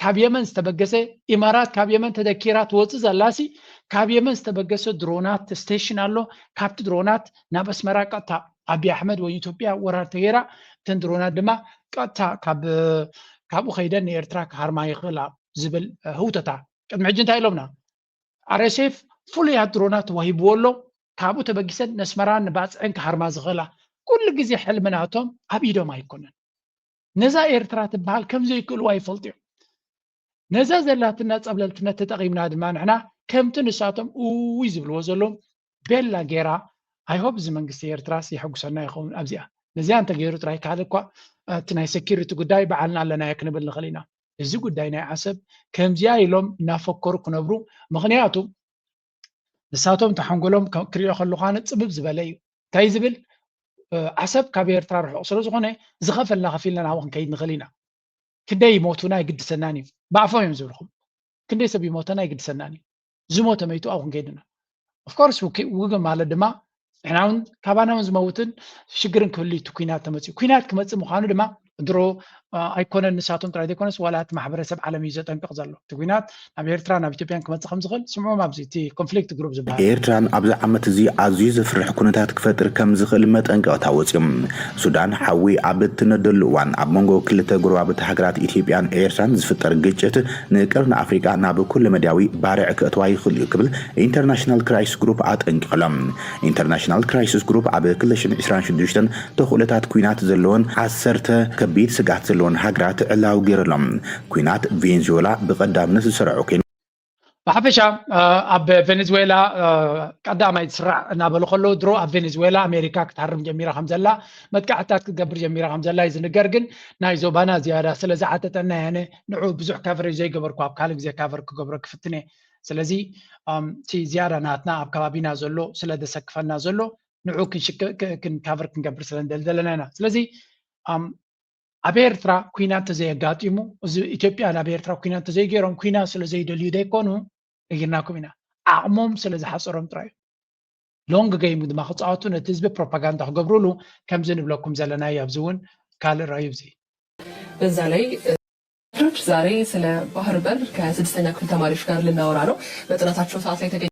ካብ የመን ዝተበገሰ ኢማራት ካብ የመን ተደኪራ ትወፅእ ዘላሲ ካብ የመን ዝተበገሰ ድሮናት ስቴሽን ኣሎ። ካብቲ ድሮናት ናብ ኣስመራ ቀጥታ ኣብይ ኣሕመድ ወይ ኢትዮጵያ ወራር ተገይራ እተን ድሮናት ድማ ቀጥታ ካብኡ ከይደን ንኤርትራ ክሃርማ ይኽእላ ዝብል ህውተታ ቅድሚ ሕጂ እንታይ ኢሎምና? ኣርኤስኤፍ ፍሉያት ድሮናት ተዋሂብዎ ኣሎ። ካብኡ ተበጊሰን ነስመራን ንባፅዕን ክሃርማ ዝኽእላ ኩሉ ግዜ ሕልሚ ናቶም ኣብ ኢዶም ኣይኮነን። ነዛ ኤርትራ ትበሃል ከም ዘይክእልዋ ይፈልጡ እዮም። ነዛ ዘላትና ፀብለልትነት ተጠቒምና ድማ ንሕና ከምቲ ንሳቶም እውይ ዝብልዎ ዘለዉ ቤላ ጌራ I hope እዚ መንግስቲ ኤርትራስ የሐጉሰና ይኸውን ኣብዚኣ። ነዚኣ እንተገይሩ ጥራይ ካልእ እኳ እቲ ናይ security ጉዳይ በዓልና ኣለናዮ ክንብል ንኽእል ኢና። እዚ ጉዳይ ናይ ዓሰብ ከምዚኣ ኢሎም እናፈከሩ ክነብሩ፣ ምኽንያቱ ንሳቶም ተሓንጎሎም ክሪኦ ከለኳነ ጽብብ ዝበለ እዩ። እንታይ ዝብል ዓሰብ ካብ ኤርትራ ርሑቕ ስለ ዝኾነ ዝኸፈልና ከፊልና ናብኡ ክንከይድ ንኽእል ኢና። ክንደይ ይሞቱና ኣይግድሰናን እዩ። ብኣፎም እዮም ዝብልኹም። ክንደይ ሰብ ይሞተና ኣይግድሰናን እዩ። ዝሞተ መይቱ ኣብኡ ክንከይድ ኢና። Of course ውግእ ማለት ድማ ንሕና እውን ካባና እውን ዝመውትን ሽግርን ክህሉ እቲ ኩናት ተመፅኡ። ኩናት ክመፅእ ምዃኑ ድማ ድሮ ኣይኮነን ንሳቶም ጥራይ ዘይኮነስ ዋላ እቲ ማሕበረሰብ ዓለም እዩ ዘጠንቅቕ ዘሎ። እቲ ኩናት ናብ ኤርትራ ናብ ኢትዮጵያን ክመፅእ ከም ዝኽእል ስምዑም ኣብዚ እቲ conflict group ዝበሃል። ኤርትራን ኣብዚ ዓመት እዚ ኣዝዩ ዘፍርሕ ኩነታት ክፈጥር ከም ዝኽእል መጠንቀቕታ ወፂኦም። ሱዳን ሓዊ ኣብ እትነደሉ እዋን ኣብ መንጎ ክልተ ጎረባብቲ ሃገራት ኢትዮጵያን ኤርትራን ዝፍጠር ግጭት ንቀርኒ ኣፍሪቃ ናብ ኩለመዳያዊ ባርዕ ከእትዋ ይኽእል እዩ ክብል ኢንተርናሽናል ክራይስ ግሩፕ ኣጠንቂቕሎም። ኢንተርናሽናል ክራይሲስ ግሩፕ ኣብ ክልተ ሽሕን ዕስራን ሽዱሽተን ተኽእሎታት ኩናት ዘለወን ዓሰርተ ከቢድ ስግኣት ዘለወን ሃገራት ዕላዊ ገይርሎም። ኩናት ቬንዙዌላ ብቐዳምነት ዝሰርዖ ኮይኑ፣ ብሓፈሻ ኣብ ቬኔዝዌላ ቀዳማይ ዝስራዕ እናበሉ ከለዉ ድሮ ኣብ ቬኔዝዌላ ኣሜሪካ ክትሃርም ጀሚራ ከም ዘላ መጥቃዕትታት ክትገብር ጀሚራ ከም ዘላ እዩ ዝንገር። ግን ናይ ዞባና ዝያዳ ስለ ዝዓጠጠና ያነ ንዑ ብዙሕ ካቨሬጅ ዘይገበርኩ ኣብ ካልእ ግዜ ካቨር ክገብሮ ክፍትን እየ። ስለዚ እቲ ዝያዳ ናትና ኣብ ከባቢና ዘሎ ስለ ዘሰክፈና ዘሎ ንዑ ክንካቨር ክንገብር ስለ ንደሊ ዘለና ኢና። ስለዚ ኣብ ኤርትራ ኩናት ተዘየጋጢሙ እዚ ኢትዮጵያ ናብ ኤርትራ ኩናት ተዘይገይሮም ኩናት ስለ ዘይደልዩ ዘይኮኑ ነጊርናኩም ኢና። ዓቕሞም ስለ ዝሓፀሮም ጥራይ እዩ። ሎንግ ገይም ድማ ክፃወቱ ነቲ ህዝቢ ፕሮፓጋንዳ ክገብሩሉ ከምዚ ንብለኩም ዘለና እዩ። ኣብዚ እውን ካልእ ራእዩ እዚ በዛ ላይ ዛሬ ስለ ባህር በር ከስድስተኛ ክፍል ተማሪዎች ጋር ልናወራ ነው። በጥናታቸው ሰዓት ላይ ተገኝ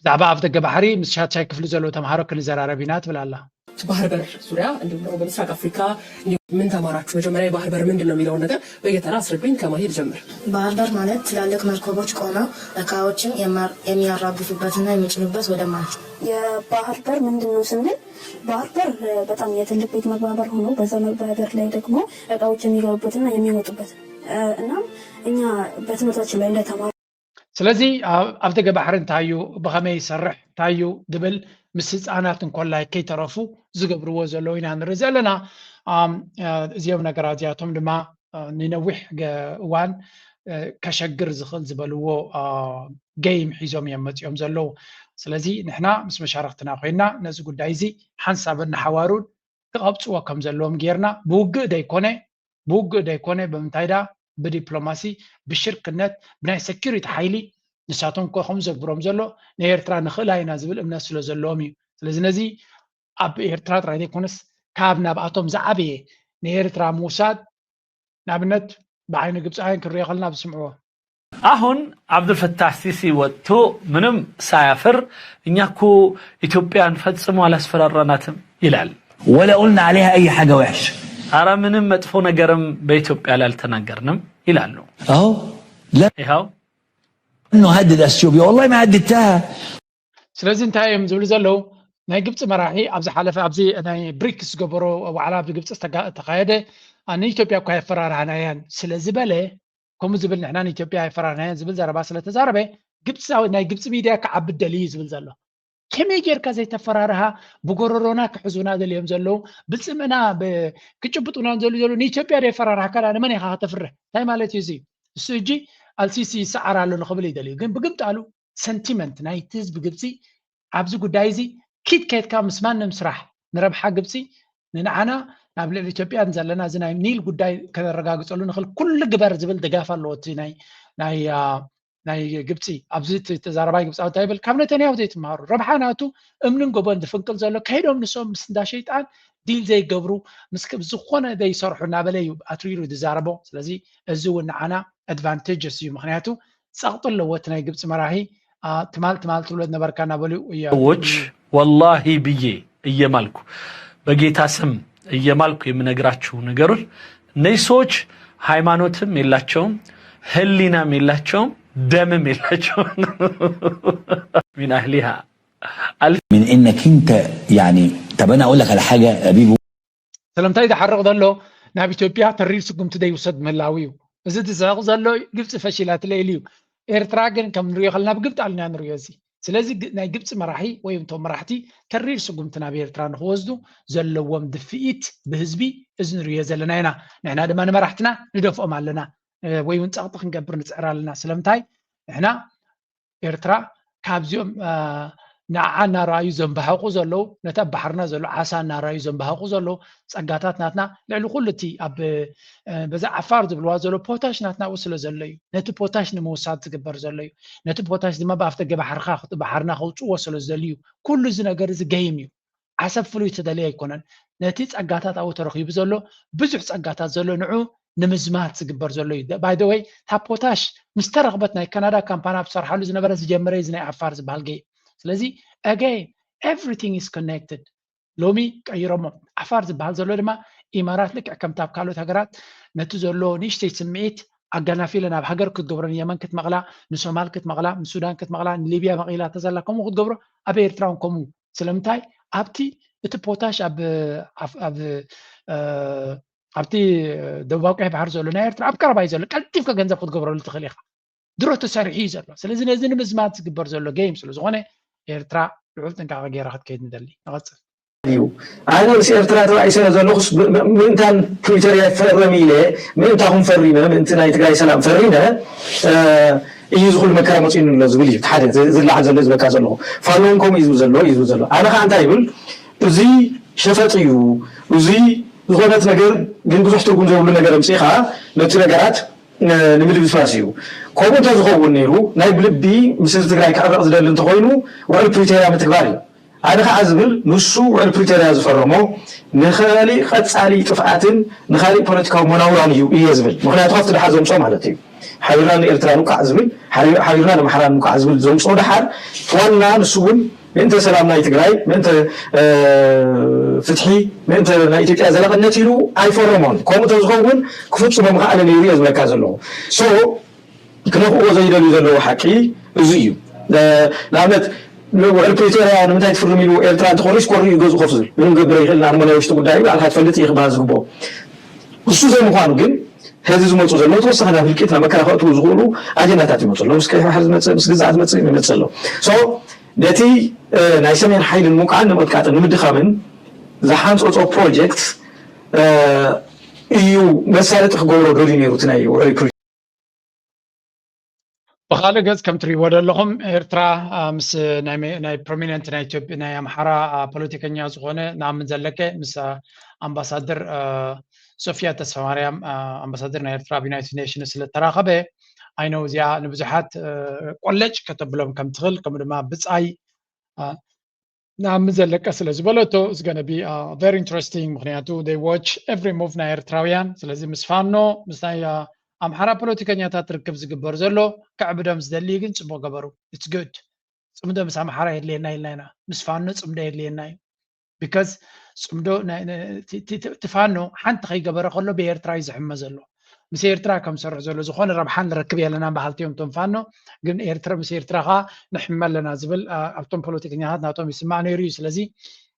ብዛዕባ ኣፍ ደገ ባሕሪ ምስ ሻድሻይ ክፍሊ ዘለዉ ተምሃሮ ክንዘራረብ ኢና ትብል ኣላ። ባህር በር ዙሪያ እንዲሁም ደግሞ በምስራቅ አፍሪካ ምን ተማራችሁ? መጀመሪያ የባህር በር ምንድን ነው የሚለውን ነገር በየተራ አስረዱኝ። ከማሂ ልጀምር። ባህር በር ማለት ትላልቅ መርከቦች ቆመው እቃዎችን የሚያራግፉበትና የሚጭኑበት ወደብ ማለት ነው። የባህር በር ምንድን ነው ስንል ባህር በር በጣም የትልቅ ቤት መግቢያ በር ሆኖ በዛ መግቢያ በር ላይ ደግሞ እቃዎች የሚገቡበትና የሚወጡበት እናም እኛ በትምህርታችን ላይ እንደተማርነው ስለዚ ኣብ ደገ ባሕሪ እንታይ እዩ፣ ብኸመይ ይሰርሕ፣ እንታይ እዩ ዝብል ምስ ህፃናት እንኮላይ ከይተረፉ ዝገብርዎ ዘለዉ ኢና ንርኢ ዘለና። እዚኦም ነገራት እዚኣቶም ድማ ንነዊሕ እዋን ከሸግር ዝኽእል ዝበልዎ ገይም ሒዞም እዮም መፂኦም ዘለዉ። ስለዚ ንሕና ምስ መሻርክትና ኮይና ነዚ ጉዳይ እዚ ሓንሳብን ንሓዋሩን ክቐብፅዎ ከም ዘለዎም ጌርና ብውግእ ደይኮነ ብውግእ ደይኮነ ብምንታይ ዳ ብዲፕሎማሲ ብሽርክነት ብናይ ሰኪሪቲ ሓይሊ ንሳቶም እኮ ከም ዘግብሮም ዘሎ ንኤርትራ ንኽእላ ኢና ዝብል እምነት ስለ ዘለዎም እዩ። ስለዚ ነዚ ኣብ ኤርትራ ጥራይ ዘይኮነስ ካብ ናብኣቶም ዝዓበየ ንኤርትራ ምውሳድ ንኣብነት ብዓይኒ ግብፃውያን ክንሪኦ ከለና ብስምዕዎ አሁን አብዱልፈታህ ሲሲ ወጥቶ ምንም ሳያፍር እኛ እኮ ኢትዮጵያን ፈጽሞ አላስፈራራናትም ይላል። ولا قلنا عليها أي حاجة وحشة። አረ ምንም መጥፎ ነገርም በኢትዮጵያ ላይ አልተናገርንም ይላሉ። أهو لا ይኸው إنه هدد أثيوبيا، والله ما هددتها። ስለዚ እንታይ እዮም ዝብሉ ዘለዉ? ናይ ግብፂ መራሒ ኣብ ዝሓለፈ ኣብዚ ናይ ብሪክስ ዝገበሮ ዋዕላ ኣብ ግብፂ ዝተካየደ ንኢትዮጵያ እኳ የፈራርሃናያን ስለ ዝበለ ከምኡ ዝብል ንሕና ንኢትዮጵያ የፈራርሃናያን ዝብል ዘረባ ስለ ተዛረበ ግብፃዊ ናይ ግብፂ ሚድያ ክዓቢ ደልዩ እዩ ዝብል ዘሎ። ከመይ ጌርካ ዘይተፈራርሃ? ብጎረሮና ክሕዙና ደልዮም ዘለዉ ብፅምእና ክጭብጡና ዘሉ ዘለዉ ንኢትዮጵያ ዶ የፈራርሃካ? ንመን ኢኻ ከተፍርህ? እንታይ ማለት እዩ እዚ? እሱ ሕጂ ኣልሲሲ ይሰዓር ኣሎ ንኽብል ይደልዩ ግን ብግምጣሉ ሰንቲመንት ናይቲ ህዝቢ ግብፂ ኣብዚ ጉዳይ እዚ ኪድ ከድካ ምስ ማንም ስራሕ ንረብሓ ግብፂ ንንዓና ናብ ልዕሊ ኢትዮጵያ ዘለና እዚ ናይ ኒል ጉዳይ ከነረጋግፀሉ ንኽእል ኩሉ ግበር ዝብል ድጋፍ ኣለዎ እቲ ናይ ናይ ናይ ግብፂ ኣብዚ ተዛረባይ ግብፃዊ እንታይ ይብል ካብ ነተንያሁ ዘይትምሃሩ ረብሓ ናቱ እምንን ጎቦን ዝፍንቅል ዘሎ ከይዶም ንሶም ምስ እንዳ ሸይጣን ዲል ዘይገብሩ ምስ ዝኾነ ዘይሰርሑ እናበለ እዩ ኣትሪሩ ዝዛረቦ። ስለዚ እዚ እውን ንዓና ኣድቫንቴጅስ እዩ ምክንያቱ ጸቕጢ ኣለዎ እቲ ናይ ግብፂ መራሂ ትማል ትማል ትብሎ ዝነበርካ እናበሉ እዮም። ሰዎች ወላሂ ብዬ እየማልኩ በጌታ ስም እየማልኩ የምነግራችሁ ነገሩን እነዚህ ሰዎች ሃይማኖትም የላቸውም፣ ህሊናም የላቸውም፣ ደምም የላቸውም። من أهلها من إنك أنت يعني طب أنا أقول لك على حاجة يا بيبو ስለምንታይ ዝሓርቕ ዘሎ ናብ ኢትዮጵያ ተሪር ስጉምቲ ዘይውሰድ ምህላው እዩ። እዚ ዝስሕቕ ዘሎ ግብፂ ፈሺላትለ ኢሉ እዩ። ኤርትራ ግን ከም ንሪኦ ከለና ብግብጣል ኢና ንሪኦ እዚ ስለዚ ናይ ግብፂ መራሒ ወይ እቶም መራሕቲ ተሪር ስጉምቲ ናብ ኤርትራ ንክወስዱ ዘለዎም ድፍኢት ብህዝቢ እዚ ንሪዮ ዘለና ኢና። ንሕና ድማ ንመራሕትና ንደፍኦም ኣለና ወይ እውን ፀቕጢ ክንገብር ንፅዕር ኣለና። ስለምንታይ ንሕና ኤርትራ ካብዚኦም ንዓ እናረኣዩ ዘንባሕቑ ዘለዉ፣ ነቲ ኣብ ባሕርና ዘሎ ዓሳ እናረኣዩ ዘንባሕቑ ዘለዉ ጸጋታት ናትና ልዕሊ ኩሉ እቲ ኣብ በዛ ዓፋር ዝብልዋ ዘሎ ፖታሽ ናትና ኣብኡ ስለ ዘሎ እዩ። ነቲ ፖታሽ ንምውሳድ ዝግበር ዘሎ እዩ። ነቲ ፖታሽ ድማ ብኣፍደገ ባሕርካ ባሕርና ከውፅዎ ስለ ዝደልዩ ኩሉ እዚ ነገር እዚ ገይም እዩ። ዓሰብ ፍሉይ ተደልየ ኣይኮነን። ነቲ ጸጋታት ኣብኡ ተረኺቡ ዘሎ ብዙሕ ጸጋታት ዘሎ ንዑ ንምዝማት ዝግበር ዘሎ እዩ። ባይ ዘ ወይ እታ ፖታሽ ምስ ተረኽበት ናይ ካናዳ ካምፓኒ ኣብ ዝሰርሓሉ ዝነበረ ዝጀመረ እዚ ናይ ዓፋር ዝበሃል ገይ። ስለዚ again everything is connected። ሎሚ ቀይሮሞ። ዓፋር ዝበሃል ዘሎ ድማ ኢማራት ልክዕ ከምቲ ኣብ ካልኦት ሃገራት ነቲ ዘሎ ንእሽተይ ስምዒት ኣጋናፊለ ናብ ሃገር ክትገብሮ ንየመን ክትመቕላ ንሶማል ክትመቕላ ንሱዳን ክትመቕላ ንሊብያ መቒላ ተዘላ ከምኡ ክትገብሮ ኣብ ኤርትራ እውን ከምኡ። ስለምንታይ ኣብቲ እቲ ፖታሽ ኣብ ኣብቲ ደቡባዊ ቀይሕ ባሕሪ ዘሎ ናይ ኤርትራ ኣብ ቀረባ እዩ ዘሎ። ቀልጢፍካ ገንዘብ ክትገብረሉ ትኽእል ኢኻ። ድሮ ተሰሪሑ እዩ ዘሎ። ስለዚ ነዚ ንምዝማት ዝግበር ዘሎ ገይም ስለ ዝኾነ ኤርትራ ልዑል ጥንቃቐ ገይራ ክትከይድ ንደሊ። ንቐፅል። እዩ። ኣነ ምስ ኤርትራ ተባኢሰ ዘለኹስ ምእንታን ፕሪቶርያ ይፈረም ኢለ ምእንታኹም ፈሪመ ምእንቲ ናይ ትግራይ ሰላም ፈሪመ እዩ ዝኹሉ መከራ መፂኡኒ ኣሎ ዝብል እዩ። ሓደ ዝለዓል ዘሎ ዝበካ ዘለኹ ፋኖን ከምኡ እዩ ዝብል ዘሎ እዩ ዝብል ዘሎ። ኣነ ከዓ እንታይ ይብል እዚ ሸፈጥ እዩ እዚ ዝኾነት ነገር ግን ብዙሕ ትርጉም ዘይብሉ ነገር ኣምፂእኻ ነቲ ነገራት ንምድብስባስ እዩ። ከምኡ እንተዝኸውን ነይሩ ናይ ብልቢ ምስ ህዝቢ ትግራይ ክዕረቕ ዝደሊ እንተኾይኑ ውዕል ፕሪቶርያ ምትግባር እዩ። ኣነ ከዓ ዝብል ንሱ ውዕል ፕሪቶርያ ዝፈረሞ ንኻሊእ ቀፃሊ ጥፍኣትን ንኻሊእ ፖለቲካዊ መናውራን እዩ እየ ዝብል። ምክንያቱ ካብቲ ደሓር ዘምፅኦ ማለት እዩ። ሓቢርና ንኤርትራ ንውቃዕ ዝብል ሓቢርና ንኣምሓራ ንውቃዕ ዝብል ዘምፅኦ ደሓር ዋና ንሱ እውን ምእንተ ሰላም ናይ ትግራይ ምእንተ ፍትሒ ምእንተ ናይ ኢትዮጵያ ዘላቕነት ኢሉ ኣይፈረሞን። ከምኡ ተዝኸውን ክፍፅሞ ምኽኣለ ነይሩ እየ ዝብለካ ዘለኹ። ሶ ክነኽእዎ ዘይደልዩ ዘለዉ ሓቂ እዚ እዩ። ንኣብነት ውዕል ፕሪቶርያ ንምንታይ ትፍርም ኢሉ ኤርትራ እንተኾሪስ ኮሪ እዩ ገዝኡ ኮፍ ዝብል ምንም ገብረ ይኽእል ንኣንሞ ናይ ውሽጢ ጉዳይ ባዕልካ ትፈልጥ እዩ ክበሃል ዝግብኦ። እሱ ዘይምዃኑ ግን ሕዚ ዝመፁ ዘለዉ ተወሳኺ ናብ ህልቂት ናብ መከራ ከእትዉ ዝኽእሉ ኣጀንዳታት ይመፁ ኣለዉ። ምስ ቀይሕ ባሕሪ ዝመፅእ ምስ ግዝኣት ዝመፅእ ይመፅእ ኣሎ። ሶ ነቲ ናይ ሰሜን ሓይሊ ንምውቃዕን ንምቕጥቃጥን ንምድኻምን ዝሓንፀፆ ፕሮጀክት እዩ መሳለጢ ክገብሮ ደልዩ ነይሩ እቲ ናይ ውዕል ፕሪቶርያ። ብካልእ ገፅ ከም ትሪእዎ ዘለኹም ኤርትራ ምስ ናይ ፕሮሚነንት ናይ ኢትዮጵያ ናይ ኣምሓራ ፖለቲከኛ ዝኾነ ንኣምን ዘለቀ ምስ ኣምባሳደር ሶፊያ ተስፋማርያም ኣምባሳደር ናይ ኤርትራ ኣብ ዩናይትድ ኔሽንስ ስለተራኸበ ኣይነው እዚኣ ንብዙሓት ቆለጭ ከተብሎም ከም ትኽእል ከምኡ ድማ ብፃይ ንኣምን ዘለቀ ስለ ዝበለቶ is gonna be very interesting ምክንያቱ they watch every move ናይ ኤርትራውያን ስለዚ ምስ ፋኖ ምስ ናይ ኣምሓራ ፖለቲከኛታት ርክብ ዝግበር ዘሎ ከዕብዶም ዝደሊ ግን ፅቡቅ ገበሩ it's good ፅምዶ ምስ ኣምሓራ የድልየና ኢልና ኢና ምስ ፋኖ ፅምዶ የድልየና እዩ because ፅምዶ ትፋኖ ሓንቲ ከይገበረ ከሎ ብኤርትራ እዩ ዝሕመ ዘሎ ምስ ኤርትራ ከም ዝሰርሕ ዘሎ ዝኾነ ረብሓ ንረክብ የለና በሃልቲ እዮም እቶም ፋኖ ግን ኤርትራ ምስ ኤርትራ ከዓ ንሕመ ኣለና ዝብል ኣብቶም ፖለቲከኛታት ናቶም ይስማዕ ነይሩ እዩ ስለዚ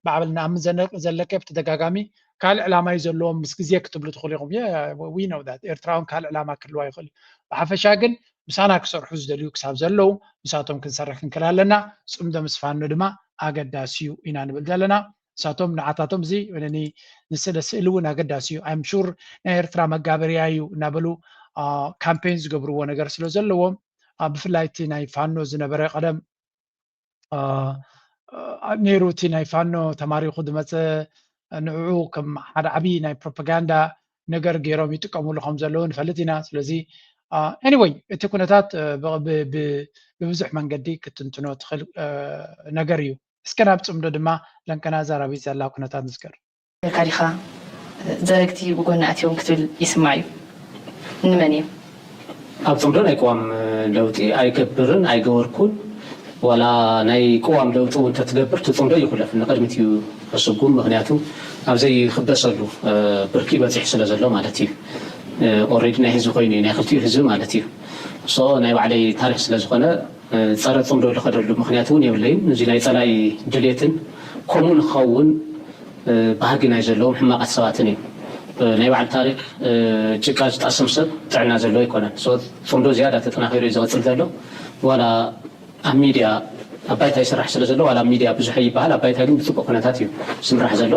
ባዕብል ንኣምን ዘለቀ ብተደጋጋሚ ካልእ ዕላማ እዩ ዘለዎም ምስ ግዜ ክትብሉ ትኽእሉ ኢኹም we know that ኤርትራውን ካልእ ዕላማ ክህልዋ ይኽእል እዩ ብሓፈሻ ግን ምሳና ክሰርሑ ዝደልዩ ክሳብ ዘለዉ ምሳቶም ክንሰርሕ ክንክእል ኣለና ፅምዶ ምስ ፋኖ ድማ ኣገዳሲ እዩ ኢና ንብል ዘለና ንሳቶም ንዓታቶም እዚ ንስለ ስእሊ እውን ኣገዳሲ እዩ I'm sure ናይ ኤርትራ መጋበርያ እዩ እናበሉ ካምፔን ዝገብርዎ ነገር ስለ ዘለዎም ብፍላይ እቲ ናይ ፋኖ ዝነበረ ቀደም ነይሩ እቲ ናይ ፋኖ ተማሪኹ ዝመፀ ንዕኡ ከም ሓደ ዓብዪ ናይ ፕሮፓጋንዳ ነገር ገይሮም ይጥቀምሉ ከም ዘለዉ ንፈልጥ ኢና ስለዚ anyway እቲ ኩነታት ብብዙሕ መንገዲ ክትንትኖ ትኽእል ነገር እዩ እስከ ናብ ፅምዶ ድማ ለንቀና ዛራቢት ዘላ ኩነታት ንዝከር ካ ዲኻ ዘረግቲ ብጎኒ ኣትዮም ክትብል ይስማዕ እዩ ንመን እዮም ኣብ ፅምዶ ናይ ቅዋም ለውጢ ኣይገብርን ኣይገበርኩን ዋላ ናይ ቅዋም ለውጢ እውን ተትገብር ትፅምዶ ይኹለፍ ንቅድሚት እዩ ክስጉም ምክንያቱ ኣብዘይ ክበሰሉ ብርኪ በፂሕ ስለ ዘሎ ማለት እዩ ኦሬዲ ናይ ህዝቢ ኮይኑ እዩ ናይ ክልቲኡ ህዝቢ ማለት እዩ ሶ ናይ ባዕለይ ታሪክ ስለ ዝኾነ ፀረ ፅምዶ ዝኸደሉ ምክንያት እውን የብለይን እዚ ናይ ፀላኢ ድሌትን ከምኡ ንክኸውን ባህጊ ናይ ዘለዎም ሕማቃት ሰባትን እዩ ናይ ባዕሉ ታሪክ ጭቃ ዝጣስም ሰብ ጥዕና ዘለዎ ኣይኮነን ፅምዶ ዝያዳ ተጠናኺሩ እዩ ዝቕፅል ዘሎ ዋላ ኣብ ሚድያ ኣብ ባይታ ይስራሕ ስለ ዘሎ ዋላ ኣብ ሚድያ ብዙሕ ይበሃል ኣብ ባይታ ግን ብፅቡቅ ኩነታት እዩ ዝምራሕ ዘሎ።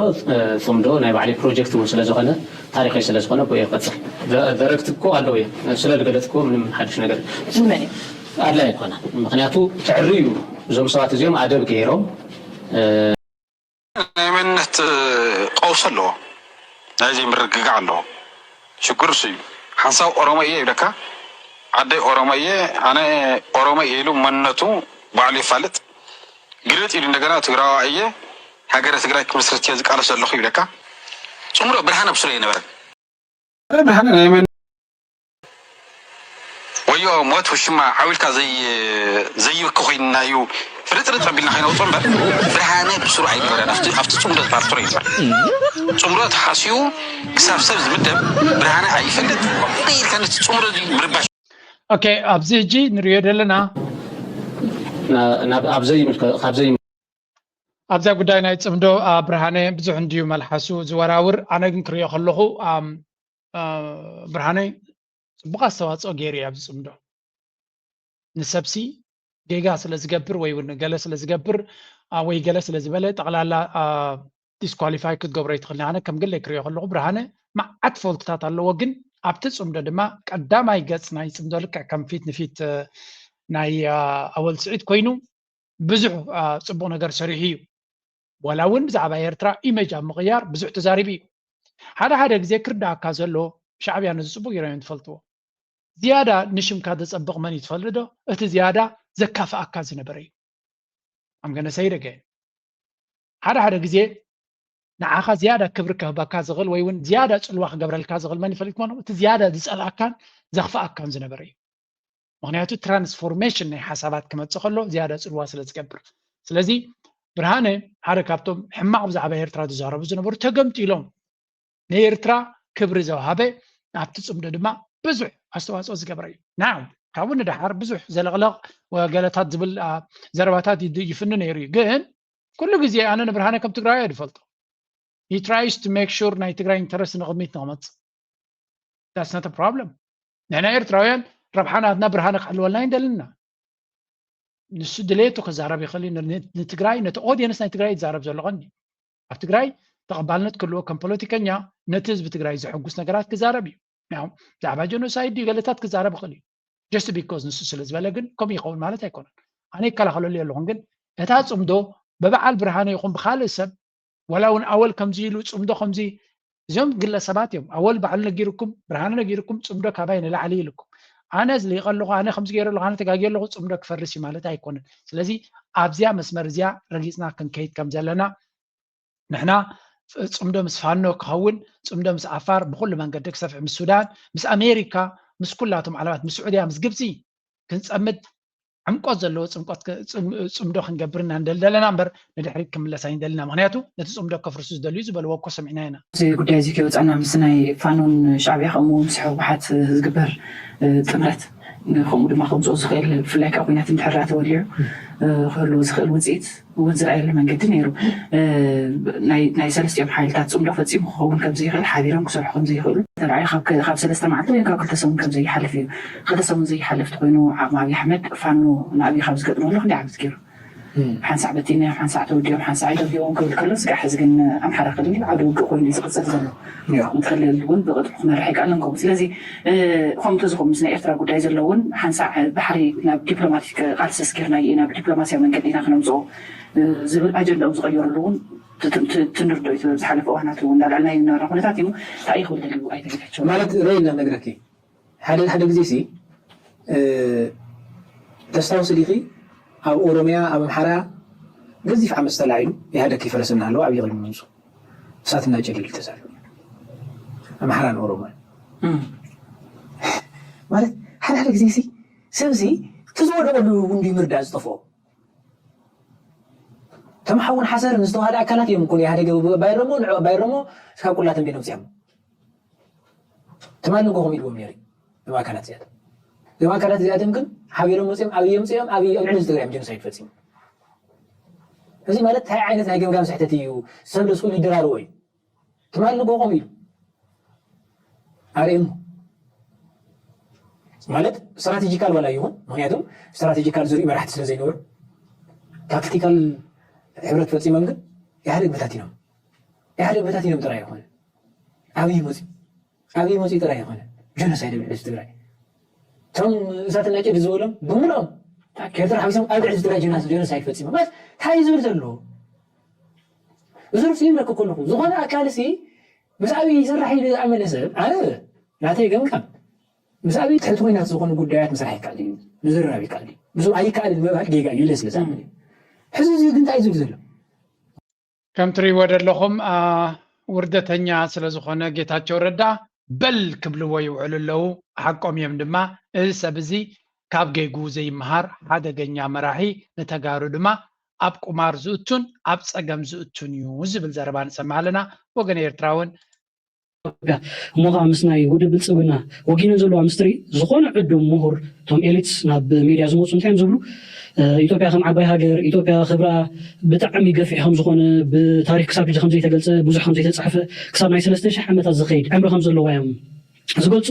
ፅምዶ ናይ ባዕለይ ፕሮጀክት እውን ስለ ዝኾነ ታሪኸይ ስለ ዝኾነ ብኡ ይቐፅል። ዳይረክት እኮ ኣለዉ እዮም ስለ ዝገለፅክዎ ምንም ሓድሽ ነገር ኣድላይ ኣይኮነን። ምክንያቱ ትዕሪ እዩ እዞም ሰባት እዚኦም ኣደብ ገይሮም ናይ መንነት ቀውሲ ኣለዎ። ናይ ዘይምርግጋዕ ኣለዎ። ሽግር እሱ እዩ። ሓንሳብ ኦሮሞ እየ ይብለካ፣ ዓደይ ኦሮሞ እየ፣ ኣነ ኦሮሞ እየ ኢሉ መንነቱ ባዕሉ ይፋልጥ። ግልብጥ ኢሉ እንደገና ትግራዋ እየ፣ ሃገረ ትግራይ ክምስርት እየ ዝቃለስ ዘለኹ ይብለካ። ፅምዶ ብርሃነ ብስሩ ኣይነበረን። ብርሃነ ናይ መን ወዮ ሞት ውሽማ ዓው ኢልካ ዘይብኪ ኮይንና እዩ ፍርጥርጥ ኣቢልና ከይነውፅኦ እምበር ብርሃነ ብስሩ ኣይነበረን ኣብቲ ፅምዶ ዝፓርትሮ ይበር ፅምዶ ተሓስዩ ክሳብ ሰብ ዝምደብ ብርሃነ ኣይፈልጥ ኢልካ ነቲ ፅምዶ ምርባሽ ኦኬ ኣብዚ ሕጂ ንሪኦ ዘለና ኣብዘይ ኣብዛ ጉዳይ ናይ ፅምዶ ብርሃነ ብዙሕ እንድዩ መልሓሱ ዝወራውር ኣነ ግን ክሪኦ ከለኹ ብርሃነ ፅቡቅ ኣስተዋፅኦ ገይሩ እዩ ኣብዚ ፅምዶ ንሰብሲ ጌጋ ስለ ዝገብር ወይ እውን ገለ ስለ ዝገብር ወይ ገለ ስለ ዝበለ ጠቕላላ ዲስኳሊፋይ ክትገብሮ ይትኽእል ኣነ ከም ግለይ ክሪኦ ከለኹ ብርሃነ መዓት ፎልትታት ኣለዎ ግን ኣብቲ ፅምዶ ድማ ቀዳማይ ገፅ ናይ ፅምዶ ልክዕ ከም ፊት ንፊት ናይ ኣወል ስዒድ ኮይኑ ብዙሕ ፅቡቅ ነገር ሰሪሑ እዩ ዋላ እውን ብዛዕባ ኤርትራ ኢመጅ ኣብ ምቕያር ብዙሕ ተዛሪቡ እዩ ሓደ ሓደ ግዜ ክርዳኣካ ዘሎ ሻዕብያ ነዚ ፅቡቅ ገይሮም እዮም ትፈልጥዎ ዝያዳ ንሽምካ ዘፀብቕ መን እዩ ትፈልጥ ዶ እቲ ዝያዳ ዘካፍኣካ ዝነበረ እዩ ኣምገነሰይ ደገ ሓደ ሓደ ግዜ ንዓኻ ዝያዳ ክብሪ ክህበካ ዝኽእል ወይ እውን ዝያዳ ፅልዋ ክገብረልካ ዝኽእል መን ይፈልጥ ማለት እቲ ዝያዳ ዝፀልኣካን ዘኽፍኣካን ዝነበረ እዩ ምክንያቱ ትራንስፎርሜሽን ናይ ሓሳባት ክመፅእ ከሎ ዝያዳ ፅልዋ ስለ ዝገብር ስለዚ ብርሃነ ሓደ ካብቶም ሕማቕ ብዛዕባ ኤርትራ ዝዛረቡ ዝነበሩ ተገምጢሎም ንኤርትራ ክብሪ ዘውሃበ ኣብቲ ፅምዶ ድማ ብዙሕ ኣስተዋፅኦ ዝገበረ እዩ ና ካብኡ ንድሓር ብዙሕ ዘለቕለቕ ገለታት ዝብል ዘረባታት ይፍኒ ነይሩ እዩ ግን ኩሉ ግዜ ኣነ ንብርሃነ ከም ትግራዊ እየ ዝፈልጦ he tries to make sure ናይ ትግራይ ኢንተረስት ንቕድሚት ንቕመፅእ that's not a problem ንሕና ኤርትራውያን ረብሓ ናትና ብርሃነ ክሕልወልና ይንደልና ንሱ ድሌቱ ክዛረብ ይኽእል እዩ ንትግራይ ነቲ ኦዲየንስ ናይ ትግራይ ይዛረብ ዘሎ ቀኒ ኣብ ትግራይ ተቐባልነት ክህልዎ ከም ፖለቲከኛ ነቲ ህዝቢ ትግራይ ዘሐጉስ ነገራት ክዛረብ እዩ ብዛዕባ ጀኖሳይድ ድዩ ገለታት ክዛረብ ይኽእል እዩ just because ንሱ ስለ ዝበለ ግን ከምኡ ይኸውን ማለት ኣይኮነን ኣነ ይከላኸለሉ ኣለኹን ግን እታ ፅምዶ ብበዓል ብርሃነ ይኹን ብካልእ ሰብ ዋላ እውን ኣወል ከምዚ ኢሉ ፅምዶ ከምዚ እዚኦም ግለሰባት እዮም ኣወል ባዕሉ ነጊርኩም ብርሃነ ነጊርኩም ፅምዶ ካባይ ንላዕሊ ኢልኩም ኣነ ዝሊቀ ኣለኹ ኣነ ከምዚ ገይረ ኣለኹ ኣነ ተጋጊ ኣለኹ ፅምዶ ክፈርስ እዩ ማለት ኣይኮነን ስለዚ ኣብዚያ መስመር እዚያ ረጊፅና ክንከይድ ከም ዘለና ንሕና ፅምዶ ምስ ፋኖ ክኸውን ፅምዶ ምስ ዓፋር ብኩሉ መንገዲ ክሰፍሕ ምስ ሱዳን ምስ ኣሜሪካ ምስ ኩላቶም ዓለማት ምስ ስዑድያ ምስ ግብፂ ክንፀምድ ዕምቆት ዘለዎ ፅምዶ ክንገብር ኢና ንደሊ ዘለና እምበር ንድሕሪት ክምለስ ኣይንደልና ምክንያቱ ነቲ ፅምዶ ከፍርሱ ዝደልዩ ዝበልዎ እኮ ሰሚዕና ኢና እዚ ጉዳይ እዚ ከይወፃና ምስ ናይ ፋኖን ሻዕብያ ከምኡ ምስ ህወሓት ዝግበር ጥምረት ከምኡ ድማ ከምፅኦ ዝኽእል ብፍላይ ካብ ኩናት እንድሕር ተወሊዑ ክህልዎ ዝኽእል ውፅኢት እውን ዝረኣየሉ መንገዲ ነይሩ። ናይ ሰለስቲኦም ሓይልታት ፅምዶ ፈፂሙ ክኸውን ከምዘይኽእል ሓቢሮም ክሰርሑ ከምዘይኽእሉ ተራእዩ ካብ ሰለስተ መዓልቲ ወይ ካብ ክልተ ሰሙን ከምዘይሓልፍ እዩ። ክልተ ሰሙን ዘይሓልፍ ተኮይኑ ዓቕሚ ኣብይ ኣሕመድ ፋኖ ንኣብይ ካብ ዝገጥመሉ ክንደይ ዓመት ገይሩ? ሓንሳዕ በቲናዮም፣ ሓንሳዕ ተወዲኦም፣ ሓንሳዕ ኣይተወዲኦም ክብል ከሎ ስጋዕ ሕዚ ግን ኣምሓራ ክልል ዓውደ ውግእ ኮይኑ እዩ ዝቕፅል ዘሎ። እቲ ክልል እውን ብቕጥዑ ክመርሕ ኣይከኣለን ከምኡ። ስለዚ ከምኡ ተዝኸውን ምስ ናይ ኤርትራ ጉዳይ ዘሎ እውን ሓንሳዕ ባሕሪ ናብ ዲፕሎማቲክ ቃልሲ ኣስጊርናዮ ኢና፣ ብዲፕሎማስያዊ መንገዲ ኢና ክነምፅኦ ዝብል ኣጀንዳኦም ዝቐየሩሉ እውን ትንርዶ እዩ። ዝሓለፈ እዋናት እውን እንዳልዕልናዮ ዝነበርና ኩነታት እዩ። እንታይ እዩ ክብል ደልዩ ኣይተ ጌታቸው? ማለት ርእይ ኢና ነግረኪ ሓደ ሓደ ግዜ ሲ ተስታውሲ ዲኺ ኣብ ኦሮሚያ ኣብ ኣምሓራ ገዚፍ ዓመፅ ተላዒሉ ኢህኣደግ ከይፈረሰ እናሃለወ ኣብይ ቅድሚ ምምፅኡ እሳትና ጨዲዱ ተዛሪቡ ኣምሓራን ኦሮሞን ማለት ሓደ ሓደ ግዜ ሲ ሰብ ሲ እቲ ዝወደቐሉ እውን ድዩ ምርዳእ ዝጠፍኦ ከም ሓውን ሓሰርን ዝተዋሃደ ኣካላት እዮም እኮ ኢህኣደግ ባይረሞ ንዕ ባይረሞ ካብ ቁላተን ቤት ኣውፅኦም ትማሊ ንጎ ከምኡ ኢልዎም ነይሩ እዞም ኣካላት እዚኣቶም እዞም ኣካላት እዚኣቶም ግን ሓቢሮም መፅኦም ኣብይ ኣምፅኦም ኣብይ ኣብ ልዕሊ ትግራይ እዮም ጀኖሳይድ ፈፂሙ እዚ ማለት እንታይ ዓይነት ናይ ገምጋም ስሕተት እዩ ሰብ ደስ ክብሉ ይደራርቦ እዩ ትማሊ ንጎ ከምኡ ኢሉ ኣርእየሞ ማለት ስትራቴጂካል ዋላ ይኹን ምክንያቱ ስትራቴጂካል ዝርእዩ መራሕቲ ስለ ዘይነበሩ ታክቲካል ሕብረት ፈፂሞም ግን ኢህኣዴግ በታቲኖም ኢህኣዴግ በታቲኖም ጥራይ ኣይኮነ ኣብይ መፅዩ ኣብይ መፅዩ ጥራይ ኣይኮነ ጀኖሳይድ ኣብ ህዝቢ ትግራይ እቶም እሳትና ጭድ ዝበሎም ብምልኦም ኤርትራ ሓዊሶም ኣብ ልዕሊ ትግራይ ጀኖሳይድ ፈፂሞም ማለት እንታይ ዝብል ዘሎ እዚ ርእሲ ይብለኩ ከለኹ ዝኾነ ኣካል ሲ ምስ ኣብይ ይስራሕ ኢሉ ዝኣመነ ሰብ ኣነ ናተይ ገምጋም ምስ ኣብይ ትሕቲ ኮይናት ዝኾኑ ጉዳያት ምስራሕ ይከኣል እዩ ምዝርራብ ይከኣል እዩ ብዙ ኣይከኣልን ምባል ጌጋ እዩ ኢለ ስለ ዝኣምን እዩ ሕዚ እዚ ግን እንታይ ዝብል ዘሎ ከም ትሪእዎ ዘለኹም ውርደተኛ ስለ ዝኾነ ጌታቸው ረዳ በል ክብልዎ ይውዕሉ ኣለዉ። ሓቆም እዮም ድማ። እዚ ሰብ እዚ ካብ ጌጉ ዘይምሃር ሓደገኛ መራሒ ንተጋሩ ድማ ኣብ ቁማር ዝእቱን ኣብ ፀገም ዝእቱን እዩ ዝብል ዘረባ ንሰምዕ ኣለና። ወገን ኤርትራ እውን ኢትዮጵያ እሞ ከዓ ምስ ናይ ውድብ ብልፅግና ወጊነን ዘለዋ ምስ ትርኢ ዝኾነ ዕዱም ምሁር እቶም ኤሊትስ ናብ ሚድያ ዝመፁ እንታይ እዮም ዝብሉ ኢትዮጵያ ከም ዓባይ ሃገር ኢትዮጵያ ክብራ ብጣዕሚ ገፊሕ ከም ዝኾነ ብታሪክ ክሳብ ሕጂ ከም ዘይተገልፀ ብዙሕ ከም ዘይተፃሕፈ ክሳብ ናይ ሰለስተ ሽሕ ዓመታት ዝኸይድ ዕምሪ ከም ዘለዋ እዮም ዝገልፁ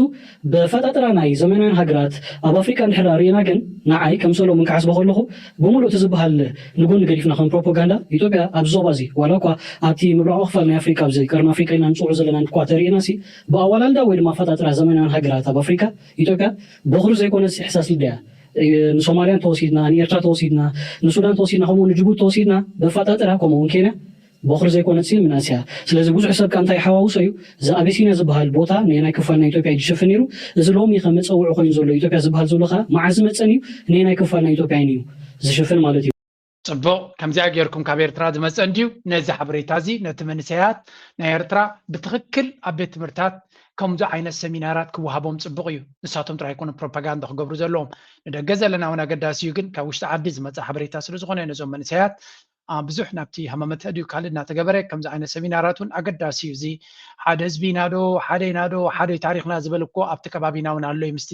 ብኣፈጣጥራ ናይ ዘመናውያን ሃገራት ኣብ ኣፍሪቃ እንድሕር ርኢና ግን ንዓይ ከም ሰሎሙን ክሓስቦ ከለኹ ብምሉእ እቲ ዝበሃል ንጎኒ ገዲፍና ከም ፕሮፓጋንዳ ኢትዮጵያ ኣብዚ ዞባ እዚ ዋላ እኳ ኣብቲ ምብራቓዊ ክፋል ናይ ኣፍሪቃ ኣብዚ ቀርኒ ኣፍሪቃ ኢልና ንፅውዖ ዘለና እኳ ተሪእና ሲ ብኣዋላልዳ ወይ ድማ ኣፈጣጥራ ዘመናውያን ሃገራት ኣብ ኣፍሪቃ ኢትዮጵያ በኹሪ ዘይኮነስ ሕሳስ ልዳ እያ ንሶማልያ እንተወሲድና ንኤርትራ ተወሲድና ንሱዳን ተወሲድና ከምኡ ንጅቡቲ ተወሲድና በፋጣጥራ ከምኡ እውን ኬንያ በኹሪ ዘይኮነት ሲል ምናስ እያ። ስለዚ ብዙሕ ሰብ ከኣ እንታይ ይሓዋውሶ እዩ፣ እዚ ኣቢሲንያ ዝበሃል ቦታ ነየናይ ክፋል ናይ ኢትዮጵያ እዩ ዝሽፍን ነይሩ፣ እዚ ሎሚ ከ መጸውዒ ኮይኑ ዘሎ ኢትዮጵያ ዝበሃል ዘሎ ከኣ መዓስ ዝመጸን እዩ፣ ነየናይ ክፋል ናይ ኢትዮጵያ እዩ ዝሽፍን ማለት እዩ። ጽቡቕ፣ ከምዚኣ ጌርኩም ካብ ኤርትራ ዝመጸ እንድዩ። ነዚ ሓበሬታ እዚ ነቲ መንእሰያት ናይ ኤርትራ ብትኽክል ኣብ ቤት ትምህርታት ከምዚ ዓይነት ሰሚናራት ክወሃቦም ጽቡቕ እዩ። ንሳቶም ጥራይ ኣይኮኑን ፕሮፓጋንዳ ክገብሩ ዘለዎም። ንደገ ዘለና እውን ኣገዳሲ እዩ፣ ግን ካብ ውሽጢ ዓዲ ዝመጽእ ሓበሬታ ስለ ዝኾነ ነዞም መንእሰያት ብዙሕ ናብቲ ሃማመተ ድዩ ካልእ እናተገበረ ከምዚ ዓይነት ሰሚናራት እውን ኣገዳሲ እዩ። እዚ ሓደ ህዝቢ ኢና ዶ ሓደ ኢና ዶ ሓደ ታሪኽና ዝበል እኮ ኣብቲ ከባቢና እውን ኣሎ እዩ። ምስቲ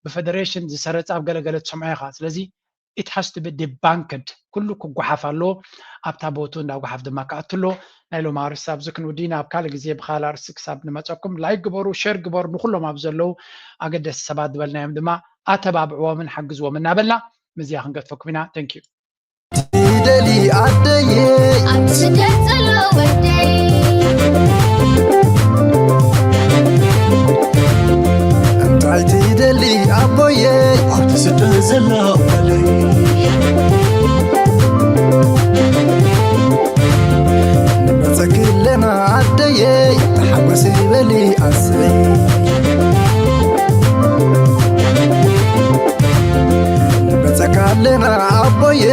ብፈደሬሽን ዝሰረፀ ኣብ ገለገለ ትሰምዖ ኢኻ። ስለዚ it has to be debunked ኩሉ ክጓሓፍ ኣለዎ። ኣብታ ቦቱ እንዳ ጓሓፍ ድማ ክኣቱ ኣለዎ። ናይ ሎም ኣርስቲ ኣብዚ ክንውዲ ናብ ካልእ ግዜ ብካል ኣርስቲ ክሳብ ንመፀኩም ላይክ ግበሩ፣ ሸር ግበሩ፣ ንኩሎም ኣብ ዘለዉ ኣገደስቲ ሰባት ዝበልናዮም ድማ ኣተባብዕዎምን ሓግዝዎም እናበልና ምዝያ ክንገድፈኩም ኢና። Thank you። ትደሊ ኣደየ ኣብቲ ስደት ዘሎ ወደይ እንታይ ትደሊ ኣቦየ ኣብቲ ስደት ዘሎ ወደይ ንመፀኪ ኣለና ኣደየ ተሓጎሲ በሊ ኣሰይ ንመፀካ ኣለና ኣቦየ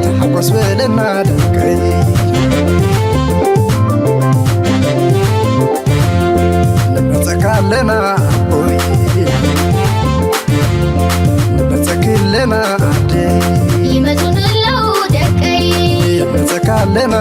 ተሓጎስ በለና ደቀይ ንመፀካ ኣለና ኣቦየ ንመፀኪ ኣለና ኣደይ ይመፁ ዘለዉ ደቀይ ንመፀካ ኣለና